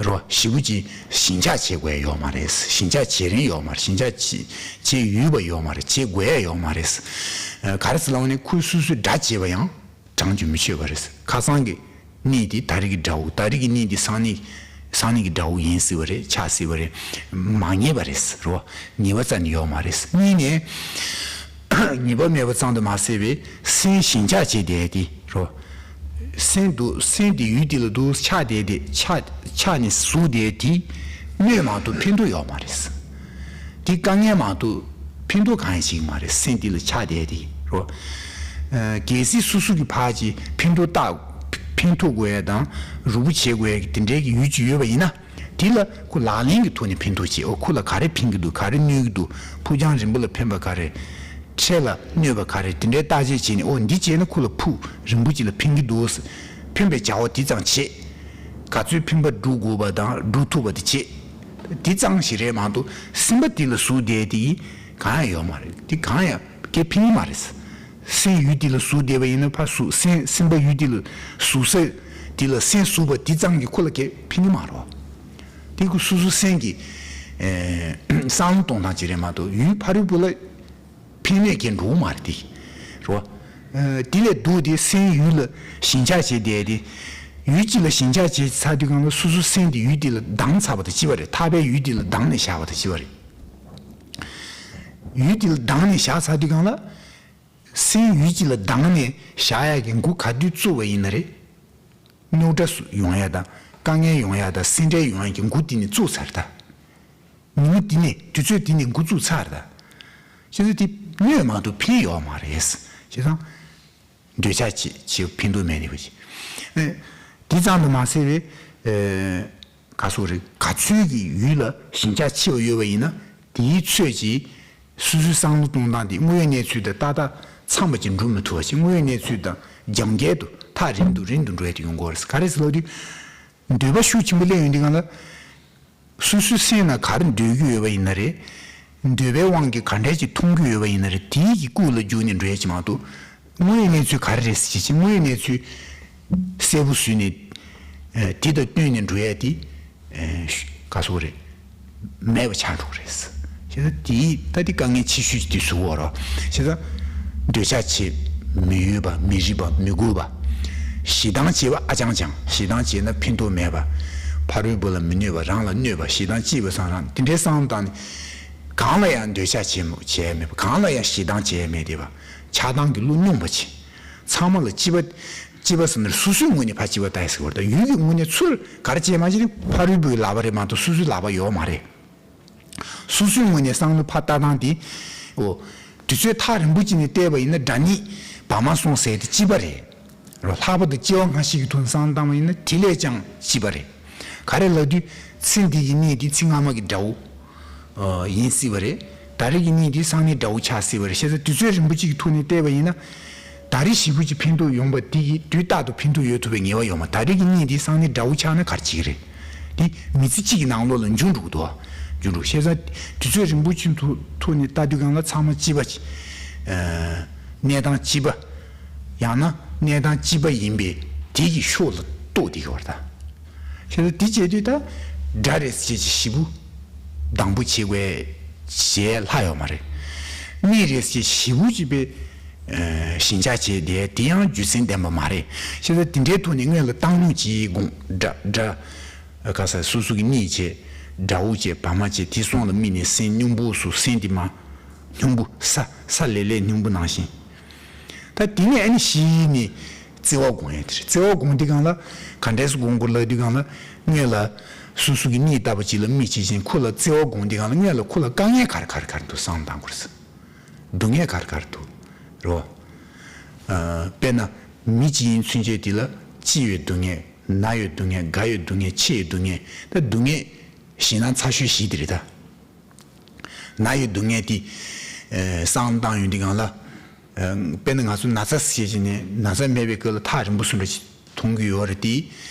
རོ། ཞེ་པོ་ཅིག་ཞེན་ཆགས་བྱེད་དགོས་ཡ་ཡོད་མ་རེད། ཞེན་ཆགས་བྱེད་རན་ཡོད་མ་རེད། ཞེན་ཆགས་བྱེད་བྱེད་འོས་པ་ཡོད་མ་རེད། བྱེད་དགོས་ཡ་ཡོད་མ་རེད། ཨ་ག་རེ་ཟེར་ལབ་ན་ཁོས་སོ་སོའི་དགྲ་བྱས་པ་ཡང་། གྲངས་ཀྱིས་མི་ཆོད་པ་རེད། ཁ་སང་གི་གནས་དེ་ད་རེས་ཀྱི་དགྲ་བོ། ད་རེས་ཀྱི་གནས་དེ་སང་ཉིན་སང་ཉིན་གྱི་དགྲ་བོ་ཡིན་སྲིད་པ་རེད། ཆགས་སྲིད་པ་རེད། མ་ངེས་པ་རེད་རོ། ངེས་པ་རྩ་ནས་ཡོད་མ་རེད། གཉིས་ནས། ངེས་པ་མེད་པ་ཙམ་དུ་མ་ཟད་པའི་སེམས་ཞེན་ཆགས་བྱེད་བསྡད་དེ་རོ། སེམས་འདུག་སེམས་དེ་ཡུལ་དེ་ལ་འདུག་ཆགས་བསྡད་དེ། ཆགས་ཆགས་ནས་ཟུག་བསྡད་དེ་གནོད་མ་གཏོགས་ཕན་ཐོགས་ཡོད་མ་རེད། དེ་དཀའ་ངལ་མ་གཏོགས་ཕན་ཐོགས་གང་ཡང་བྱེད་ཀྱི་མ་རེད། སེམས་འདི་ལ་ཆགས་བསྡད་དེ་རོ། ཨ་གལ་སྲིད་སོ་སོ་གི་ཕར་གྱི་ཕན་ཐོགས་བཏགས། ཕན་ཐོགས་དགོས་ཡ་དང་རུ་བོ་བྱེད་དགོས་ཡ་གི་དེ་འདྲའི་གི་ཡུལ་ཅིག་ཡོད་པ་ཡིན་ན། དེ་ལ་ཁོ་ལག་ལེན་གྱི་ཐོག་ནས་ཕན་ཐོགས་བྱེད། ཨོ་ཁོ་ལ་ག་རེ་ཕན་གྱི་འདུག་ག་རེ་གནོད་ཀྱི་འདུག་ཕུགས་རྒྱང་རིང་པོ་ལ་ཕན་པ་ག་རེ། འཕྲལ་ལ་གནོད་པ་ག་རེ། དེ་འདྲའི་བརྟག་དཔྱད་བྱས་ནས་ཨོ་འདི་བྱས་ན་ཁོ་ལ་ཕུགས་རིང་པོ་ཅིག་ལ་ཕན་གྱི་འདུག་ཕན་པའི་བྱ་བ་དེ་ཙམ་བྱེད། ག་ཚོད་ཕན་པ་སྒྲུབ་དགོས་པ་དང་སྒྲུབ་ཐུབ་པ་དེ་བྱེད། དེ་ཙམ་ཞིག་རེད་མ་གཏོགས་སེམས་པ་དེ་ལ་ཟུག་བསྡད་དེ་གང་ཡང་ཡོད་མ་རེད། དེ་གང་ཡང་སྐད་ཕན་གྱི་མ་རེད། སེམས་ཡུལ་དེ་ལ་ཟུག་བསྡད་པ་ཡིན་ན་ཕར་ཟུག་སེམས་སེམས་པ་ཡུལ་དེ་ལ་ཟུག་ས་དེ་ལ་སེམས་ཟུག་པ་དེ་ཙམ་གྱིས་ཁོ་ལ་སྐད་ཕན་གྱི་མ་རེད། དེ་ཁོ་སོ་སོ་སེམས་ཀྱི་ཨེ་བསམ་བློ་གཏོང་སྟངས་ཅིག་རེད་མ་གཏོགས་ཡུལ་ཕ་རོལ་པོ་ལ། ཕན་གནོད་ཀྱི་འགྲོ་མ་རེད་དེ། རོ། ཨ་དེ་ལས་སྡུག་དེ་སེམས་ཡུལ་ལ་ཞེན་ཆགས་བྱས་བསྡད་དེ། ཡུལ་གཅིག་ལ་ཞེན་ཆགས་བྱས་ཚར་དུས་སྒང་ལ་སོ་སོ་སེམས་དེ་ཡུལ་དེ་ལ་སྡང་ཚར་བ་དང་གཅིག་པ་རེད། ཐག་པས་ཡུལ་དེ་ལ་སྡང་ནས་བཞག་པ་དང་གཅིག་པ་རེད། ཡུལ་དེ་ལ་སྡང་ནས་བཞག་ཚར་དུས་སྒང་ལ། སེམས་ཡུལ་གཅིག་ལ་སྡང་ནས་བཞག་ཡག་གི་འགོ་ག་དུས་བཙུགས་པ་ཡིན་ན་རེད། རྙོག་དྲ་སུ་ཡོང་ཡ་དང་དཀའ་ངལ་ཡོང་ཡ་དང་སེམས་ཁྲལ་ཡོང་ཡ་གི་འགོ་དེ་ནས་བཙུགས་ཚར་ད། ཉིན་མོ་དེ་ནས་དུས་ཚོད་དེ་ནས་འགོ་བཙུགས་ཚར་ད། བྱས་ཙང་དེ་གནོད་མ་གཏོགས་ཕན་ཡོད་མ་རེད། བྱས་ཙང་། འདོད་ཆགས་བྱེད་བྱེད་ཕན་ཐོགས་མེད་ནི་བ་ཞིག་ཨེ། དེ་ཙམ་དུ་མ་ཟད་པའི། ཨེ། ག་སོགས་རེད། ག་ཚོད་ཀྱི་ཡུལ་ལ་ཞེན་ཆགས་ཆེ་བ་ཡོད་པ་ཡིན་ན་དེའི་ཚོད་ཀྱིས། སོ་སོའི་བསམ་བློ་གཏོང་སྟངས་དེ་དངོས་ཡོད་གནས་ཚུལ་དང་ཏག་ཏག་འཚམས་པ་ཅིག་འགྲུབ་མི་ཐུབ་པ་ཞིག་དངོས་ཡོད་གནས་ཚུལ་དང་རྒྱབ་འགལ་དུ་ཐག་རིང་དུ་རིང་དུ་འགྲོ་ཡ་དེ་ཡོང་གི་ཡོད་རེད། ག་རེ་ཟེར་ལབ་དུས། འདོད་པ་ཤུགས་ཆེན་པོ་སླེབས་ཡོང་དུས་སྒང་ལ། སོ་སོའི་སེམས་ནང་ག་རེ་འདོད་ཀྱི་ཡོད་པ་ཡིན་ན་རེད། འདོད་པའི་དབང་གིས་ག་འདྲས་ཅིག་མཐོང་རྒྱུ་ཡོད་པ་ཡིན་ན་རེད། དེའི་གི་ཀུན་ལ་རྒྱུག་ནས་འགྲོ་ཡ་ཅིག་མ་གཏོགས། དངོས་ཡོད་གནས་ཚུལ་ག་རེ་རེད་ཟེར་བྱས་ཅིག་དངོས་ཡོད་གནས་ཚུལ་གསལ་པོ་བཟོས་ནས། ཨ་དེ་དང་བསྟུན་ནས་འགྲོ་ཡ་དེ། ཨ་ག་སོགས་རེད། མེད་པ་ཆགས་འགྲོ་གི་རེད། བྱས་ཙང་དེའི་ད་དེ་དཀའ་ངལ་ཆེ་ཤོས་ཅིག་དེ་བཟོ་གི་ཡོད་རེད། བྱས་ཙང་། འདོད་ཆགས་བྱེད། མི་འོས་པ། མི་རིགས་པ། མི་དགོས་པ། ཞེ་སྡང་བྱེད་པ་ཨ་ཅང་ཅང་། ཞེ་སྡང་བྱས་ན་ཕན་ཐོགས་མེད་པ། ཕ་རོལ་པོ་ལ་མི་གནོད་པ། རང་ལ་གནོད་པ། ཞེ་སྡང་སྐྱེས་པ་སང་རང་དེ་འདྲའི་བསམ་བློ་བཏང་ནས། གང་ལ་ཡང་འདོད་ཆགས་བྱེད་མོ་བྱས་མེད་པ། གང་ལ་ཡང་ཞེ་སྡང་བྱས་མེད་དེ་བ། ཆགས་སྡང་གི་བློ་སྙོམས་པ་བྱེད། ཚང་མ་ལ་སྤྱི་པ། སྤྱི་པ་ཟེར་ན་སོ་སོའི་ངོས་ནས་ཕར་སྤྱི་པ་ལྟ་ཡ་ཟེར་བ་དང་། ཡུལ་གྱི་ངོས་ནས་ཚུར་ག་རེ་བྱས་མ་བྱས་ནི་ཕ་རོལ་པོའི་ལག་པ་རེད་མ་གཏོགས་སོ་སོའི་ལག་པ་ཡོད་མ་རེད། སོ་སོའི་ངོས་ནས་བསམ་བློ་ཕར་ལྟ་སྟངས་དེ། འོ། དུས་ཚོད་ཐག་རིང་པོ་ཅིག་ནས་བལྟས་པ་ཡིན་ན་སྒྲ་སྙན་བར་མ་སོང་ཟེར་དེ་སྤྱི་པ་རེད། རོ། ལྷག་པར་དུ་སྐྱེ་བ་སྔ་ཕྱི་གི་ཐོག་ནས་བསམ་བློ་བཏང་བ་ཡིན་ན་དེ་ལས་ཀྱང་སྤྱི་པ་རེད། ག་རེ་ལབ་དུས་ཚེ་འདི་གི་གནས་འདི་ཚེ་སྔ་མ་གི་དགྲ་བོ། ཨ། ཡིན་སྲིད་པ་རེད། ད་རེས་ཀྱི་གནས་འདི་སང་ཉིན་དགྲ་བོ་ཆགས་སྲིད་པ་རེད། བྱས་ཙང་དུས་ཚོད་རིང་པོ་ཅིག་གི་ཐོག་ནས་བལྟས་པ་ཡིན་ན། ད་རེས་ཞེ་པོ་ཅིག་ཕན་ཐོགས་ཡོང་པ་འདི་གིས་དུས་རྟག་ཏུ་ཕན་ཐོགས་ཡོད་ཐུབ་པའི་ངེས་པ་ཡོད་མ། ད་རེས་ཀྱི་གནས་འདི་སང་ཉིན་དགྲ་བོ་ཆགས་ན་ག་རེ་བྱེད་ཀྱི་རེད། འདི་མི་ཚེ་གཅིག་གི་ནང་ལོགས་ལ་འབྱུང་འགྲོ་གི་འདུག་འབྱུང་འགྲོ། བྱས་ཙང་དུས་ཚོད་རིང་པོ་ཅིག་ཐོག་ཐོག་ནས་ལྟ་དུས་སྒང་ལ་ཚང་མ་སྤྱི་པ་ཅིག་ཨ། གནས་སྟངས་སྤྱི་པ། ཡང་ན་གནས་སྟངས་སྤྱི་པ་ཡིན་པས་དེ་གི་ཕྱོགས་ལ་རྟོག་བསྡད་ཀྱི་ཡོད་རེད་ད། བྱས་ཙང་འདི་བྱེད་དུས་ད་དགྲ་རེད་ཟེར་བྱས་ཞེ་པོ་སྡང་པོ་བྱེད་དགོས་བྱས་ལྷག་ཡོད་མ་རེད། གནས་རེད་ཟེར་བྱས་ཞེ་པོ་ཅིག་པའི་ཨ། ཞེན་ཆགས་བྱས་བསྡད་དེ་ཡང་རྒྱུ་མཚན་ལྡན་པ་མ་རེད། བྱས་ཙང་དེ་འདྲའི་ཐོག་ནས་སྔོན་ལ་བཏང་སྙོམས་ཀྱིས་དགོངས། དགྲ་དགྲ། ཁ་ས་སོ་སོ་གི་གནས་བྱས། དགྲ་བོ་བྱས། བར་མ་བྱས། དེ་སོང་ལ་དམིགས་ནས་སེམས་སྙོམས་པོ་སུ། སེམས་དེ་མ་སྙོམས་པོ་ས། ས་ལེབ་ལེབ་སྙོམས་པོ་ནང་བཞིན། ད་དེ་ནས་ཨ་ནི་གཞི་ནས་བརྩེ་བ་སྒོམ་ཡ་དེ་རེད། བརྩེ་བ་སྒོམ་དུས་སྒང་ལ་ག་འདྲས་སེ་སྒོམ་དགོས་ལབ་དུས་སྒང་ལ། སྔོན་ལ་སོ་སོ་གི་གནས་ལྟ་བུ་ཅིག་ལ་དམིགས་བྱས་ཤིང་ཁོ་ལ་བརྩེ་བ་སྒོམ་དུས་སྒང་ལ་སྔོན་ལ་ཁོ་ལ་དཀའ་ངལ་ག་རེ་ག་རེ་ག་རེ་འདུག་བསམ་བློ་བཏང་དགོས་རེད། སྡུག་བསྔལ་ག་རེ་ག་རེ་འདུག་རེད་བ། ཨ། དཔེར་ན་མི་གཅིག་ཡིན་ཚུན་ཆད་དེ་ལ་སྐྱེ་བའི་སྡུག་བསྔལ། ན་ཡོད་སྡུག་བསྔལ། རྒ་ཡོད་སྡུག་བསྔལ། འཆི་ཡི་སྡུག་བསྔལ། ད་སྡུག་བསྔལ་ཞེད་སྣང་ཚ་ཤོས་བཞི་དེ་རེད་ད། ན་ཡོད་སྡུག་བསྔལ་དེ། ཨ། བསམ་བློ་བཏང་ཡོང་དུས་སྒང་ལ། ཨ། དཔེར་ན་ང་ཚོ་ན་ཚ་ཟེར་བྱས་ནས་ན་ཚ་མེད་པའི་སྐབས་ལ་ཐག་རིང་པོ་སུ་འདྲ་ཞིག་མཐོང་གི་ཡོད་རེད་དེ།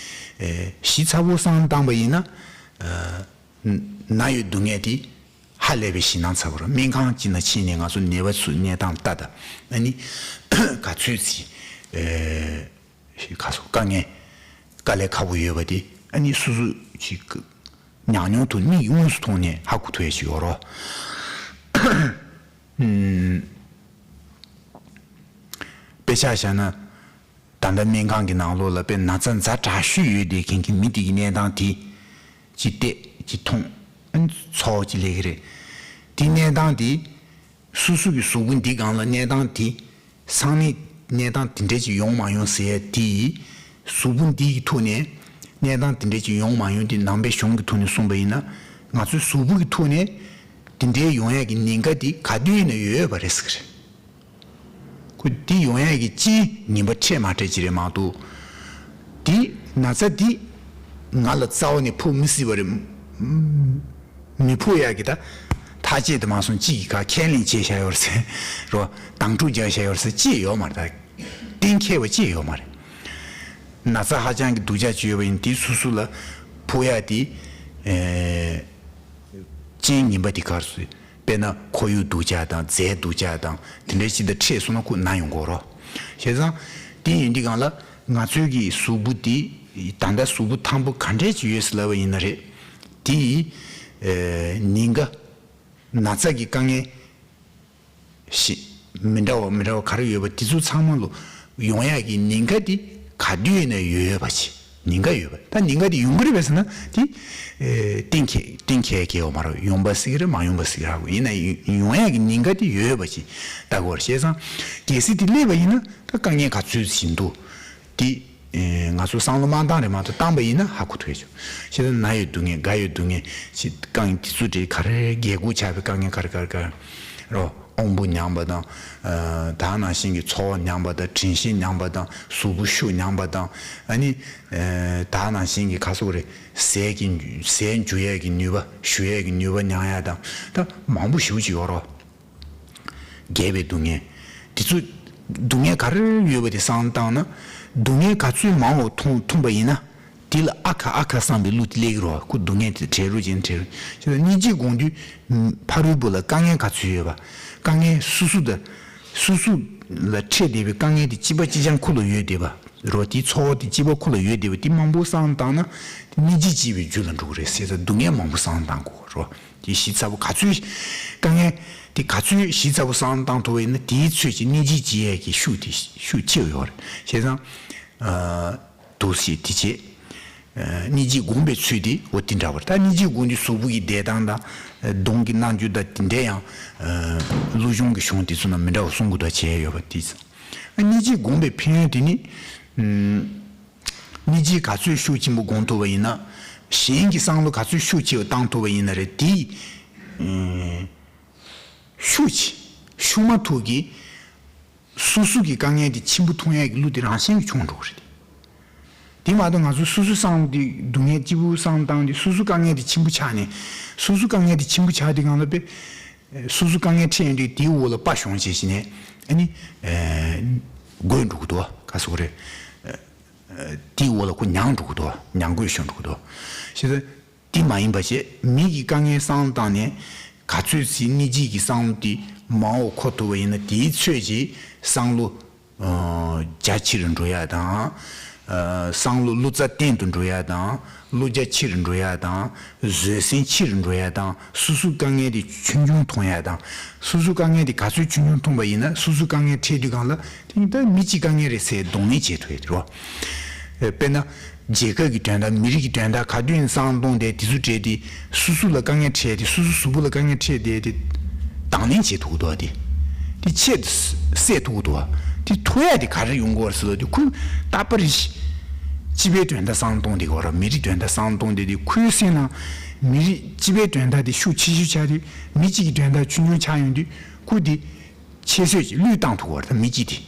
ཨ། ཞིབ་ཚགས་པོ་བསམ་བློ་བཏང་པ་ཡིན་ན། ཨ། ན་ཡོད་སྡུག་བསྔལ་དེ་ཧ་ལས་པའི་ཞེད་སྣང་ཚ་པོ་རེད། སྨན་ཁང་གཅིག་ནང་ཕྱིན་ནས་ང་ཚོ་ནད་པ་ཚོའི་གནས་སྟངས་ལྟ་དང་། ཨ་ནི་ག་ཚོད་ཅིག་ཨེ། ག་སོ་དཀའ་ངལ་དཀའ་ལས་ཁག་པོ་ཡོད་པ་དེ་ཨ་ནི་སོ་སོ་ཅིག་ཉག་ཉོག་ཏུ་མིག་གིས་དངོས་སུ་མཐོང་ནས་ཧ་གོ་ཐུབ་ཡ་ཅིག་ཡོད་རེད། ཨུམ། དཔེ་ཆ་བཞག་ན། ད་ལྟ་སྨན་ཁང་གི་ནང་ལོགས་ལ་དཔེ་ན་ཚ་ཛ་དྲག་ཤོས་ཡོད་བསྡད་མཁན་གྱི་མི་དེ་གི་གནས་སྟངས་དེ་ཅིག་བལྟས་ཅིག་མཐོང་། ཨ་ནི་ཚོར་བ་ཅིག་སླེབས་ཀྱི་རེད། དེ་གནས་སྟངས་དེ་སོ་སོ་གི་གཟུགས་པོ་འདི་སྒང་ལ་གནས་སྟངས་དེ་སང་ཉིན་གནས་སྟངས་དེ་འདྲ་ཅིག་ཡོང་མ་ཡོང་ཟེར་ཡ་དེ་གཟུགས་པོ་འདི་གི་ཐོག་ནས་གནས་སྟངས་དེ་འདྲ་ཅིག་ཡོང་མ་ཡོང་དེ་ནང་པའི་གཞུང་གི་ཐོག་ནས་གསུངས་པ་ཡིན་ན། ང་ཚོའི་གཟུགས་པོ་གི་ཐོག་ནས་དེ་འདྲའི་ཡོང་ཡ་གི་ཉེན་ཁ་དེ་ག་དུས་ཡིན་ན་ཡོད་ཡོད་པ་རེད་ཟེར་གི་རེད། ཁོ་འདི་ཡོང་ཡ་གི་སྤྱིའི་ཉེན་པ་འཕྲད་མ་འཕྲད་ཅིག་རེད་མ་གཏོགས། འདི་ན་ཚ་འདི་ང་ལ་རྩ་བ་ནས་ཕོག་མི་སྲིད་པ་རེད། མི་ཕོག་ཡ་གི་ད་ཐག་བཅད་དུ་མ་སོང་། གཅིག་གིས་ག་ཁས་ལེན་བྱས་བཞག་ཡོད་རེད་ཟེར་རོ། དང་ཐུག་རྒྱག་བཞག་ཡོད་རེད་ཟེར་ཅི་ཡོད་མ་རེད། ད་གཏན་འཁེལ་བ་ཅི་ཡོད་མ་རེད། ན་ཚ་ཧ་ཅང་གི་སྡུག་ཅག་ཅིག་ཡོད་པ་ཡིན་དེ་སོ་སོ་ལ་ཕོག་ཡ་དེ། ཨེ། རྐྱེན་ངན་པ་དེ་ག་རེ་ཟེར། དཔེར་ན་ཁོར་ཡུག་སྡུག་ཅག་དང་རྫས་སྡུག་ཅག་དང་དེ་འདྲའི་ཅིག་དང་འཕྲད་སོང་ན་ཁོ་ན་ཡོང་གི་རེད། བྱས་ཙང་དེ་ཡིན་དུས་སྒང་ལ་ང་ཚོའི་གི་གཟུགས་པོ་དེ་ད་ལྟ་གཟུགས་པོ་ཐང་པོ་ག་འདྲས་ཅིག་ཡོད་ཟེར་ལབ་པ་ཡིན་ན་རེད། དེ་ཡི་ཨེ་ཉེན་ཁ་ན་ཚ་གི་དཀའ་ངལ་ཞིག་མི་འདྲ་བ་མི་འདྲ་བ་ག་རེ་ཡོད་པ་དེ་ཚོ་ཚང་མ་ལོ་ཡོང་ཡག་གི་ཉེན་ཁ་དེ་ག་དུས་ཡིན་ན་ཡོད་ཡོད་པ་ཅིག་ཉེན་ཁ་ཡོད་པ། ད་ཉེན་ཁ་དེ་ཡོང་གི་རེད་པས་ཟེར་ན་དེ་ཨེ་གཏན་འཁེལ་གཏན་འཁེལ་གི་ཡོད་མ་རེད། ཡོང་པ་སྲིད་ཀྱི་རེད། མ་ཡོང་པ་སྲིད་ཀྱི་རེད། ཡིན་ན་ཡོང་ཡག་གི་ཉེན་ཁ་དེ་ཡོད་ཡོད་པ་ཅིག་ལྟ་དགོས་རེད། བྱས་ཙང་གལ་སྲིད་དེ་སླེབས་པ་ཡིན་ན་ད་དཀའ་ངལ་ག་ཚོད་ཅིག་འདུག་དེ། ཨེ་ང་ཚོ་བསམ་བློ་མ་བཏང་རེད་མ་གཏོགས་བཏང་པ་ཡིན་ན་ཧ་གོ་ཐུབ་ཡ་ཆོག་བྱས་ཙང་ན་ཡོད་སྡུག་བསྔལ་རྒ་ཡོད་སྡུག་བསྔལ་ཅིག་དཀའ་ངལ་དེ་ཚོ་འདྲའི་ག་རེ་རྒྱལ་སྒོ་ཆགས་པའི་དཀའ་ངལ་ག་རེ་ག་རེ་ག་རེ་རོ། དབང་པོ་ཉམས་པ་དང་། ཨ་ད་ནང་བཞིན་གྱི་ཚོར་བ་ཉམས་པ་དང་། དྲན་ཤེས་ཉམས་པ་དང་། གཟུགས་པོ་ཤུགས་ཉམས་པ་དང་། ཨ་ནི་ཨ་ད་ནང་བཞིན་གྱི་ག་སོགས་རེད། ཟས་ཀྱི་ཟས་འཇུ་ཡས་ཀྱི་ནུས་པ། ཞུ་ཡས་ཀྱི་ནུས་པ་ཉམས་ཡ་དང་ད་མང་པོ་ཞེ་པོ་ཅིག་ཡོད་རོ། རྒས་པའི་སྡུག་བསྔལ། དེ་ཚོ་སྡུག་བསྔལ་ག་རེ་ཡོད་པ་དེ་བསམ་བཏང་ན། སྡུག་བསྔལ་ག་ཚོད་མང་བ་མཐོང་མཐོང་པ་ཡིན་ན། དེ་ལ་ཨ་ཁ་ཨ་ཁ་བསམ་པའི་བློ་དེ་སླེབས་ཀྱི་རེད་བ། ཁོ་སྡུག་བསྔལ་དེ་བྲལ་རོགས་བྱེད་ན་བྲལ་རོགས་བྱེད་ན། སྙིང་རྗེ་སྒོམ་དུས་ཕ་རོལ་པོ་ལ་དཀའ་ངལ་ག་ཚོད་ཡོད་པ། དཀའ་ངལ་སོ་སོ་དང་། སོ་སོ་ལ་འཕྲད་བསྡད་པའི་དཀའ་ངལ་དེ་གཅིག་པ་གཅིག་རྐྱང་ཁོ་ལ་ཡོད་བསྡད་པ་རོ། དེའི་ཚོར་བ་དེ་གཅིག་པ་ཁོ་ལ་ཡོད་བསྡད་པ་དེ་མང་པོ་བསམ་བཏང་ན། སྙིང་རྗེ་སྐྱེ་བའི་རྒྱུ་ལ་འགྲོ་གི་རེད་ཟེར་ཙང་སྡུག་བསྔལ་མང་པོ་བསམ་བཏང་དགོས་རོ། དེ་ཞིབ་ཚགས་པོ་ག་ཚོད། དཀའ་ངལ་དེ་ག་ཚོད་ཞིབ་ཚགས་པོ་བསམ་བཏང་ཐུབ་པ་ཡིན་ན་དེའི་ཚོད་ཀྱི་སྙིང་རྗེ་སྐྱེ་ཡས་ཀྱི་ཤུགས་དེ་ཤུགས་ཆེ་བ་ཡོད་རེད། བྱས་ཙང་། ཨ་འདུག་སེ་དེ་བྱས། སྙིང་རྗེ་སྒོམ་པའི་ཚུལ་དེ་འོ་དེ་འདྲ་བར་ད་སྙིང་རྗེ་སྒོམ་དུས་གཟུགས་པོ་གི་བདེ་ཐང་དང་གདོང་གི་རྣམ་འགྱུར་དང་དེ་འདྲ་ཡང་ལུགས་གཞུང་གི་གཞུང་དེ་ཚོ་ན་མི་འདྲ་བ་གསུང་གི་འདུག་བྱས་ཡོད་པ་དེ་ཚོ། སྙིང་རྗེ་སྒོམ་པའི་ཕན་ཡོན་དེ་ནི། སྙིང་རྗེ་ག་ཚོད་ཤུགས་ཆེན་པོ་སྒོམ་ཐུབ་པ་ཡིན་ན། གཞན་གྱི་བསམ་བློ་ག་ཚོད་ཤུགས་ཆེ་བ་བཏང་ཐུབ་པ་ཡིན་ན་རེད་དེ། ཤུགས་ཆེ་ཤུགས་མ་ཐུག་གི་སོ་སོ་གི་དཀའ་ངལ་དེ་ཆེན་པོ་མཐོང་ཡག་གི་བློ་དེ་རང་བཞིན་གྱིས་ཆུང་འགྲོ་གི་རེད། དེ་མ་གཏོགས་ང་ཚོ་སོ་སོའི་བསམ་བློ་དེ་སྡུག་བསྔལ་སྐྱིད་པོའི་བསམ་བློ་བཏང་དུས་སོ་སོའི་དཀའ་ངལ་དེ་ཆེན་པོ་ཆགས་ནས་སོ་སོའི་དཀའ་ངལ་དེ་ཆེན་པོ་ཆགས་དུས་གང་ལ་དཔེ། སོ་སོའི་དཀའ་ངལ་འཕྲད་ཡོང་དུས་དེའི་འོག་ལ་དཔའ་ཞུམ་བྱས་ཤིང་ནས་ཨ་ནི། དགོད་འགྲོ་གི་འདུག་ག་སོགས་རེད། དེའི་འོག་ལ་ཁོ་མྱང་འགྲོ་གི་འདུག་མྱང་དགོད་ཤོར་འགྲོ་གི་འདུག་ཞེས་ཟེར། དེ་མ་ཡིན་པ་བྱས་མི་གི་དཀའ་ངལ་བསམ་བློ་བཏང་ནས་ག་ཚོད་ཅིག་སྙིང་རྗེ་གི་བསམ་བློ་དེ་མ་འོག་འཁོར་ཐུབ་པ་ཡིན་ན་དེའི་ཚོད་ཀྱིས་བསམ་བློ་རྒྱ་ཆེ་རུ་འགྲོ་ཡ་དང་། བསམ་བློ་བློ་རྩ་བརྟན་དུ་འགྲོ་ཡ་དང་བློ་རྒྱ་ཆེ་རུ་འགྲོ་ཡ་དང་བཟོད་བསྲན་ཆེ་རུ་འགྲོ་ཡ་དང་སོ་སོའི་དཀའ་ངལ་དེ་ཆུང་ཆུང་མཐོང་ཡ་དང་སོ་སོའི་དཀའ་ངལ་དེ་ག་ཚོད་ཆུང་ཆུང་མཐོང་པ་ཡིན་ན་སོ་སོའི་དཀའ་ངལ་འཕྲད་དུས་གང་ལ། དེ་ནི་ད་མི་གཅིག་དཀའ་ངལ་རེད་ཟེར་གདོང་ལེན་བྱེད་ཐུབ་ཡོད་དེ་རོ། དཔེར་ན། རྒྱལ་ཁབ་ཀྱི་དོན་དག་མི་རིགས་ཀྱི་དོན་དག་ག་དུས་ཡིན་བསམ་བློ་གཏོང་དེ་དེ་ཚོ་བྲལ་ཏེ་སོ་སོ་ལ་དཀའ་ངལ་འཕྲད་དེ་སོ་སོ་གཟུགས་པོ་ལ་དཀའ་ངལ་འཕྲད་དེ་དེ་དང་ལེན་བྱེད་ཐུབ་ཀྱི་འདུག་བ་དེ། དེ་ཆེད་དུ་སེལ་ཐུབ་ཀྱི་འདུག་བ། དེ་ཐུབ་ཡ་དེ་ག་རེ་ཡོང་གི་བར་སོ་དེ་ཁུ་རྟག་པར་རེ་ཞིག་སྤྱི་པའི་དོན་དག་བསམ་བློ་གཏོང་དེ་ག་བར་མི་རིགས་དོན་དག་བསམ་བློ་གཏོང་དེ་དེ་ཁུའི་སེམས་ནང་མི་རིགས་སྤྱི་པའི་དོན་དག་དེ་ཤུགས་ཆེ་ཤོས་ཆགས་དུས་མི་གཅིག་གི་དོན་དག་ཆུང་ཆུང་ཆགས་ཡོང་དུས་ཁུ་དེ། ཁྱད་གསོད་ཀྱིས་བློས་བཏང་ཐུབ་པ་རེད་ད་མི་གཅིག་དེ།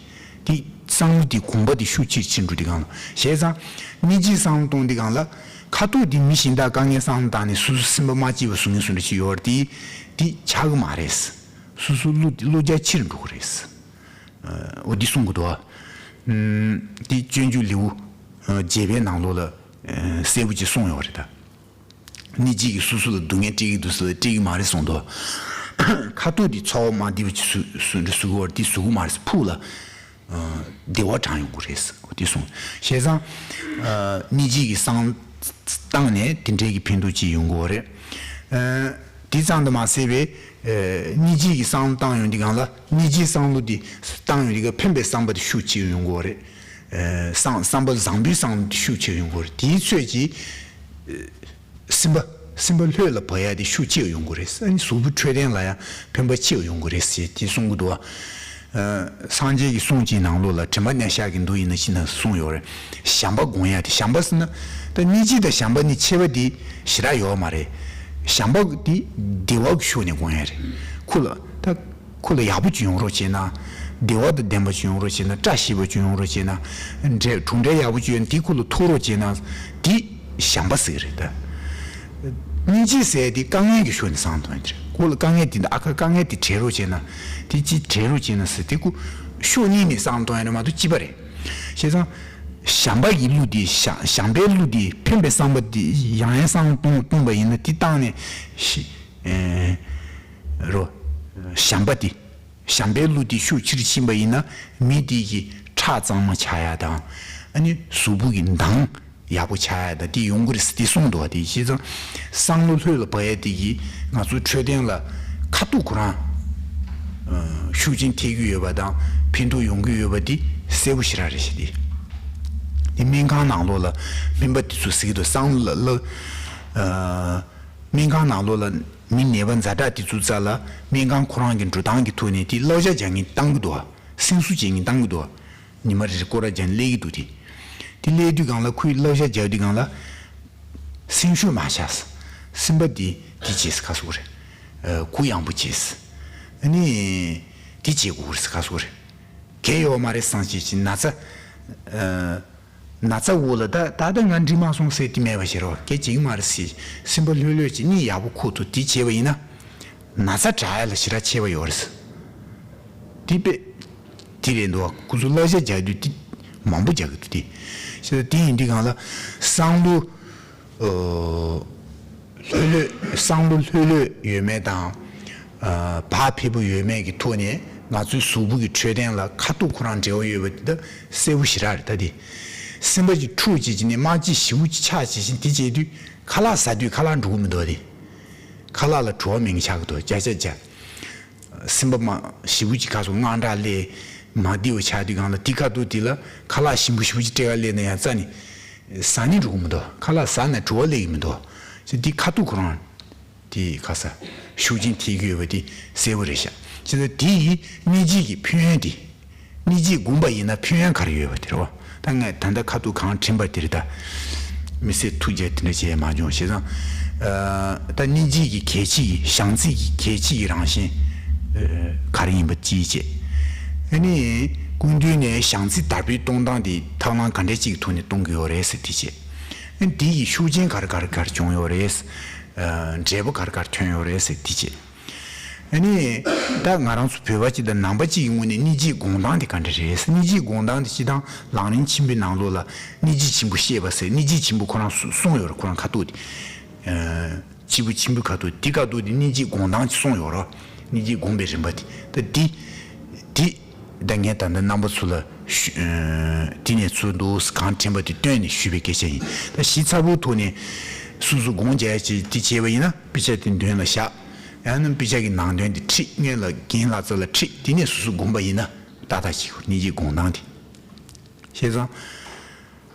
དེ་བསམ་བློ་དེ་དགོངས་པ་དེ་ཤུགས་ཆེར་ཕྱིན་འགྲོ་དེ་གང་ལ། བྱས་ཙང་། སྙིང་རྗེའི་བསམ་བློ་གཏོང་དེ་གང་ལ། ཁ་ཐུག་དེ་མི་གཞན་དག་དཀའ་ངལ་བསམ་བློ་བཏང་ནས་སོ་སོ་སེམས་པ་མ་སྐྱིད་པ་བཟོ་ངེས་བཟོ་འདྲ་ཞིག་ཡོད་རེད་དེ། དེ་ཆགས་གི་མ་རེད། སོ་སོ་བློ་བློ་རྒྱ་ཆེར་འགྲོ་གི་རེད། འོ་འདི་གསུང་གི་འདུག་ཨ། དེ་སྤྱོད་འཇུག་ལེའུ། བརྒྱད་པའི་ནང་ལོགས་ལ། གསལ་པོ་ཅིག་གསུངས་ཡོད་རེད་ད། སྙིང་རྗེ་གིས་སོ་སོ་ལ་སྡུག་བསྔལ་སྤྲད་ཀྱི་འདུག་ཟེར་སྤྲད་ཀྱི་མ་རེད་གསུངས་འདུག་ཁ་ཐུག་དེ་ཚོར་བ་མ་བདེ་བ་ཅིག་བཟོ་བཟོ་འདྲ་བཟོ་གི་བར་དེ་བཟོ་གི་མ་རེད་ཕུགས་ལ་བདེ་བ་དྲངས་ཡོང་གི་རེད་ཟེར་དེ་གསུངས། བྱས་ཙང་སྙིང་རྗེ་གི་བསམ་བཏང་ནས་དེ་འདྲའི་གི་ཕན་ཐོགས་ཅིག་ཡོང་གི་རེད། དེ་ཙམ་དུ་མ་ཟད་པའི་སྙིང་རྗེ་གི་བསམ་བཏང་ཡོང་དུས་གང་ལ་སྙིང་རྗེའི་བསམ་བློ་དེ་བཏང་ཡོང་དུས་ག་ཕན་པའི་བསམ་པ་དེ་ཤུགས་ཆེ་ཡོང་གི་རེད། བསམ་བསམ་པ་བཟང་པོའི་བསམ་བློ་དེ་ཤུགས་ཆེ་ཡོང་གི་རེད་དེའི་ཚོད་ཀྱིས། སེམས་པ་སེམས་པ་ལྷོད་ལ་བབས་ཡ་དེ་ཤུགས་ཆེ་བ་ཡོང་གི་རེད། ཨ་ནི་གཟུགས་པོ་འཕྲོད་བསྟེན་ལ་ཡང་ཕན་པ་ཆེ་བ་ཡོང་གི་རེད་ཟེར་དེ་གསུང་གི་འདུག་བ། སངས་རྒྱས་ཀྱི་གསུང་གཅིག་ནང་ལོགས་ལ་དྲི་མ་བསྣན་བཞག་གི་འདུག་ཡིན་ན་ཅི་ན་གསུངས་ཡོད་རེད། བྱམས་པ་སྒོམ་ཡ་དེ་བྱམས་པ་ཟེར་ན་ད་སྙིང་རྗེ་དང་བྱམས་པ་ནི་ཁྱད་པར་དེ་ཞེ་དྲག་ཡོད་མ་རེད། བྱམས་པ་དེ་བདེ་བ་གི་ཕྱོགས་ནས་སྒོམ་ཡ་རེད། ཁོ་ལ་ད། ཁོ་ལ་ཡག་པོ་ཅིག་ཡོང་རོགས་བྱས་ན། བདེ་བ་དང་ལྡན་པ་ཅིག་ཡོང་རོགས་བྱས་ན་བཀྲ་ཤིས་པ་ཅིག་ཡོང་རོགས་བྱས་ན། འབྲས་གྲུབ་འབྲས་ཡག་པོ་ཅིག་ཡོང་དེ་ཁོ་ལ་ཐོབ་རོགས་བྱས་ན། དེ་བྱམས་པ་ཟེར་གི་རེད་ད། སྙིང་རྗེ་ཟེར་དེ་དཀའ་ངལ་གྱི་ཕྱོགས་ནས་བསམ་བཏང་ཡོད་རེད། ཁོ་ལ་དཀའ་ངལ་དེ་འདི་ཨ་ཁ་དཀའ་ངལ་དེ་བྲལ་རོགས་བྱས་ན། དེ་ཅི་བྲལ་རོགས་བྱས་ན་ཟེར་དེ་ཁོ་ཕྱོགས་གཉིས་ནས་བསམ་བཏང་ཡོད་རེད་མ་གཏོགས་གཅིག་པ་རེད། བྱས་ཙང་། བྱམས་པ་གི་གླུ་དེ་བྱ་བྱམས་པའི་གླུ་དེ་ཕན་པའི་བསམ་པ་དེ་ཡང་ཡང་བསམ་བཏང་བཏང་པ་ཡིན་ན་དེ་བཏང་ནས་ཤི། རོ། བྱམས་པ་དེ། བྱམས་པའི་གླུ་དེ་ཤུགས་ཆེར་ཕྱིན་པ་ཡིན་ན་མི་དེ་གི་ཁྲག་གཙང་མ་ཆགས་ཡ་དང་། ཨ་ནི་གཟུགས་པོ་གི་མདངས་ཡག་པོ་ཆགས་ཡ་དང་དེ་ཡོང་གི་རེད་ཟེར་དེ་གསུངས་འདུག་བ། དེ་བྱས་ཙང་བསམ་བློ་ལྷོད་ལ་བབས་ཡ་དེ་གིས་ང་ཚོའི་འཕྲོད་བསྟེན་ལ་ཁ་ཐུག་ཁོ་རང་ཤུགས་རྐྱེན་ཐེབས་ཀྱི་ཡོད་པ་དང་ཕན་ཐོགས་ཡོང་གི་ཡོད་པ་དེ་གསལ་པོ་ཞེ་དྲག་རེད་ཤག་དེ། དེ་སྨན་ཁང་ནང་ལོགས་ལ་སྨན་པ་དེ་ཚོ་ཟེར་གི་འདུག་བསམ་བློ་ལ་ལ། སྨན་ཁང་ནང་ལོགས་ལ་མི་ནད་པ་ཛ་དྲག་དེ་ཚོའི་རྩ་ལ་སྨན་ཁང་ཁོ་རང་གི་འགྲོ་སྟངས་ཀྱི་ཐོག་ནས་དེ་བསླབ་བྱ་སྦྱང་མཁན་བཏང་གི་འདུག་བ། སེམས་གསོ་བྱེད་མཁན་བཏང་གི་འདུག་བ། ཉི་མ་རེ་རེ་སྐོར་ར་སྦྱང་སླེབས་ཀྱི་འདུག་དེ། དེ་སླེབས་དུས་སྒང་ལ་ཁོས་བསླབ་བྱ་སྦྱང་དུས་སྒང་ལ། སེམས་ཤུགས་མ་ཆག་སེམས་པ་འདི་འདི་བྱེད་ཁ་སོགས་རེད། གུ་ཡངས་པོ་བྱེད། ཨ་ནི། འདི་བྱེད་དགོས་རེད་ཁ་སོགས་རེད། གལ་ཡོད་མ་རེད་བསམ་བྱས་ཀྱི་ན་ཚ། ན་ཚ་འོག་ལ་ད་ད་ལྟ་ང་འགྲིག་མ་སོང་ཟེར་དེ་མེད་པ་བྱེད་རོགས་གལ་ཅིག་མ་རེད་ཟེར་སེམས་པ་ལྷོད་ལྷོད་ཀྱི་གཉིད་ཡག་པོ་ཁུག་ཐུབ་དེ་བྱས་པ་ཡིན་ན། ན་ཚ་དྲག་ཡ་ལ་ཞེ་དྲག་ཆེ་བ་ཡོད་རེད། དེ་དཔེ། དེ་རེད་འདུག་བ་ཁོ་ཚོ་བསླབ་བྱ་རྒྱག་དུས་དེ་མང་པོ་རྒྱག་གི་འདུག་དེ། ཞེས་དེ་ཡིན་དུས་སྒང་ལ་བསམ་བློ། ལྷོད་ལྷོད་བསམ་བློ་ལྷོད་ལྷོད་ཡོད་མེད་དང་། བག་ཕེབས་པོ་ཡོད་མེད་ཀྱི་ཐོག་ནས་ང་ཚོའི་གཟུགས་པོ་གི་འཕྲོད་བསྟེན་ལ་ཁ་ཐུག་ཁོ་རང་འབྲེལ་བ་ཡོད་པ་དེ་ད་གསལ་པོ་ཞེ་དྲག་རེད་ད་དེ། སེམས་པ་ཅིག་འཁྲུག་བྱེད་ཀྱི་ནས་དམར་ལྕེ་ཞེ་པོ་ཅིག་ཆགས་བྱེད་བཞིན་དེ་བྱེད་དུས་ཁ་ལག་ཟ་དུས་ཁ་ལག་འགྲོ་གི་མི་འདུག་དེ། ཁ་ལག་ལ་བྲོ་བ་མེད་མཁན་ཆགས་ཀྱི་འདུག་བརྒྱ་ཆ་བརྒྱ། སེམས་པ་མ་ཞེ་པོ་ཅིག་ཁ་སོགས་དངངས་སྐྲག་སླེབས་མ་བདེ་བ་ཆགས་དུས་སྒང་ལ་དེ་ཁ་ཐུག་དེ་ལ་ཁ་ལག་ཞིམ་པོ་ཞེ་པོ་ཅིག་སྤྲད་ག་སླེབས་ན་ཡང་རྩ་ནས། ཟ་ནི་འགྲོ་གི་མི་འདུག་ཁ་ལག་ཟ་ན་དྲི་བ་སླེབས་ཀྱི་མི་འདུག་ཅེས་འདི་ཁ་ཐུག་ཁོ་རང་དེ་ཁ་ས་ཤུགས་རྐྱེན་ཐེབས་ཀྱི་ཡོད་པ་དེ་གསལ་པོ་རེད་ཤག་ཅེས་འདི་ཡི་སྙིང་རྗེ་གི་ཕན་ཡོན་དེ། སྙིང་རྗེ་བསྒོམས་པ་ཡིན་ན་ཕན་ཡོན་ག་རེ་ཡོད་པ་དེ་རེད་བ། ད་ངས་ད་ལྟ་ཁ་ཐུག་གང་དྲན་པ་དེ་རེད་ད། མི་ཚེ་ཐུགས་རྗེ་དེ་འདྲ་བྱས་མ་བྱུང་བྱས་ཙང་། ད་སྙིང་རྗེ་གི་གལ་ཆེ་ཡི་བྱམས་བརྩེ་གི་གལ་ཆེ་ཡི་རང་བཞིན་ག་རེ་ཡིན་པ་ཅིའི་ཆེད། ཨ་ནི་ཀུན་འདུས་ནས་བྱམས་བརྩེ་དར་སྤེལ་གཏོང་སྟངས་དེ་ཐབས་ལམ་ག་འདྲ་ཅིག་གི་ཐོག་ནས་གཏོང་གི་ཡོད་རེད་ཟེར་དེ་བྱས། ཨ་ནི་དེ་ཡི་ཤུགས་རྐྱེན་ག་རེ་ག་རེ་ག་རེ་བྱུང་ཡོད་རེད། འབྲས་བུ་ག་རེ་ག་རེ་ཐོན་ཡོད་རེད་ཟེར་དེ་བྱས། ཨ་ནི། ད་ང་རང་ཚོ་བོད་པ་སྤྱི་དང་ནང་པ་སྤྱི་ཡི་ངོས་ནས་སྙིང་རྗེའི་སྒོམ་སྟངས་དེ་ག་འདྲ་རེད། སྙིང་རྗེའི་སྒོམ་སྟངས་དེ་སྤྱི་དང་ལམ་རིམ་ཆེན་པོའི་ནང་ལོགས་ལ་སྙིང་རྗེ་ཆེན་པོ་བཤད་པ་ཟེར་སྙིང་རྗེ་ཆེན་པོ་ཁོ་རང་གསུངས་ཡོད་རེད། ཁོ་རང་ཁ་ཐུག་དེ། སྐྱེས་བུ་ཆེན་པོའི་ཁ་ཐུག་དེ་ཁ་ཐུག་དེ་སྙིང་རྗེའི་སྒོམ་སྟངས་ཅིག་གསུངས་ཡོད་རེད། སྙིང་རྗེའི་སྒོམ་པའི་རིམ་པ་དེ་ད་དེ། དེ། ད་ངས་ད་ལྟ་རྣམ་པ་ཚོ་ལ་ཞུ། དེ་ནས་ཚུར་འདུག་གང་དྲན་པ་དེ་བཏོན་ནས་ཞུས་པའི་སྐད་ཆ་ཡིན། ད་ཞིབ་ཚགས་པོའི་ཐོག་ནས་སོ་སོ་དགོངས་བཞེས་ཅིག་དེ་བྱས་པ་ཡིན་ན་དཔེ་ཆ་དེ་མདུན་ལ་བཞག་ཡང་ན་དཔེ་ཆ་གི་ནང་དོན་དེ་ཁྲིད་སྔོན་ལ་རྒན་ལགས་རྩ་ལ་ཁྲིད་དེ་ནས་སོ་སོ་དགོངས་པ་ཡིན་ན་ཏག་ཏག་ཅིག་སྙིང་རྗེ་དགོངས་སྟངས་དེ། ཤེས་ཙང་།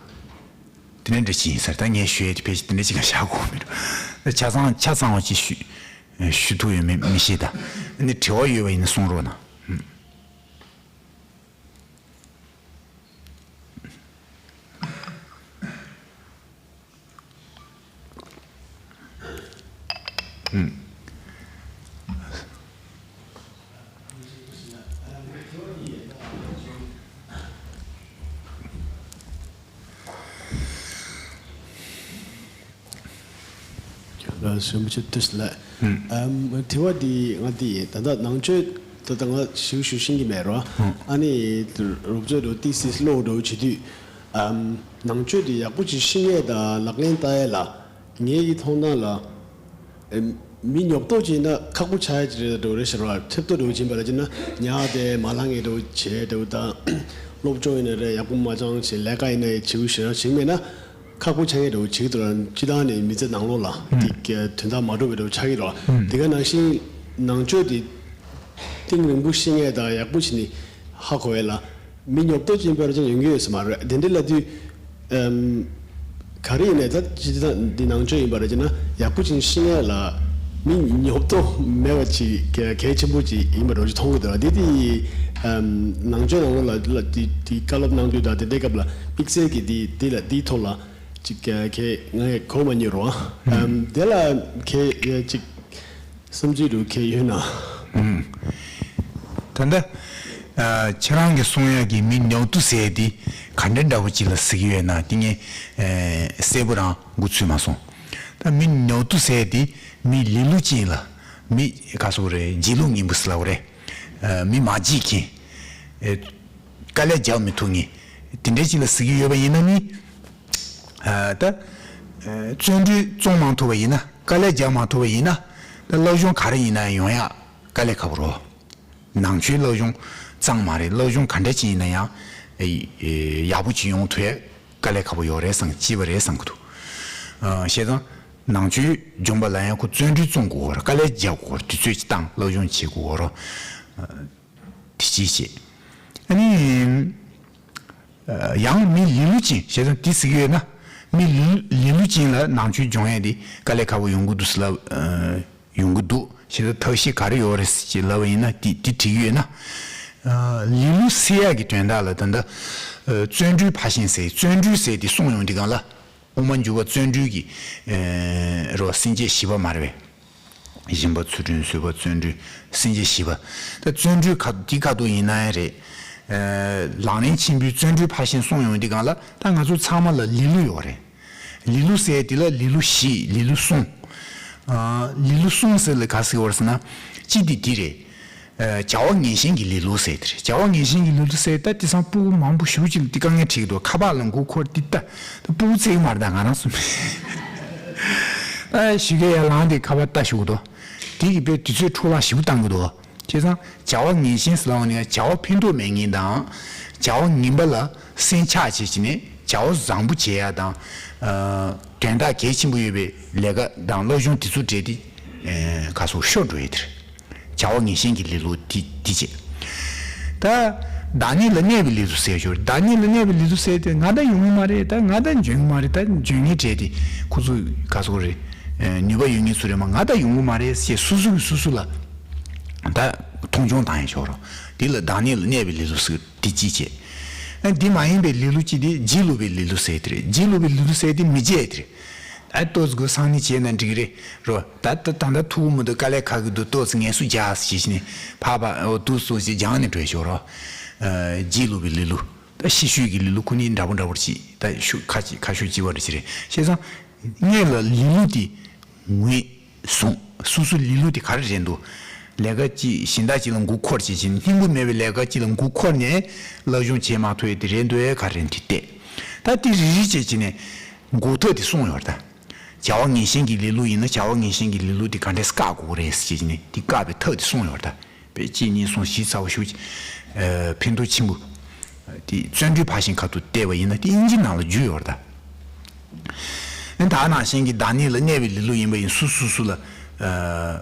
དེ་འདྲ་འདྲ་ཅིག་ཡིན་ཟེར། ད་ངས་ཞུ་ཡས་དེ་ཕལ་ཆེར་དེ་འདྲ་ཅིག་གང་བཞག་དགོས་མི་འདུག་ཆ་ཚང་ཆ་ཚང་བ་ཅིག་ཞུ་ཞུ་ཐུབ་ཡོད་མེད་མི་ཤེས་ད། ཨ་ནི་དྲི་བ་ཡོད་པ་ཡིན་ན་གསུང་རོགས་གནང་། རིན་པོ་ཆེ་བཀྲ་ཤིས་ལགས། ཨམ། དྲི་བ་འདི་ང་འདི་ཡིན། ད་ལྟ་ནང་ཆོས་ད་ལྟ་ང་ཞིབ་ཞུ་ཤེས་ཀྱི་མེད་རོ། ཨ་ནི་རོབ་ཚོད་འགྲོ་ཏི་སིས་ཀློག་འགྲོ་བྱེད་དུས། ཨམ། ནང་ཆོས་འདི་ཡག་པོ་ཅིག་ཤེས་ཡས་དང་ལག་ལེན་བསྟར་ཡས་ལ། ངའི་གི་མཐོང་སྣང་ལ། ཨེ། མི་ཉོབ་ཏོ་ཅིག་ན་ཁག་པོ་ཆགས་ཡ་ཅིག་རེད་འགྲོ་རེད་ཟེར་བ། ཁྲེབ་ཏོ་འགྲོ་བཞིན་པ་ལ་ཅིག་ན་ཉག་དེ་མ་ལྷང་ངེ་འགྲོ་བྱས་འགྲོ་དང་། སློབ་སྦྱོང་ཡིན་ན་རེད། ཡག་པོ་མ་སྦྱང་བྱས་ལས་ཀ་ཡིན་ན་ཡི་བྱེའུ་ཞེ་རང་ཞིག་མེད་ན་ཁག་པོ་ཆགས་ངེ་འགྲོ་བྱེད་ཀྱི་འདུག་ར། སྤྱི་བཏང་ནས་མི་ཚེ་ནང་ལོགས་ལ་དེ་དོན་དག་མ་འགྲོ་བའི་འགྲོ་ཆགས་ཀྱི་རོ། དེ་ག་ནང་བཞིན་ནང་ཆོས་དེ་གཏིང་རིང་པོ་ཤེས་ངེས་དང་ཡག་པོ་བྱས་ནས་ཧ་གོ་བས་ལ། མི་ཉོབ་ཏོ་ཅན་པར་ཅན་ཡོང་གི་ཡོད་ས་མ་རེད། དེ་འདྲ་ལབ་དུས། ཨམ། ག་རེ་ཡིན་ནའི་ད་ཅི་ད་འདི་ནང་ཆོས་ཡིན་པ་རེད་ཅེ་ན་ཡག་པོ་ཅིག་ཤེས་ཡ་ལ་མི་ཉོབ་ཏོ་མེད་པ་ཅིག་གལ་གལ་ཆེན་པོ་ཅིག་ཡིན་པ་འདྲ་ཅིག་མཐོང་གི་འདུག་འདི་དེ་ཨམ། ནང་ཆོས་ནང་ལོགས་ལ་ལ་འདི་འདི་བཀའ་སློབ་གནང་དུས་དང་དེ་འདྲའི་སྐབས་ལ་དམིགས་བསལ་གྱི་འདི་འདི་ལ་འདིའི་ཐོག་ལ་ཅིག་གལ་ང་གོ་མ་མྱོང་རོགས། ཨམ། དེ་ལ་གལ་ཅིག་བསམ་ཚུལ་འདུག་གལ་ཡོད་ན། ཨུམ། ད་ལྟ། ཨ། ཁྱེད་རང་གིས་གསུང་ཡག་གི་མི་ཉོབ་ཏོ་ཟེར་དེ་ག་འདྲ་འདྲ་པོ་ཅིག་ལ་ཟེར་གྱི་ཡོད་ན་དེ་ངས་ཨེ་གསལ་པོ་རང་འགོ་ཚུགས་མ་སོང་། ད་མི་ཉོབ་ཏོ་ཟེར་དེ་མི་ལེ་ལོ་ཅན་ལ་མི་ག་ཟེར་རེད། བརྗེད་ལུགས་ངན་པོ་ཟེར་ལབ་རེད། ཨ། མི་མ་བརྗེད་མཁན། ཨེ། དཀའ་ལས་རྒྱག་མི་ཐུབ་མཁན། དེ་འདྲ་ཅིག་ལ་ཟེར་གྱི་ཡོད་པ་ཡིན་ན་ནི། ཨ། ད། ཨ། བརྩོན་འགྲུས་བརྩོན་མ་ཐུབ་པ་ཡིན་ན། དཀའ་ལས་རྒྱག་མ་ཐུབ་པ་ཡིན་ན། ད་སློབ་སྦྱོང་ག་རེ་ཡིན་ན་ཡོང་ཡག་དཀའ་ལས་ཁག་པོ་རེད། ནང་ཆོས་སློབ་སྦྱོང་ཙམ་མ་རེད། སློབ་སྦྱོང་ག་འདྲ་ཅིག་ཡིན་ན་ཡང་། ཨེ། ཨེ། ཡག་པོ་ཅིག་ཡོང་ཐུབ་ཡག་དཀའ་ལས་ཁག་པོ་ཡོད་རེད་བསམ། ཅི་བ་རེད་བསམ་གྱི་འདུག་ཨ། བྱས་ཙང་ནང་ཆོས་སྦྱོང་བ་ལ་ཡང་ཁོ་བརྩོན་འགྲུས་བརྩོན་དགོས་རེད། དཀའ་ལས་རྒྱག་དགོས་རེད། དུས་ཚོད་ཅིག་བཏང་སློབ་སྦྱོང་བྱེད་དགོས་རེད། དེ་གཅིག་བྱས། ཨ་ནི། ཡང་མི་ལེ་ལོ་ཅན། བྱས་ཙང་དེ་ཟེར་གྱི་ཡོད་ན། མི་ལེ་ལེ་ལོ་ཅན་ལ་ནང་ཆོས་སྦྱོང་ཡས་དེ་དཀའ་ལས་ཁག་པོ་ཡོང་གི་འདུག་ཟེར་ལབ། ཨ། ཡོང་གི་འདུག་བྱས་ཙང་ཐབས་ཤེས་ག་རེ་ཡོད་རེད་ཅེས་ལབ་པ་ཡིན་ན་དེ་དེ་དྲིས་ཀྱི་ཡོད་ན། ཨ། ལེ་ལོ་སེལ་ཡག་གི་དོན་དག་ལ་ད་ལྟ། ཨ། བརྩོན་འགྲུས་ཕར་ཕྱིན་ཟེར། བརྩོན་འགྲུས་ཟེར་དེ་གསུངས་ཡོང་དུས་སྒང་ལ། དབུ་མ་འཇུག་པ་བརྩོན་འགྲུས་ཀྱི། ཨེ། རོ། སེམས་བསྐྱེད་བཞི་པ་མ་རེད་པས། སྦྱིན་པ་ཚུལ་ཁྲིམས་བཟོད་པ་བརྩོན་འགྲུས་སེམས་བསྐྱེད་བཞི་པ། ད་བརྩོན་འགྲུས་ཁ་འདི་ཁ་ཐུག་ཡིན་ན་ཡང་རེད། ཨེ། ལམ་རིམ་ཆེན་པོའི་བརྩོན་འགྲུས་ཕར་ཕྱིན་གསུངས་ཡོང་དུས་སྒང་ལ་ད་ང་ཚོ་ཚང་མ་ལ་ལེ་ལོ་ཡོད་རེད། ལེ་ལོ་ཟེར་དེ་ལ་ལེ་ལོ་བཞི། ལེ་ལོ་གསུམ། ཨ། ལེ་ལོ་གསུམ་ཟེར་ལ་ག་ཟེར་བ་ཟེར་ན། གཅིག་དེ་འདི་རེད། ཨ། བྱ་བ་ངན་ཞེན་གྱི་ལེ་ལོ་ཟེར་དེ་རེད། བྱ་བ་ངན་ཞེན་གྱི་ལེ་ལོ་ཟེར་ད་དེང་སང་སྤུ་གུ་མང་པོ་ཞེ་པོ་ཅིག་ལ་དེ་དཀའ་ངལ་འཕྲད་ཀྱི་འདུག་ཁ་པར་ལ་མགོ་འཁོར་དེ་ལྟ། ད་སྤུ་གུ་ཚད་ཀྱི་མ་རེད། ད་ང་རང་ཚོ་ད་ཞུ་སྐད་ཡར་ལངས་དེ་ཁ་པར་ལྟ་ཞུ་གི་འདུག་དེ་གིས་དཔེ་དུས་ཚོད་འཕྲོ་བརླག་ཞེ་པོ་བཏང་གི་འདུག་བྱས་ཙང་བྱ་བ་ངན་ཞེན་ཟེར་ལབ་པ་ནི་བྱ་བ་ཕན་ཐོགས་མེད་མཁན་དང་། བྱ་བ་ངན་པ་ལ་སེམས་ཆགས་བྱས་བྱས་ནས་བྱ་བ་བཟང་པོ་བྱེད་ཡག་དང་། ཨ། དོན་དག་གལ་ཆེན་པོ་ཡོད་པའི་ལས་ཀ་དང་སློབ་སྦྱོང་དེ་ཚོ་འབྲེལ་ཏེ། ཨེ། ག་ཟེར་ཤོར་འགྲོ་ཡས་དེ་རེད། བྱ་བ་ངན་ཞེན་གྱི་ལེ་ལོ་དེ་དེ་བྱས། ད་ བདག་ཉིད་ལ་གནས་པའི་ལི་ལུ་ཟེར་ཞོར། བདག་ཉིད་ལ་གནས་པའི་ལི་ལུ་ཟེར་ཏེ་ང་ད་ཡོང་གི་མ་རེད། ད་ང་ད་འཇོན་གི་མ་རེད། ད་འཇོན་ངེས་བྲལ་ཏེ་ཁོ་ཚོ་ག་ཚོད་རེད། ནུས་པ་ཡོད་ངེས་ཚོ་རེད་མ། ང་ད་ཡོང་གི་མ་རེད་ཞེས་སོ་སོ་གིས་སོ་སོ་ལ་ད་མཐོང་ཆུང་བཏང་ཡ་ཞོར་རོ། དེ་ལ་བདག་ཉིད་ལ་གནས་པའི་ལི་ལུ་ཟེར་དེ་གཅིག་བྱས། འདི་མ་ཡིན་པའི་ལི་ལུ་གཅིག་དེ་བརྗེད་ལོག་པའི་ལི་ལུ་ཟེར་དེ་རེད། བརྗེད་ལོག་པའི་ལི་ལུ་ཟེར་དེ་མི་བརྗེད་དེ་རེད། ཨ་ཏོག་ཙི་གུ་སང་ནི་བྱས་ན་འགྲིག་རེད་རོ། ད་ད་ད་ད་ཐུག་གི་མི་འདུག་དཀའ་ལས་ཁག་གི་འདུག་ཏོག་ཙི་ངལ་གསོ་རྒྱག་ཟེར་བྱས་ནས་ཕར་ཕར་འོ་ཏོག་ཙི་ཅིག་སྦྱངས་ནས་འགྲོ་ཞོར་རོ། བརྗེད་ལོག་པའི་ལི་ལུ། ད་ཤི་ཤུལ་གྱི་ལི་ལུ་ཁོ་ནི་འདྲ་པོ་འདྲ་པོ་ཅིག་ད་ཤུ་ཁ་ཅིག་ཁ་ཤུ་ཅིག་བ་རེ་ཅིག་རེད། བྱས་ཙང་སྔོན་ལ་ལི་ལུ་དེ་ངོས་བཟུང་། སོ་སོ་ལི་ལུ་དེ་ག་རེ་རེད་འདུག་ལས་ཀ་ཅིག་གཞན་དག་ཅིག་ལ་མགོ་འཁོར་བྱས་ཕྱིན་སྙིང་པོ་མེད་པའི་ལས་ཀ་ཅིག་ལ་མགོ་འཁོར་ནས་སློབ་སྦྱོང་བྱེད་མ་ཐུབ་ཡས་དེ་རེད་འདུག་ཡས་ག་རེ་འདི་བལྟས། ད་དེ་རི་རི་བྱས་ཕྱིན་ནས་འགོག་ཐབས་དེ་གསུངས་ཡོད་རེད་ད། བྱ་བ་ངན་ཞེན་གྱི་ལི་ལུ་ཡིན་ན་བྱ་བ་ངན་ཞེན་གྱི་ལི་ལུ་དེ་ག་འདྲས་བཀག་དགོས་རེད་ཟེར་བྱས་ནས་དེ་བཀག་པའི་ཐབས་དེ་གསུངས་ཡོད་རེད་ད། པའི་གཅིག་གཉིས་གསུམ་བཞི་ཚ་བོ་ཞུ། ཕན་ཐོགས་ཆེན་པོ། དེ་བརྩོན་འགྲུས་འཕར་ཞིང་ཁ་ཐུག་བལྟས་པ་ཡིན་ན་དེ་དབྱིན་ཇི་ནང་ལ་བསྒྱུར་ཡོད་རེད་ད། ད་ནང་བཞིན་གྱི་བདག་ཉིད་ལ་གནས་པའི་ལི་ལུ་ཡིན་པ་ཡིན་སུ་སུ་སུ་ལ།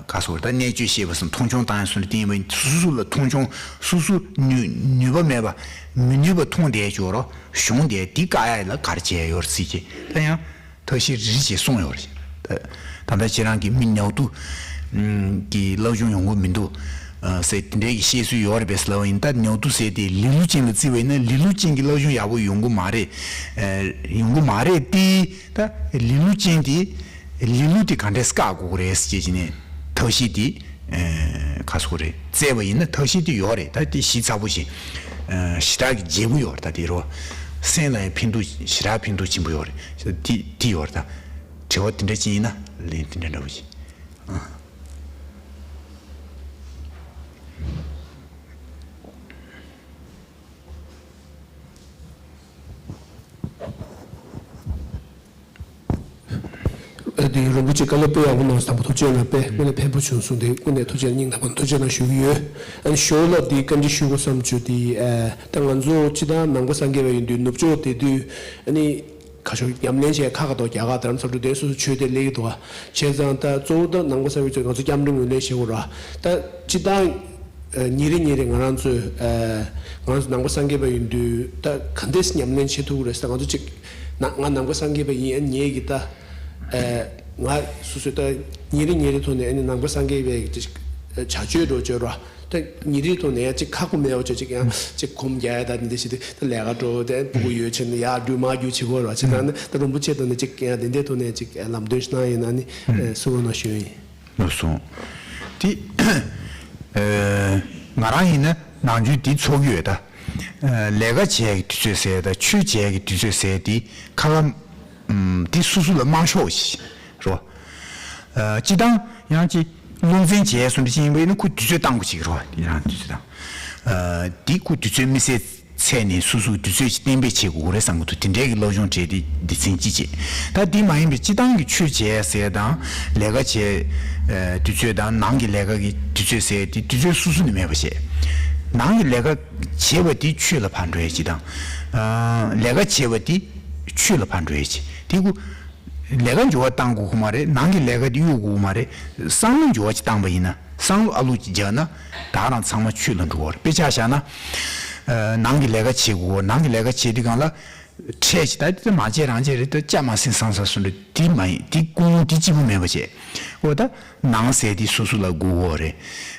ག་སོ་ད་གནས་བཅུ་ཤེས་པ་སོང་མཐོང་ཆུང་བཏང་ཡ་སོང་དེ་ཡིན་པ་ཡིན་སུ་སུ་སུ་ལ་མཐོང་ཆུང་སུ་སུ་ནུས་ནུས་པ་མེད་པ་མི་ནུས་པ་མཐོང་བསྡད་ཅོག་རོ་གཞུང་དེ་དེ་བཀག་ཡ་ལ་ག་རེ་བྱས་ཡོད་རེད་ཟེར་གྱི་ད་ཡང་། ཐབས་ཤེས་རེ་རེ་བྱས་གསུངས་ཡོད་རེད། ད་ད་ལྟ་ཁྱེད་རང་གི་མི་ཉག་ཏུ་གི་སློབ་སྦྱོང་ཡོང་གི་མི་འདུག་ཟེར་དེ་འདྲའི་གི་བཤད་སྲོལ་ཡོད་རེད་པས་ལབ་པ་ཡིན་ད་ཉག་ཏུ་ཟེར་དེ་ལི་ལུ་ཅན་ལ་བརྩི་བ་ཡིན་ན་ལི་ལུ་ཅན་གྱི་སློབ་སྦྱོང་ཡག་པོ་ཡོང་གི་མ་རེད། ཡོང་གི་མ་རེད་དེ་ད་ལི་ལུ་ཅན་དེ་ལི་ལུ་དེ་ག་འདྲས་བཀག་དགོས་ཀྱི་རེད་ཟེར་བྱས་ནས་ཐབས་ཤེས་དེ། ཁ་སོ་རེད་བཙལ་བ་ཡིན་ན་ཐབས་ཤེས་དེ་ཡོད་རེད་ད་དེ་ཞིབ་ཚགས་པོ་ཞིག་ཞེ་དྲག་གི་བརྗེ་པོ་ཡོད་རེད་ད་དེ་རོ། སེམས་ལ་ཡང་ཕན་ཐོགས་ཞེ་དྲག་ཕན་ཐོགས་ཆེན་པོ་ཡོད་རེད་དེ་དེ་ཡོད་རེད་ད། དྲི་བ་དེ་འདྲ་ཅིག་ཡིན་ན་ལན་དེ་འདྲ་འདྲ་པོ་ཞིག་ཨ་དེ་རིན་པོ་ཆེ་བཀའ་སློབ་དཔེ་ཡག་པོ་གནང་སོང་། དང་པོ་ཐུགས་རྗེ་ཆེ་གནང་། དཔེ་དངོས་གནས་ཕན་པོ་བྱུང་སོང་། དེ་དངོས་གནས་ཐུགས་རྗེ་སྙིང་ཐག་པ་ནས་ཐུགས་རྗེ་གནང་ཞུ་གི་ཡོད། ཨ་ནི་ཞོར་ལ་དེ་བཀའ་འདྲི་ཞུ་དགོས་བསམ་བྱུང་དེ་ཨ་ད་ང་ཚོ་སྤྱི་བཏང་ནང་པ་སངས་རྒྱས་པ་ཡིན་དུས་ནུབ་ཕྱོགས་བསྡད་དུས་ཨ་ནི་ཁ་ཕྱོགས་ཉམས་ལེན་བྱས་ཁག་ཁག་འདུག་རྒྱ་གར་དྷ་རམ་ས་ལ་འགྲོ་དུས་སོ་སོ་ཆོས་དེ་སླེབས་ཀྱི་འདུག་བྱས་ཙང་ད་གཙོ་བོ་ད་ནང་པ་སངས་རྒྱས་པ་ཚོས་ང་ཚོ་སྐྱབས་འགྲོའི་ངོས་ལེན་བྱེད་དགོས་ར། ད་སྤྱི་བཏང་ཨ་ཉིན་རེ་ཉིན་རེ་ང་རང་ཚོས་ཨ་ང་རང་ཚོ་ནང་པ་སངས་རྒྱས་པ་ཡིན་དུས་ད་ག་འདྲས་ཉམས་ལེན་བྱེད་ཐུབ་ཀྱི་རེད་ཟེར། ང་ཚོ་གཅིག་ན་ང་ནང་པ་སངས་རྒྱས་པ་ཡིན། ཨ་ངེད་ཀྱི་ད་ཨ་ང་སོ་སོའི་ད་ཉིན་རེ་ཉིན་རེ་ཐོག་ནས་ཨ་ནི་ནང་པ་སངས་རྒྱས་པའི་ཅིག་བྱ་སྤྱོད་འགྲོ་སྤྱོད་ར། ད་ཉིན་རེའི་ཐོག་ནས་ཡང་ཅིག་ཁག་པོ་མེད་པ་ཅིག་ཅིག་ཡང་ཅིག་གོམ་རྒྱག་ཡ་ད་འདི་འདྲ་ཞིག་དེ་ད་ལས་ཀ་འགྲོ་དེ་སྤུ་གུ་ཡོད་ཕྱིན་ཡར་འགྲུལ་མར་འགྲུལ་བྱེད་དགོས་ར། བྱེད་ད་ནི་ད་རིན་པོ་ཆེ་ཐོག་ནས་ཅིག་ཡང་དེ་འདྲའི་ཐོག་ནས་ཅིག་ལམ་སྟོན་ཞིག་གནང་ཡིན་ན་ནི་གསུང་རོགས་གནང་ཞུ་ཡིན། ལགས་སོ། དེ་ང་རང་ཡིན་ན་ནང་ཆོས་འདི་ཚོགས་ཀྱི་ཡོད་ད། ལས་ཀ་བྱས་ཀྱི་དུས་ཚོད་ཟེར་ད་ཆོས་བྱས་ཀྱི་དུས་ཚོད་ཟེར་དེ་ཁ་ཁ་འདི་སུ་སུ་ལ་མང་ཤོག་ཞིག་རོ། སྤྱི་བཏང་ཡང་ཅིག་སློབ་ཚན་བྱས་སོང་འདྲ་ཅིག་ཡིན་པ་ཡིན་ན་ཁོ་དུས་ཚོད་བཏང་དགོས་ཅིག་རོ། དེ་རང་དུས་ཚོད་བཏང་། འདི་ཁོ་དུས་ཚོད་དམིགས་བསལ་ཚད་ནས་སོ་སོའི་དུས་ཚོད་ཅིག་གཏན་འབེབས་བྱེད་དགོས་རེད་བསམ་གྱི་འདུག་དེ་འདྲའི་གི་སློབ་སྦྱོང་བྱས་ཏེ་སྡེ་ཚན་གཅིག་བྱས། ད་འདི་མ་ཡིན་པའི་སྤྱི་བཏང་གི་ཆོས་བྱས་ཟེར་དང་ལས་ཀ་བྱས་དུས་ཚོད་དང་ནང་གི་ལས་ཀ་གི་དུས་ཚོད་ཟེར་དེ་དུས་ཚོད་སོ་སོ་ནས་མེད་པ་བྱས། ནང་གི་ལས་ཀ་བྱས་པ་དེ་ཆོས་ལ་ཕར་འགྲོ་ཡ་གཅིག་དང་། ལས་ཀ་བྱས་པ་དེ་ཆོས་ལ་ཕར་འགྲོ་ཡ་གཅིག་དེ་ཁོ། ལས་ཀ་འགྱུར་བ་གཏང་དགོས་ཀྱི་མ་རེད། ནང་གི་ལས་ཀ་དེ་གཡུག་དགོས་ཀྱི་མ་རེད། བསམ་བློ་འགྱུར་བ་ཅིག་བཏང་པ་ཡིན་ན་བསམ་བློ་ཨ་ལུག་ཅིག་རྒྱག་ན་ད་རང་ཚང་མ་ཆོས་ལ་འགྲོ་གི་རེད། དཔེ་ཆ་བཞག་ན། ནང་གི་ལས་ཀ་བྱེད་དགོས། ནང་གི་ལས་ཀ་བྱེད་དུས་སྒང་ལ་ཁྲལ་ཅིག་ད་དེ་མ་བྱེད་རང་བྱེད་རེད། ད་ལྕགས་མ་ཟིན་སང་ས་སུ་འདྲ་དེ་མ་ཡིན་དེ་ཀུན་སློང་དེ་གཅིག་པུ་མེད་པ་བྱས། འོ་ད་ནང་ཟེར་དེ་སོ་སོ་ལ་དགོས་ཀྱི་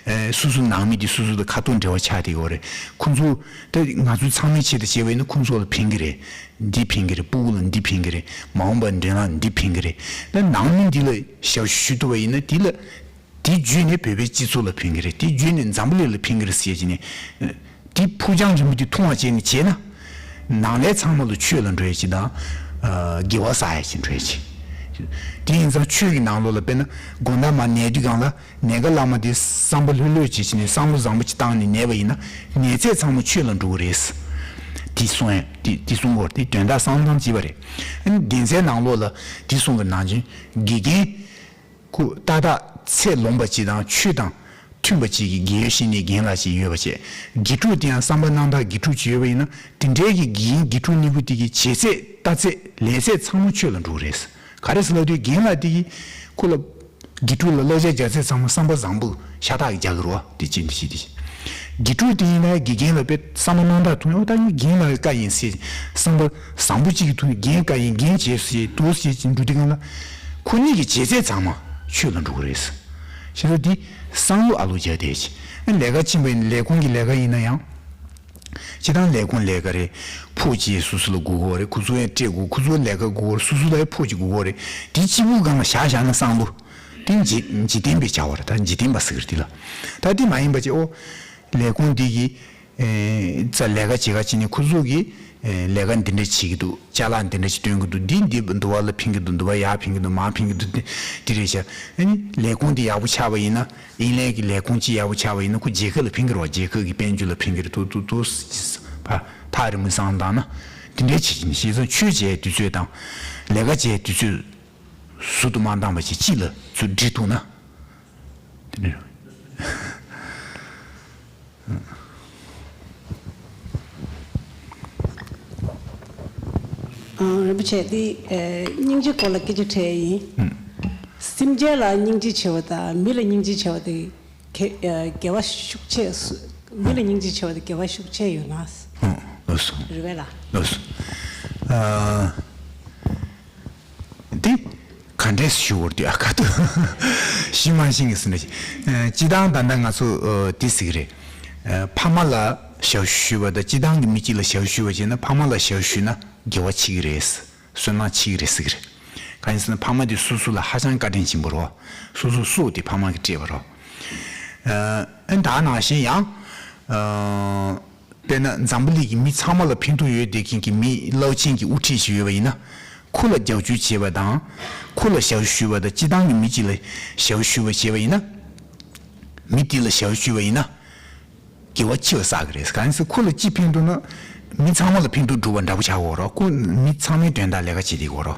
རེད། སོ་སོ་ནང་མི་དེ་སོ་སོ་དང་ཁ་ཐུག་འབྲེལ་བ་ཆགས་བསྡད་ཀྱི་རེད། ཁོང་ཚོ་ད་ང་ཚོ་ཚང་མའི་ཆེད་དུ་བྱས་པ་ཡིན་ན་ཁོང་ཚོ་ལ་ཕན་གྱི་རེད། འདི་ཕན་གྱི་རེད། སྤུ་གུ་ལ་འདི་ཕན་གྱི་རེད། མ་འོངས་པར་འདྲེན་ལ་འདི་ཕན་གྱི་རེད། ད་ནང་མི་འདི་ལ་ཞབས་ཞུ་ཞུ་ཐུབ་པ་ཡིན་ན་འདི་ལ་འདི་བརྒྱུད་ནས་བོད་པའི་སྤྱི་ཚོགས་ལ་ཕན་གྱི་རེད། འདི་བརྒྱུད་ནས་འཛམ་བུ་གླིང་ལ་ཕན་གྱི་རེད་ཟེར་བྱས་ནས་འདི་ཕུགས་རྒྱང་རིང་པོ་འདི་མཐོང་བ་བྱས་ནས་བྱས་ན་ནང་ལས་ཚང་མ་ལ་ཆོས་ལ་འགྲོ་ཡ་ཅིག་དང་དགེ་བ་བསགས་ཡ་ཅིག་འགྲོ་ཡ་ཅིག་དེ་ཡིན་ཙང་ཆོས་ཀྱི་ནང་ལོགས་ལ་དཔེར་ན་དགོང་དག་མར་ཉལ་དུས་སྒང་ལ། ཉལ་ཁ་ལ་མ་དེ་བསམ་པ་ལྷོད་ལྷོད་བྱེད་བྱེད་ནས་བསམ་བློ་བཟང་པོ་ཅིག་བཏང་ནས་ཉལ་བ་ཡིན་ན་ཉལ་ཚད་ཚང་མ་ཆོས་ལ་འགྲོ་གི་རེད། དེ་གསུང་ཡ་དེ་དེ་གསུང་གོ་དེ་དོན་དག་བསམ་བློ་བཏང་བྱས་པ་རེད། ཨ་ནི་སྡེ་ཚན་ནང་ལོགས་ལ་དེ་གསུང་གི་ནང་བཞིན་དགེ་རྒན་ཁོ་ཏག་ཏག་ཚད་ལོངས་པ་ཅིག་དང་ཆོས་དང་མཐུན་པ་ཅིག་གི་དགེ་བའི་བཤེས་གཉེན་རྒན་ལགས་ཅིག་ཡོད་པ་བྱས། དགེ་ཕྲུག་དེ་ཡང་བསམ་པ་རྣམ་དག་དགེ་ཕྲུག་ཅིག་ཡོད་པ་ཡིན་ན་དེ་འདྲའི་གི་དགེ་རྒན་དགེ་ཕྲུག་གཉིས་པོ་དེ་གི་བྱེད་ཚད་ལྟ་ཚད་ལས་ཚད་ཚང་མ་ཆོས་ལ་འགྲོ་གི་རེད། ག་རེ་ཟེར་ལབ་དུས་རྒན་ལགས་དེ་གིས་ཁོ་ལ་དགེ་ཕྲུག་ལ་བསླབ་བྱ་རྒྱག་ཚད་ཚང་མ་བསམ་པ་བཟང་པོ་ཤ་སྟག་གིས་རྒྱག་གི་རེད་བ། དེ་ཅི་འདི་ཞིག་དེ་ཞིག་དགེ་ཕྲུག་དེ་ཡིན་ན་དགེ་རྒན་ལ་དཔེ་བསམ་བློ་གནང་སྟངས་ཐུག་ན། ཨོ་ད་ངས་རྒན་ལ་བཀའ་ཡིན་ཟེར། བསམ་པ་བཟང་པོ་གཅིག་གི་ཐོག་ནས་རྒན་བཀའ་ཡིན། རྒན་བྱས་ཟེར་འདུག་ཟེར་གྱིན་འགྲོ་དུས་སྒང་ལ། ཁོ་གཉིས་ཀྱི་བྱེད་ཚད་ཚང་མ་ཆོས་ལ་འགྲོ་གི་རེད། བྱས་ཙང་འདི་བསམ་བློ་ཨ་ལོ་རྒྱག་བསྡད་ཅིག་ལས་ཀ་ཕྱིན་པ་ཡིན་ན། ལས་ཁུངས་ཀྱི་ལས་ཀ་ཡིན་ན་ཡང་། སྤྱིར་བཏང་ལས་ཁུངས་ལས་ཀ་རེད། ཕོགས་ཅིག་སོ་སོ་ལ་དགོས་ཀྱི་ཡོད་རེད། ཁོ་ཚོ་ཡང་སྤྲད་དགོས། ཁོ་ཚོ་ལས་ཀ་དགོས་ཀྱི་ཡོད་རེད། སོ་སོ་ལ་ཡང་ཕོགས་ཅིག་དགོས་ཀྱི་ཡོད་རེད། དེ་གཅིག་པུའི་སྒང་ལ་བཞག་བཞག་ན་བསམ་བློ། དེ་འཇིག་འཇིག་རྟེན་པའི་བྱ་བ་རེད། ད་འཇིག་རྟེན་པ་ཟེར་གི་རེད་དེ་ལ། ད་དེ་མ་ཡིན་པ་ཅིག་ཨོ། ལས་ཁུངས་འདི་གི་ཨེ་ཙ་ལས་ཀ་བྱེད་ག་ཕྱིན་ནས་ཁོ་ཚོ་གིས་ཨེ་ལས་ཀ་འདི་འདྲ་བྱེད་ཀྱི་འདུག་ཅ་ལག་འདི་འདྲ་ཞིག་སྟོན་གྱི་འདུག་འདི་འདི་འདི་བ་ལ་ཕན་གྱི་འདུག་འདི་བ་ཡར་ཕན་གྱི་འདུག་མར་ཕན་གྱི་འདུག་འདི་འདི་རེད་ཤག་ཨ་ནི་ལས་ཁུངས་འདི་ཡག་པོ་ཆགས་པ་ཡིན་ན། ཨིན་ལན་གྱི་ལས་ཁུངས་ཅིག་ཡག་པོ་ཆགས་པ་ཡིན་ན། ཁོ་རྒྱལ་ཁབ་ལ་ཕན་གྱི་རེད་བ། རྒྱལ་ཁབ་ཀྱི་དཔལ་འབྱོར་ལ་ཕན་གྱི་རེད། དུ་དུ་དུ་ཕ་ཐག་རིང་མོ་བསམ་བཏང་ན་འདི་འདྲའི་བྱེད་ཀྱི་ནི། བྱས་ཙང་ཆོས་བྱས་དུས་ཚོད་དང་ལས་ཀ་བྱས་དུས་ཚོད་ཟུར་དུ་མ་བཏང་བ་ཅིག་གཅིག་ལ་ཚུར་སྒྲིལ་ཐུབ་ན། དེ་ནས། ཨ། རིན་པོ་ཆེ། འདི་ཨེ་སྙིང་རྗེ་སྐོར་ལ་སྐད་ཆ་དྲིས་ཡིན། སེམས་ཅན་ལ་སྙིང་རྗེ་ཆེ་བ་དང་མི་ལ་སྙིང་རྗེ་ཆེ་བ་དེ་ག་ཨེ་འགལ་བ་ཤུགས་ཆེ་སུ། མི་ལ་སྙིང་རྗེ་ཆེ་བ་དེ་འགལ་བ་ཤུགས་ཆེ་ཡོད་ན། ཨ། ལགས་སོ། རེད་པས་ལགས། ལགས་སོ། ཨ། འདི་ག་འདྲས་ཞུ་བར་འདུག་ཨ། ཁ་ཐུག་ཤི་མ་ཤི་གི་སུ་འདྲ་ཞིག་ཨ། སྤྱིར་བཏང་ད་ལྟ་ང་ཚོ་ཨ་འདི་ཟེར་གི་རེད། ཨ། ཕ་མ་ལ་ཞབས་ཞུ་ཞུས་པ་དང་སྤྱིར་བཏང་གི་མི་གཅིག་ལ་ཞབས་ཞུ་ཞུས་པ་བྱས་ན། ཕ་མ་ལ་ཞབས་ཞུ་ཞུས་ན་དགེ་བ་ཆེ་གི་རེད། བསོད་ནམས་ཆེ་གི་རེད་ཟེར་གི་རེད། གང་ཡིན་ཟེར་ན་ཕ་མ་དེ་སོ་སོ་ལ་ཧ་ཅང་བཀའ་དྲིན་ཆེན་པོ་རེད། སོ་སོའི་སྲོག་དེ་ཕ་མ་གིས་སྤྲད་པ་རེད། ཨ། ཨ། ད་ནང་བཞིན་ཡང་ཨ། དཔེར་ན་འཛམ་བུ་གླིང་གི་མི་ཚང་མ་ལ་ཕན་ཐོགས་ཡོད་བསྡད་མཁན་གྱི་མི་རླབས་ཆེན་གྱི་དབུ་ཁྲིད་ཞིག་ཡོད་པ་ཡིན་ན། ཁོ་ལ་རྒྱབ་སྐྱོར་བྱས་པ་དང་། ཁོ་ལ་ཞབས་ཞུ་ཞུས་པ་དང་། སྤྱིར་བཏང་གི་མི་གཅིག་ལ་ཞབས་ཞུ་ཞུས་པ་བྱས་པ་ཡིན་ན། མི་དེ་ལ་ཞབས་ཞུ་ཞུས་པ་ཡིན་ན། དགེ་བ་ཆེ་བ་བསགས་ཀྱི་རེད། གང་ཡིན་ཟེར་ཁོ་ལ་གཅིག་ཕན་ཐོགས་ན། མི་ཚང་མ་ལ་ཕན་ཐོགས་འགྲོ་བ་འདྲ་པོ་ཆགས་ཀྱི་ཡོད་རེད། ཁོ་མི་ཚང་མའི་དོན་དག་ལས་ཀ་བྱེད་བསྡད་ཀྱི་ཡོད་རེད།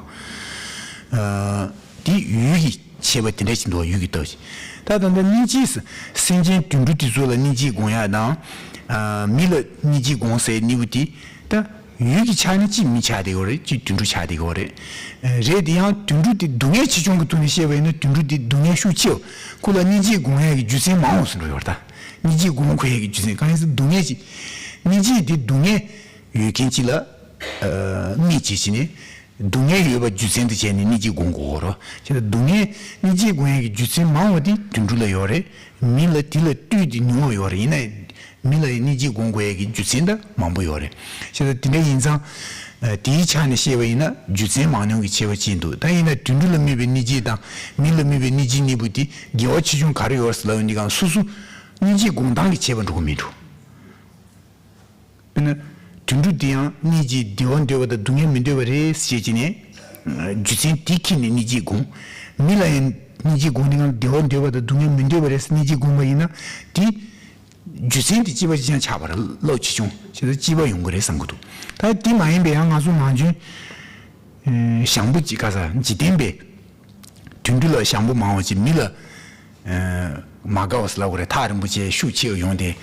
ཨ། དེ་ཡུལ་གྱི་ཆེ་བ་དེ་འདྲ་ཞིག་འདུག་ཡུལ་གྱི་སྟོབས་ཀྱིས། ད་ད་ལྟ་སྙིང་རྗེ་ཟེར། སེམས་ཅན་དུད་འགྲོ་དེ་ཚོ་ལ་སྙིང་རྗེ་སྒོམ་ཡག་དང་། ཨ། མི་ལ་སྙིང་རྗེ་སྒོམ་ཟེར་གནས་བུ་དེ། ད་ཡུལ་གྱི་ཆ་ནས་གཅིག་མི་ཆགས་བསྡད་ཀྱི་ཡོད་རེད། གཅིག་དུད་འགྲོ་ཆགས་བསྡད་ཀྱི་ཡོད་རེད། ཨ། རེད། དེ་ཡང་དུད་འགྲོ་དེ་སྡུག་བསྔལ་ཆེ་ཆུང་གི་ཐོག་ནས་བཤད་པ་ཡིན་ན། དུད་འགྲོ་དེ་སྡུག་བསྔལ་ཤུགས་ཆེ་བ། ཁོ་ལ་སྙིང་རྗེ་སྒོམ་ཡག་གི་རྒྱུ་མཚན་མང་བ་ཟེར་འགྲོ་ཡོད་རེད། ད་སྙིང་རྗེ་སྒོམ་དགོས་ཡག་གི་རྒྱུ་མཚན་གང་ཡིན་ཟེར། སྡུག་བསྔལ་ཅིག་སྙིང་རྗེ་དེ་སྡུག་བསྔལ་ཡོད་མཁན་ཅིག་ལ། ཨ། དམིགས་བྱས་བྱས་ནས། སྡུག་བསྔལ་ཡོད་པ་རྒྱུ་མཚན་དུ་བྱས་ནས་སྙིང་རྗེ་སྒོམ་དགོས་རེད། བྱས་ཙང་སྡུག་བསྔལ། སྙིང་རྗེ་སྒོམ་ཡག་གི་རྒྱུ་མཚན་མང་བ་དེ་དུད་འགྲོ་ལ་ཡོད་རེད། མི་ལ་དེ་ལས་བཏུས་ཏེ་ཉུང་བ་ཡོད་རེད། ཡིན་ནའི་མི་ལ་སྙིང་རྗེ་སྒོམ་དགོས་ཡག་གི་རྒྱུ་མཚན་ད་མང་པོ་ཡོད་རེད། བྱས་ཙང་དེ་འདྲ་ཡིན་ཙང་། ཨ། དེའི་ཆ་ནས་བཤད་པ་ཡིན་ན་རྒྱུ་མཚན་མང་ཉུང་གི་ཁྱད་པར་ཅིག་འདུག་ད་ཡིན་ན་དུད་འགྲོ་ལ་དམིགས་པའི་སྙིང་རྗེ་དང་མི་ལ་དམིགས་པའི་སྙིང་རྗེ་གཉིས་པོ་དེ་དགེ་བ་ཆེ་ཆུང་ག་རེ་ཡོད་ཟེར་ལབ་ཡོང་དུས་སྒང་། སོ་སོ་སྙིང་རྗེ་སྒོམ་སྟངས་ཀྱི་ཁྱད་པར་འགྲོ་གི་མི་འགྲོ། དཔེར་ན། དུད་འགྲོ་འདི་ཡང་སྙིང་རྗེ་བདེ་བ་འདོད་པ་དང་སྡུག་བསྔལ་མི་འདོད་པ་རེད་ཟེར་བྱས་ནས། རྒྱུ་མཚན་དེ་ཁྱེར་ནས་སྙིང་རྗེ་སྒོམ། མི་ལ་ཡང་སྙིང་རྗེ་སྒོམ་དེ་ཡང་བདེ་བ་འདོད་པ་དང་སྡུག་བསྔལ་མི་འདོད་པ་རེད་ཟེར་སྙིང་རྗེ་སྒོམ་པ་ཡིན་ན། དེ་རྒྱུ་མཚན་དེ་སྐྱེས་པ་ཅིག་ཀྱང་ཆགས་པ་རེད། རླབས་ཆེ་ཆུང་བྱས་ཙང་སྐྱེས་པ་ཡོང་གི་རེད་བསམ་གྱི་འདུག་ད་དེ་མ་ཡིན་པའི་ཡང་ང་ཚོ་ནམ་རྒྱུན་ཞང་པོ་ཅིག་ག་ས་འཇིག་རྟེན་པའི། དུད་འགྲོ་ལ་ཞང་པོ་མང་བ་ཅིག་མི་ལ། ཨ། མ་དགའ་བ་ཟེར་ལབ་དགོས་རེད། ཐག་རིང་པོ་བྱས་ཤུགས་ཆེ་བ་ཡོང་སྟེ།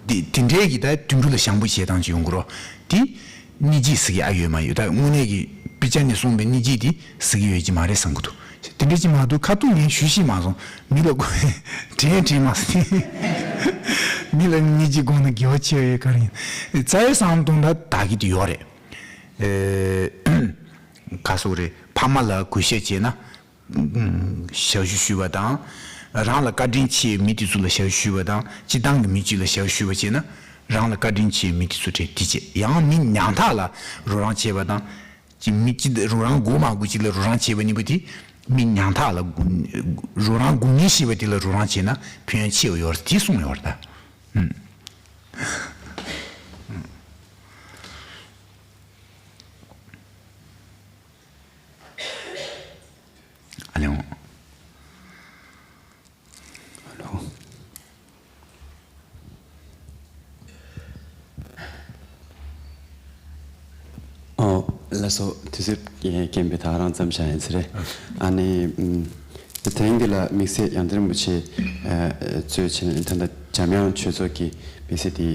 དེ་དེ་འདྲའི་གི་ད་དུད་འགྲོ་ལ་ཞང་པོ་བྱེད་སྟངས་ཅིག་ཡོང་གི་རེད། དེ་སྙིང་རྗེ་ཟེར་གྱི་ཨ་ཡོད་མ་ཡོད། ད་དངོས་གནས་ཀྱི་དཔེ་ཆ་ནས་གསུངས་པའི་སྙིང་རྗེ་དེ་ཟེར་གྱི་ཡོད་ཀྱི་མ་རེད་བསམ་གྱི་འདུག་དེ་འདྲ་ཅིག་མ་གཏོགས་ཁ་ཐུག་ངས་ཞུ་ཤེས་མ་སོང་། མི་ལ་དགོས། དྲན་དྲན་མ་སོང་། མི་ལ་སྙིང་རྗེ་དགོངས་ན་དགེ་བ་ཆེ་བ་ཡོད་ག་རེ་ཡིན། རྩ་བའི་བསམ་བློ་གཏོང་སྟངས་དག་གི་དེ་ཡོད་རེད། ཨེ། ག་སོགས་རེད། ཕ་མ་ལ་གུས་ཞབས་བྱས་ན། ཞབས་ཞུ་ཞུས་པ་དང་། རང་ལ་བཀའ་དྲིན་ཆེ་བའི་མི་དེ་ཚོ་ལ་ཞབས་ཞུ་ཞུས་པ་དང་། སྤྱིར་བཏང་གི་མི་གཅིག་ལ་ཞབས་ཞུ་ཞུས་པ་བྱས་ན། རང་ལ་བཀའ་དྲིན་ཆེ་བའི་མི་དེ་ཚོ་གྲས་དེ་བྱས། ཡང་མི་ཉམ་ཐག་ལ་རོགས་རམ་བྱས་པ་དང་། ཅིག་མི་གཅིག་རོགས་རམ་དགོས་མ་དགོས་གཅིག་ལ་རོགས་རམ་བྱས་པ་གཉིས་པོ་དེ། མི་ཉམ་ཐག་ལ་རོགས་རམ་དགོས་ངེས་ཤེས་པ་དེ་ལ་རོགས་རམ་བྱས་ན་ཕན་ཡོན་ཆེ་བ་ཡོད་རེད། དེ་གསུངས་ཡོད་རེད་ད། ཨུམ། ཨ་ལེའོ། ཨ་ལོ། ཨོ། ལགས་སོ། དུས་ཚོད་རྐྱེན་པས་ད་ག་རང་མཚམས་བཞག་ཡིན་ས་རེད། ཨ་ནི། ཨུམ། དེ་རིང་འདི་ལ་དམིགས་བསལ་ཡང་སྟེང་རིན་པོ་ཆེ་གཙོས་བྱས་ནས། ད་ལྟ་འཇམ་དབྱངས་ཆོས་ཚོགས་ཀྱི་དམིགས་བསལ་དེ་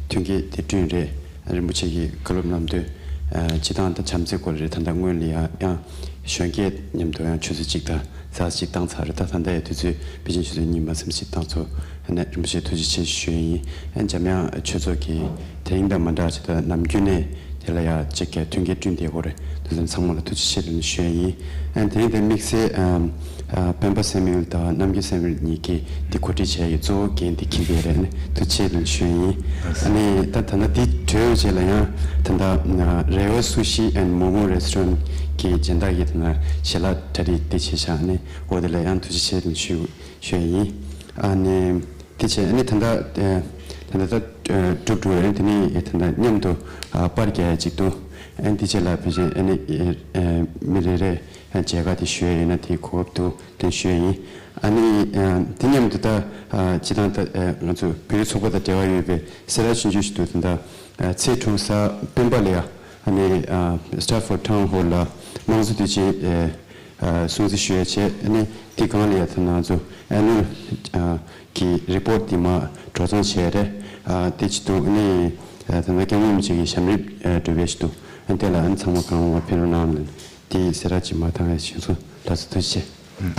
མཐུན་རྐྱེན་དེ་བསྐྲུན་རེད། རིན་པོ་ཆེ་གི་བཀའ་སློབ་གནང་དོན་ ཨ་སྤྱི་བཏང་ད་བྱམས་བརྩེའི་སྐོར་རེད། ད་ལྟ་སྔོན་ལ་ཡང་ཡང་གཞོན་སྐྱེས་མཉམ་དུ་ཡང་ཆུ་ཚོད་གཅིག་དང་ཟ་ཟི་གཅིག་བཏང་ཚར་རེད། ད་ད་ལྟ་ཡང་དུས་ཚོད་པེ་ཅིན་ཆུ་ཚོད་གཉིས་མ་ཟིན་ཞིག་བཏང་ཚོ། ཨ་ནི་རིན་པོ་ཆེ་ཐུགས་རྗེ་ཆེ་ཞུ་ཡ་ཡིན། ཨ་འཇམ་དབྱངས་ཆོས་ཚོགས་ཀྱི་དེ་རིང་དང་མ་འདྲ་ཅིག་ད་ནམ་རྒྱུན་ནས་དེ་ལ་ཡང་ཅིག་གི་མཐུན་རྐྱེན་བསྐྲུན་བསྡད་ཡོད་རེད། དེ་ཚོ་ཚང་མ་ལ་ཐུགས་རྗེ་ཆེ་ཞུ་ཡ་ཡིན། ཨ་དེ་རིང་དེ་དམིགས་བསལ་ཨ་ཨ་སྤེན་པ་སེ་མུ་ཨེལ་དང་རྣམ་རྒྱལ་སེ་མུ་ཨེལ་གཉིས་ཀྱིས་འདི་གོ་སྒྲིག་བྱས་ཡོད། གཙོ་བོ་འགན་འདི་འཁྱེར་བསྡད་རེད། ཨ་ནི་ཐུགས་རྗེ་ཆེ་ཞུ་ཡ་ཡིན། ཨ་ནི་ད་ད་ལྟ་འདི་གྲོལ་བའི་རྗེས་ལ་ཡང་ད་ལྟ་རེ་བ་སུ་ཤི་ཨེན་མོ་མོ་རེ་སི་ཊོ་རན་གྱི་སྦྱིན་བདག་གིས་ད་ལྟ་ཞལ་ལག་གྲ་སྒྲིག་འདི་བྱས་ཤག་ཨ་ནི་འོ་དེ་ལ་ཡང་ཐུགས་རྗེ་ཆེ་ཞུ་ཞུ་ཡ་ཡིན། ཨ་ནི་དེ་བྱས་ཨ་ནི་ད་ལྟ་ཨ་ད་ལྟ་ད་གྲུབ་འགྲོ་རེད། དེ་ནི་ད་ལྟ་མཉམ་དུ་ཨ་པར་རྒྱག་ཡ་ཅིག་འདུག་ཨ་ནི་དེ་བྱས་ལ་ཕལ་ཆེར་ཨ་ནི་ཨ་མི་རེ་རེ་མཇལ་ཁ་དེ་ཞུ་ཡ་ཡོད་ན་དེ་གོ་སྐབས་འདུག་དེ་ཞུ་ཡ་ཡིན། ཨ་ནི་ཨ་དེ་མཉམ་དུ་ད་ཨ་སྤྱི་བཏང་ད་ཨ་ང་ཚོ་བོད་རིགས་ཚོགས་པ་དང་འབྲེལ་བ་ཡོད་པའི་གསལ་བསྒྲགས་ཆུང་ཆུང་ཞིག་འདུག་ད་ལྟ་ཨ་ཚེས་དྲུག་གཟའ་སྤེན་པ་ལ་ཡ་ཨ་ནི་ཨ་སི་ཊར་ཕོར་ཌི་ཊའུན་ཧོལ་ལ་དམངས་གཙོ་དུས་ཆེན་ཨ་ཨ་སྲུང་བརྩི་ཞུ་ཡ་བྱས། ཨ་ནི་དེ་སྒང་ལ་ཡ་ད་ང་ཚོ་ཨེ་ནུ་ཨལ་ཨ་གི་རི་པོར་ཊི་དེ་མར་འགྲོ་སོང་བྱས་རེད། ཨ་དེ་ཅི་འདུག་ཨ་ནི་ཨ་ད་ལྟ་སྐྱབས་མགོན་རིན་པོ་ཆེ་གི་ཞབས་རིམ་ཨ་སྒྲུབ་ཡ་ཞིག་འདུག་ཨ་དེ་ལ་ཨ་ནི་ཚང་མ་གང་མང་ཕེབས་རོགས་གནང་ལ། དེ་གསལ་བསྒྲགས་ཅིག་མར་བཏང་ཡ་ཞིག་སོང་། ལགས་སོ། ཐུགས་རྗེ་ཆེ།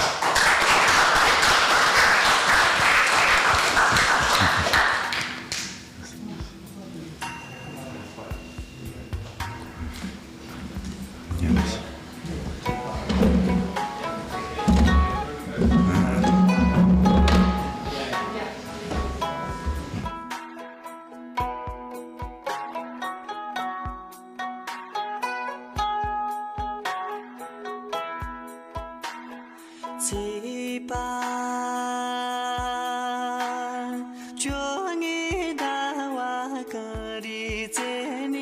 ཚེས་པ་བཅོ་ལྔའི་ཟླ་བ་གངས་རིའི་རྩེ་ནས་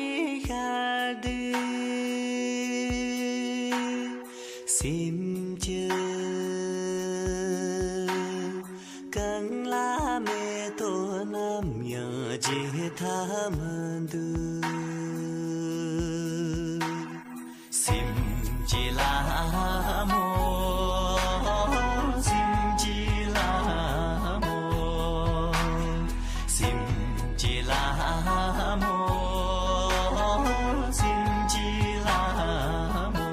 ཤར་དུས། སེམས་ཀྱི་གངས་ལ་མེ་ཏོག་ནམ་ཡང་བརྗེད་ཐབས་མི་འདུག་སེམས་ཀྱི་ལྷ་མོ། སེམས་ཀྱི་ལྷ་མོ། སེམས་ཀྱི་ལྷ་མོ། སེམས་ཀྱི་ལྷ་མོ།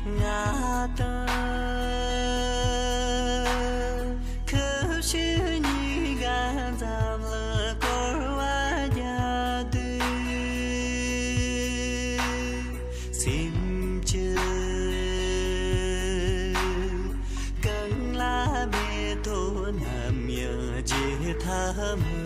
ང་དང་ཁུ་བྱུག་གཉིས་ཀ་འཛམ་གླིང་བསྐོར་བ་རྒྱག་དུས། སེམས་ཀྱི་གངས་ལ་མེ་ཏོག་ནམ་ཡང་བརྗེད་ཐབས་མི་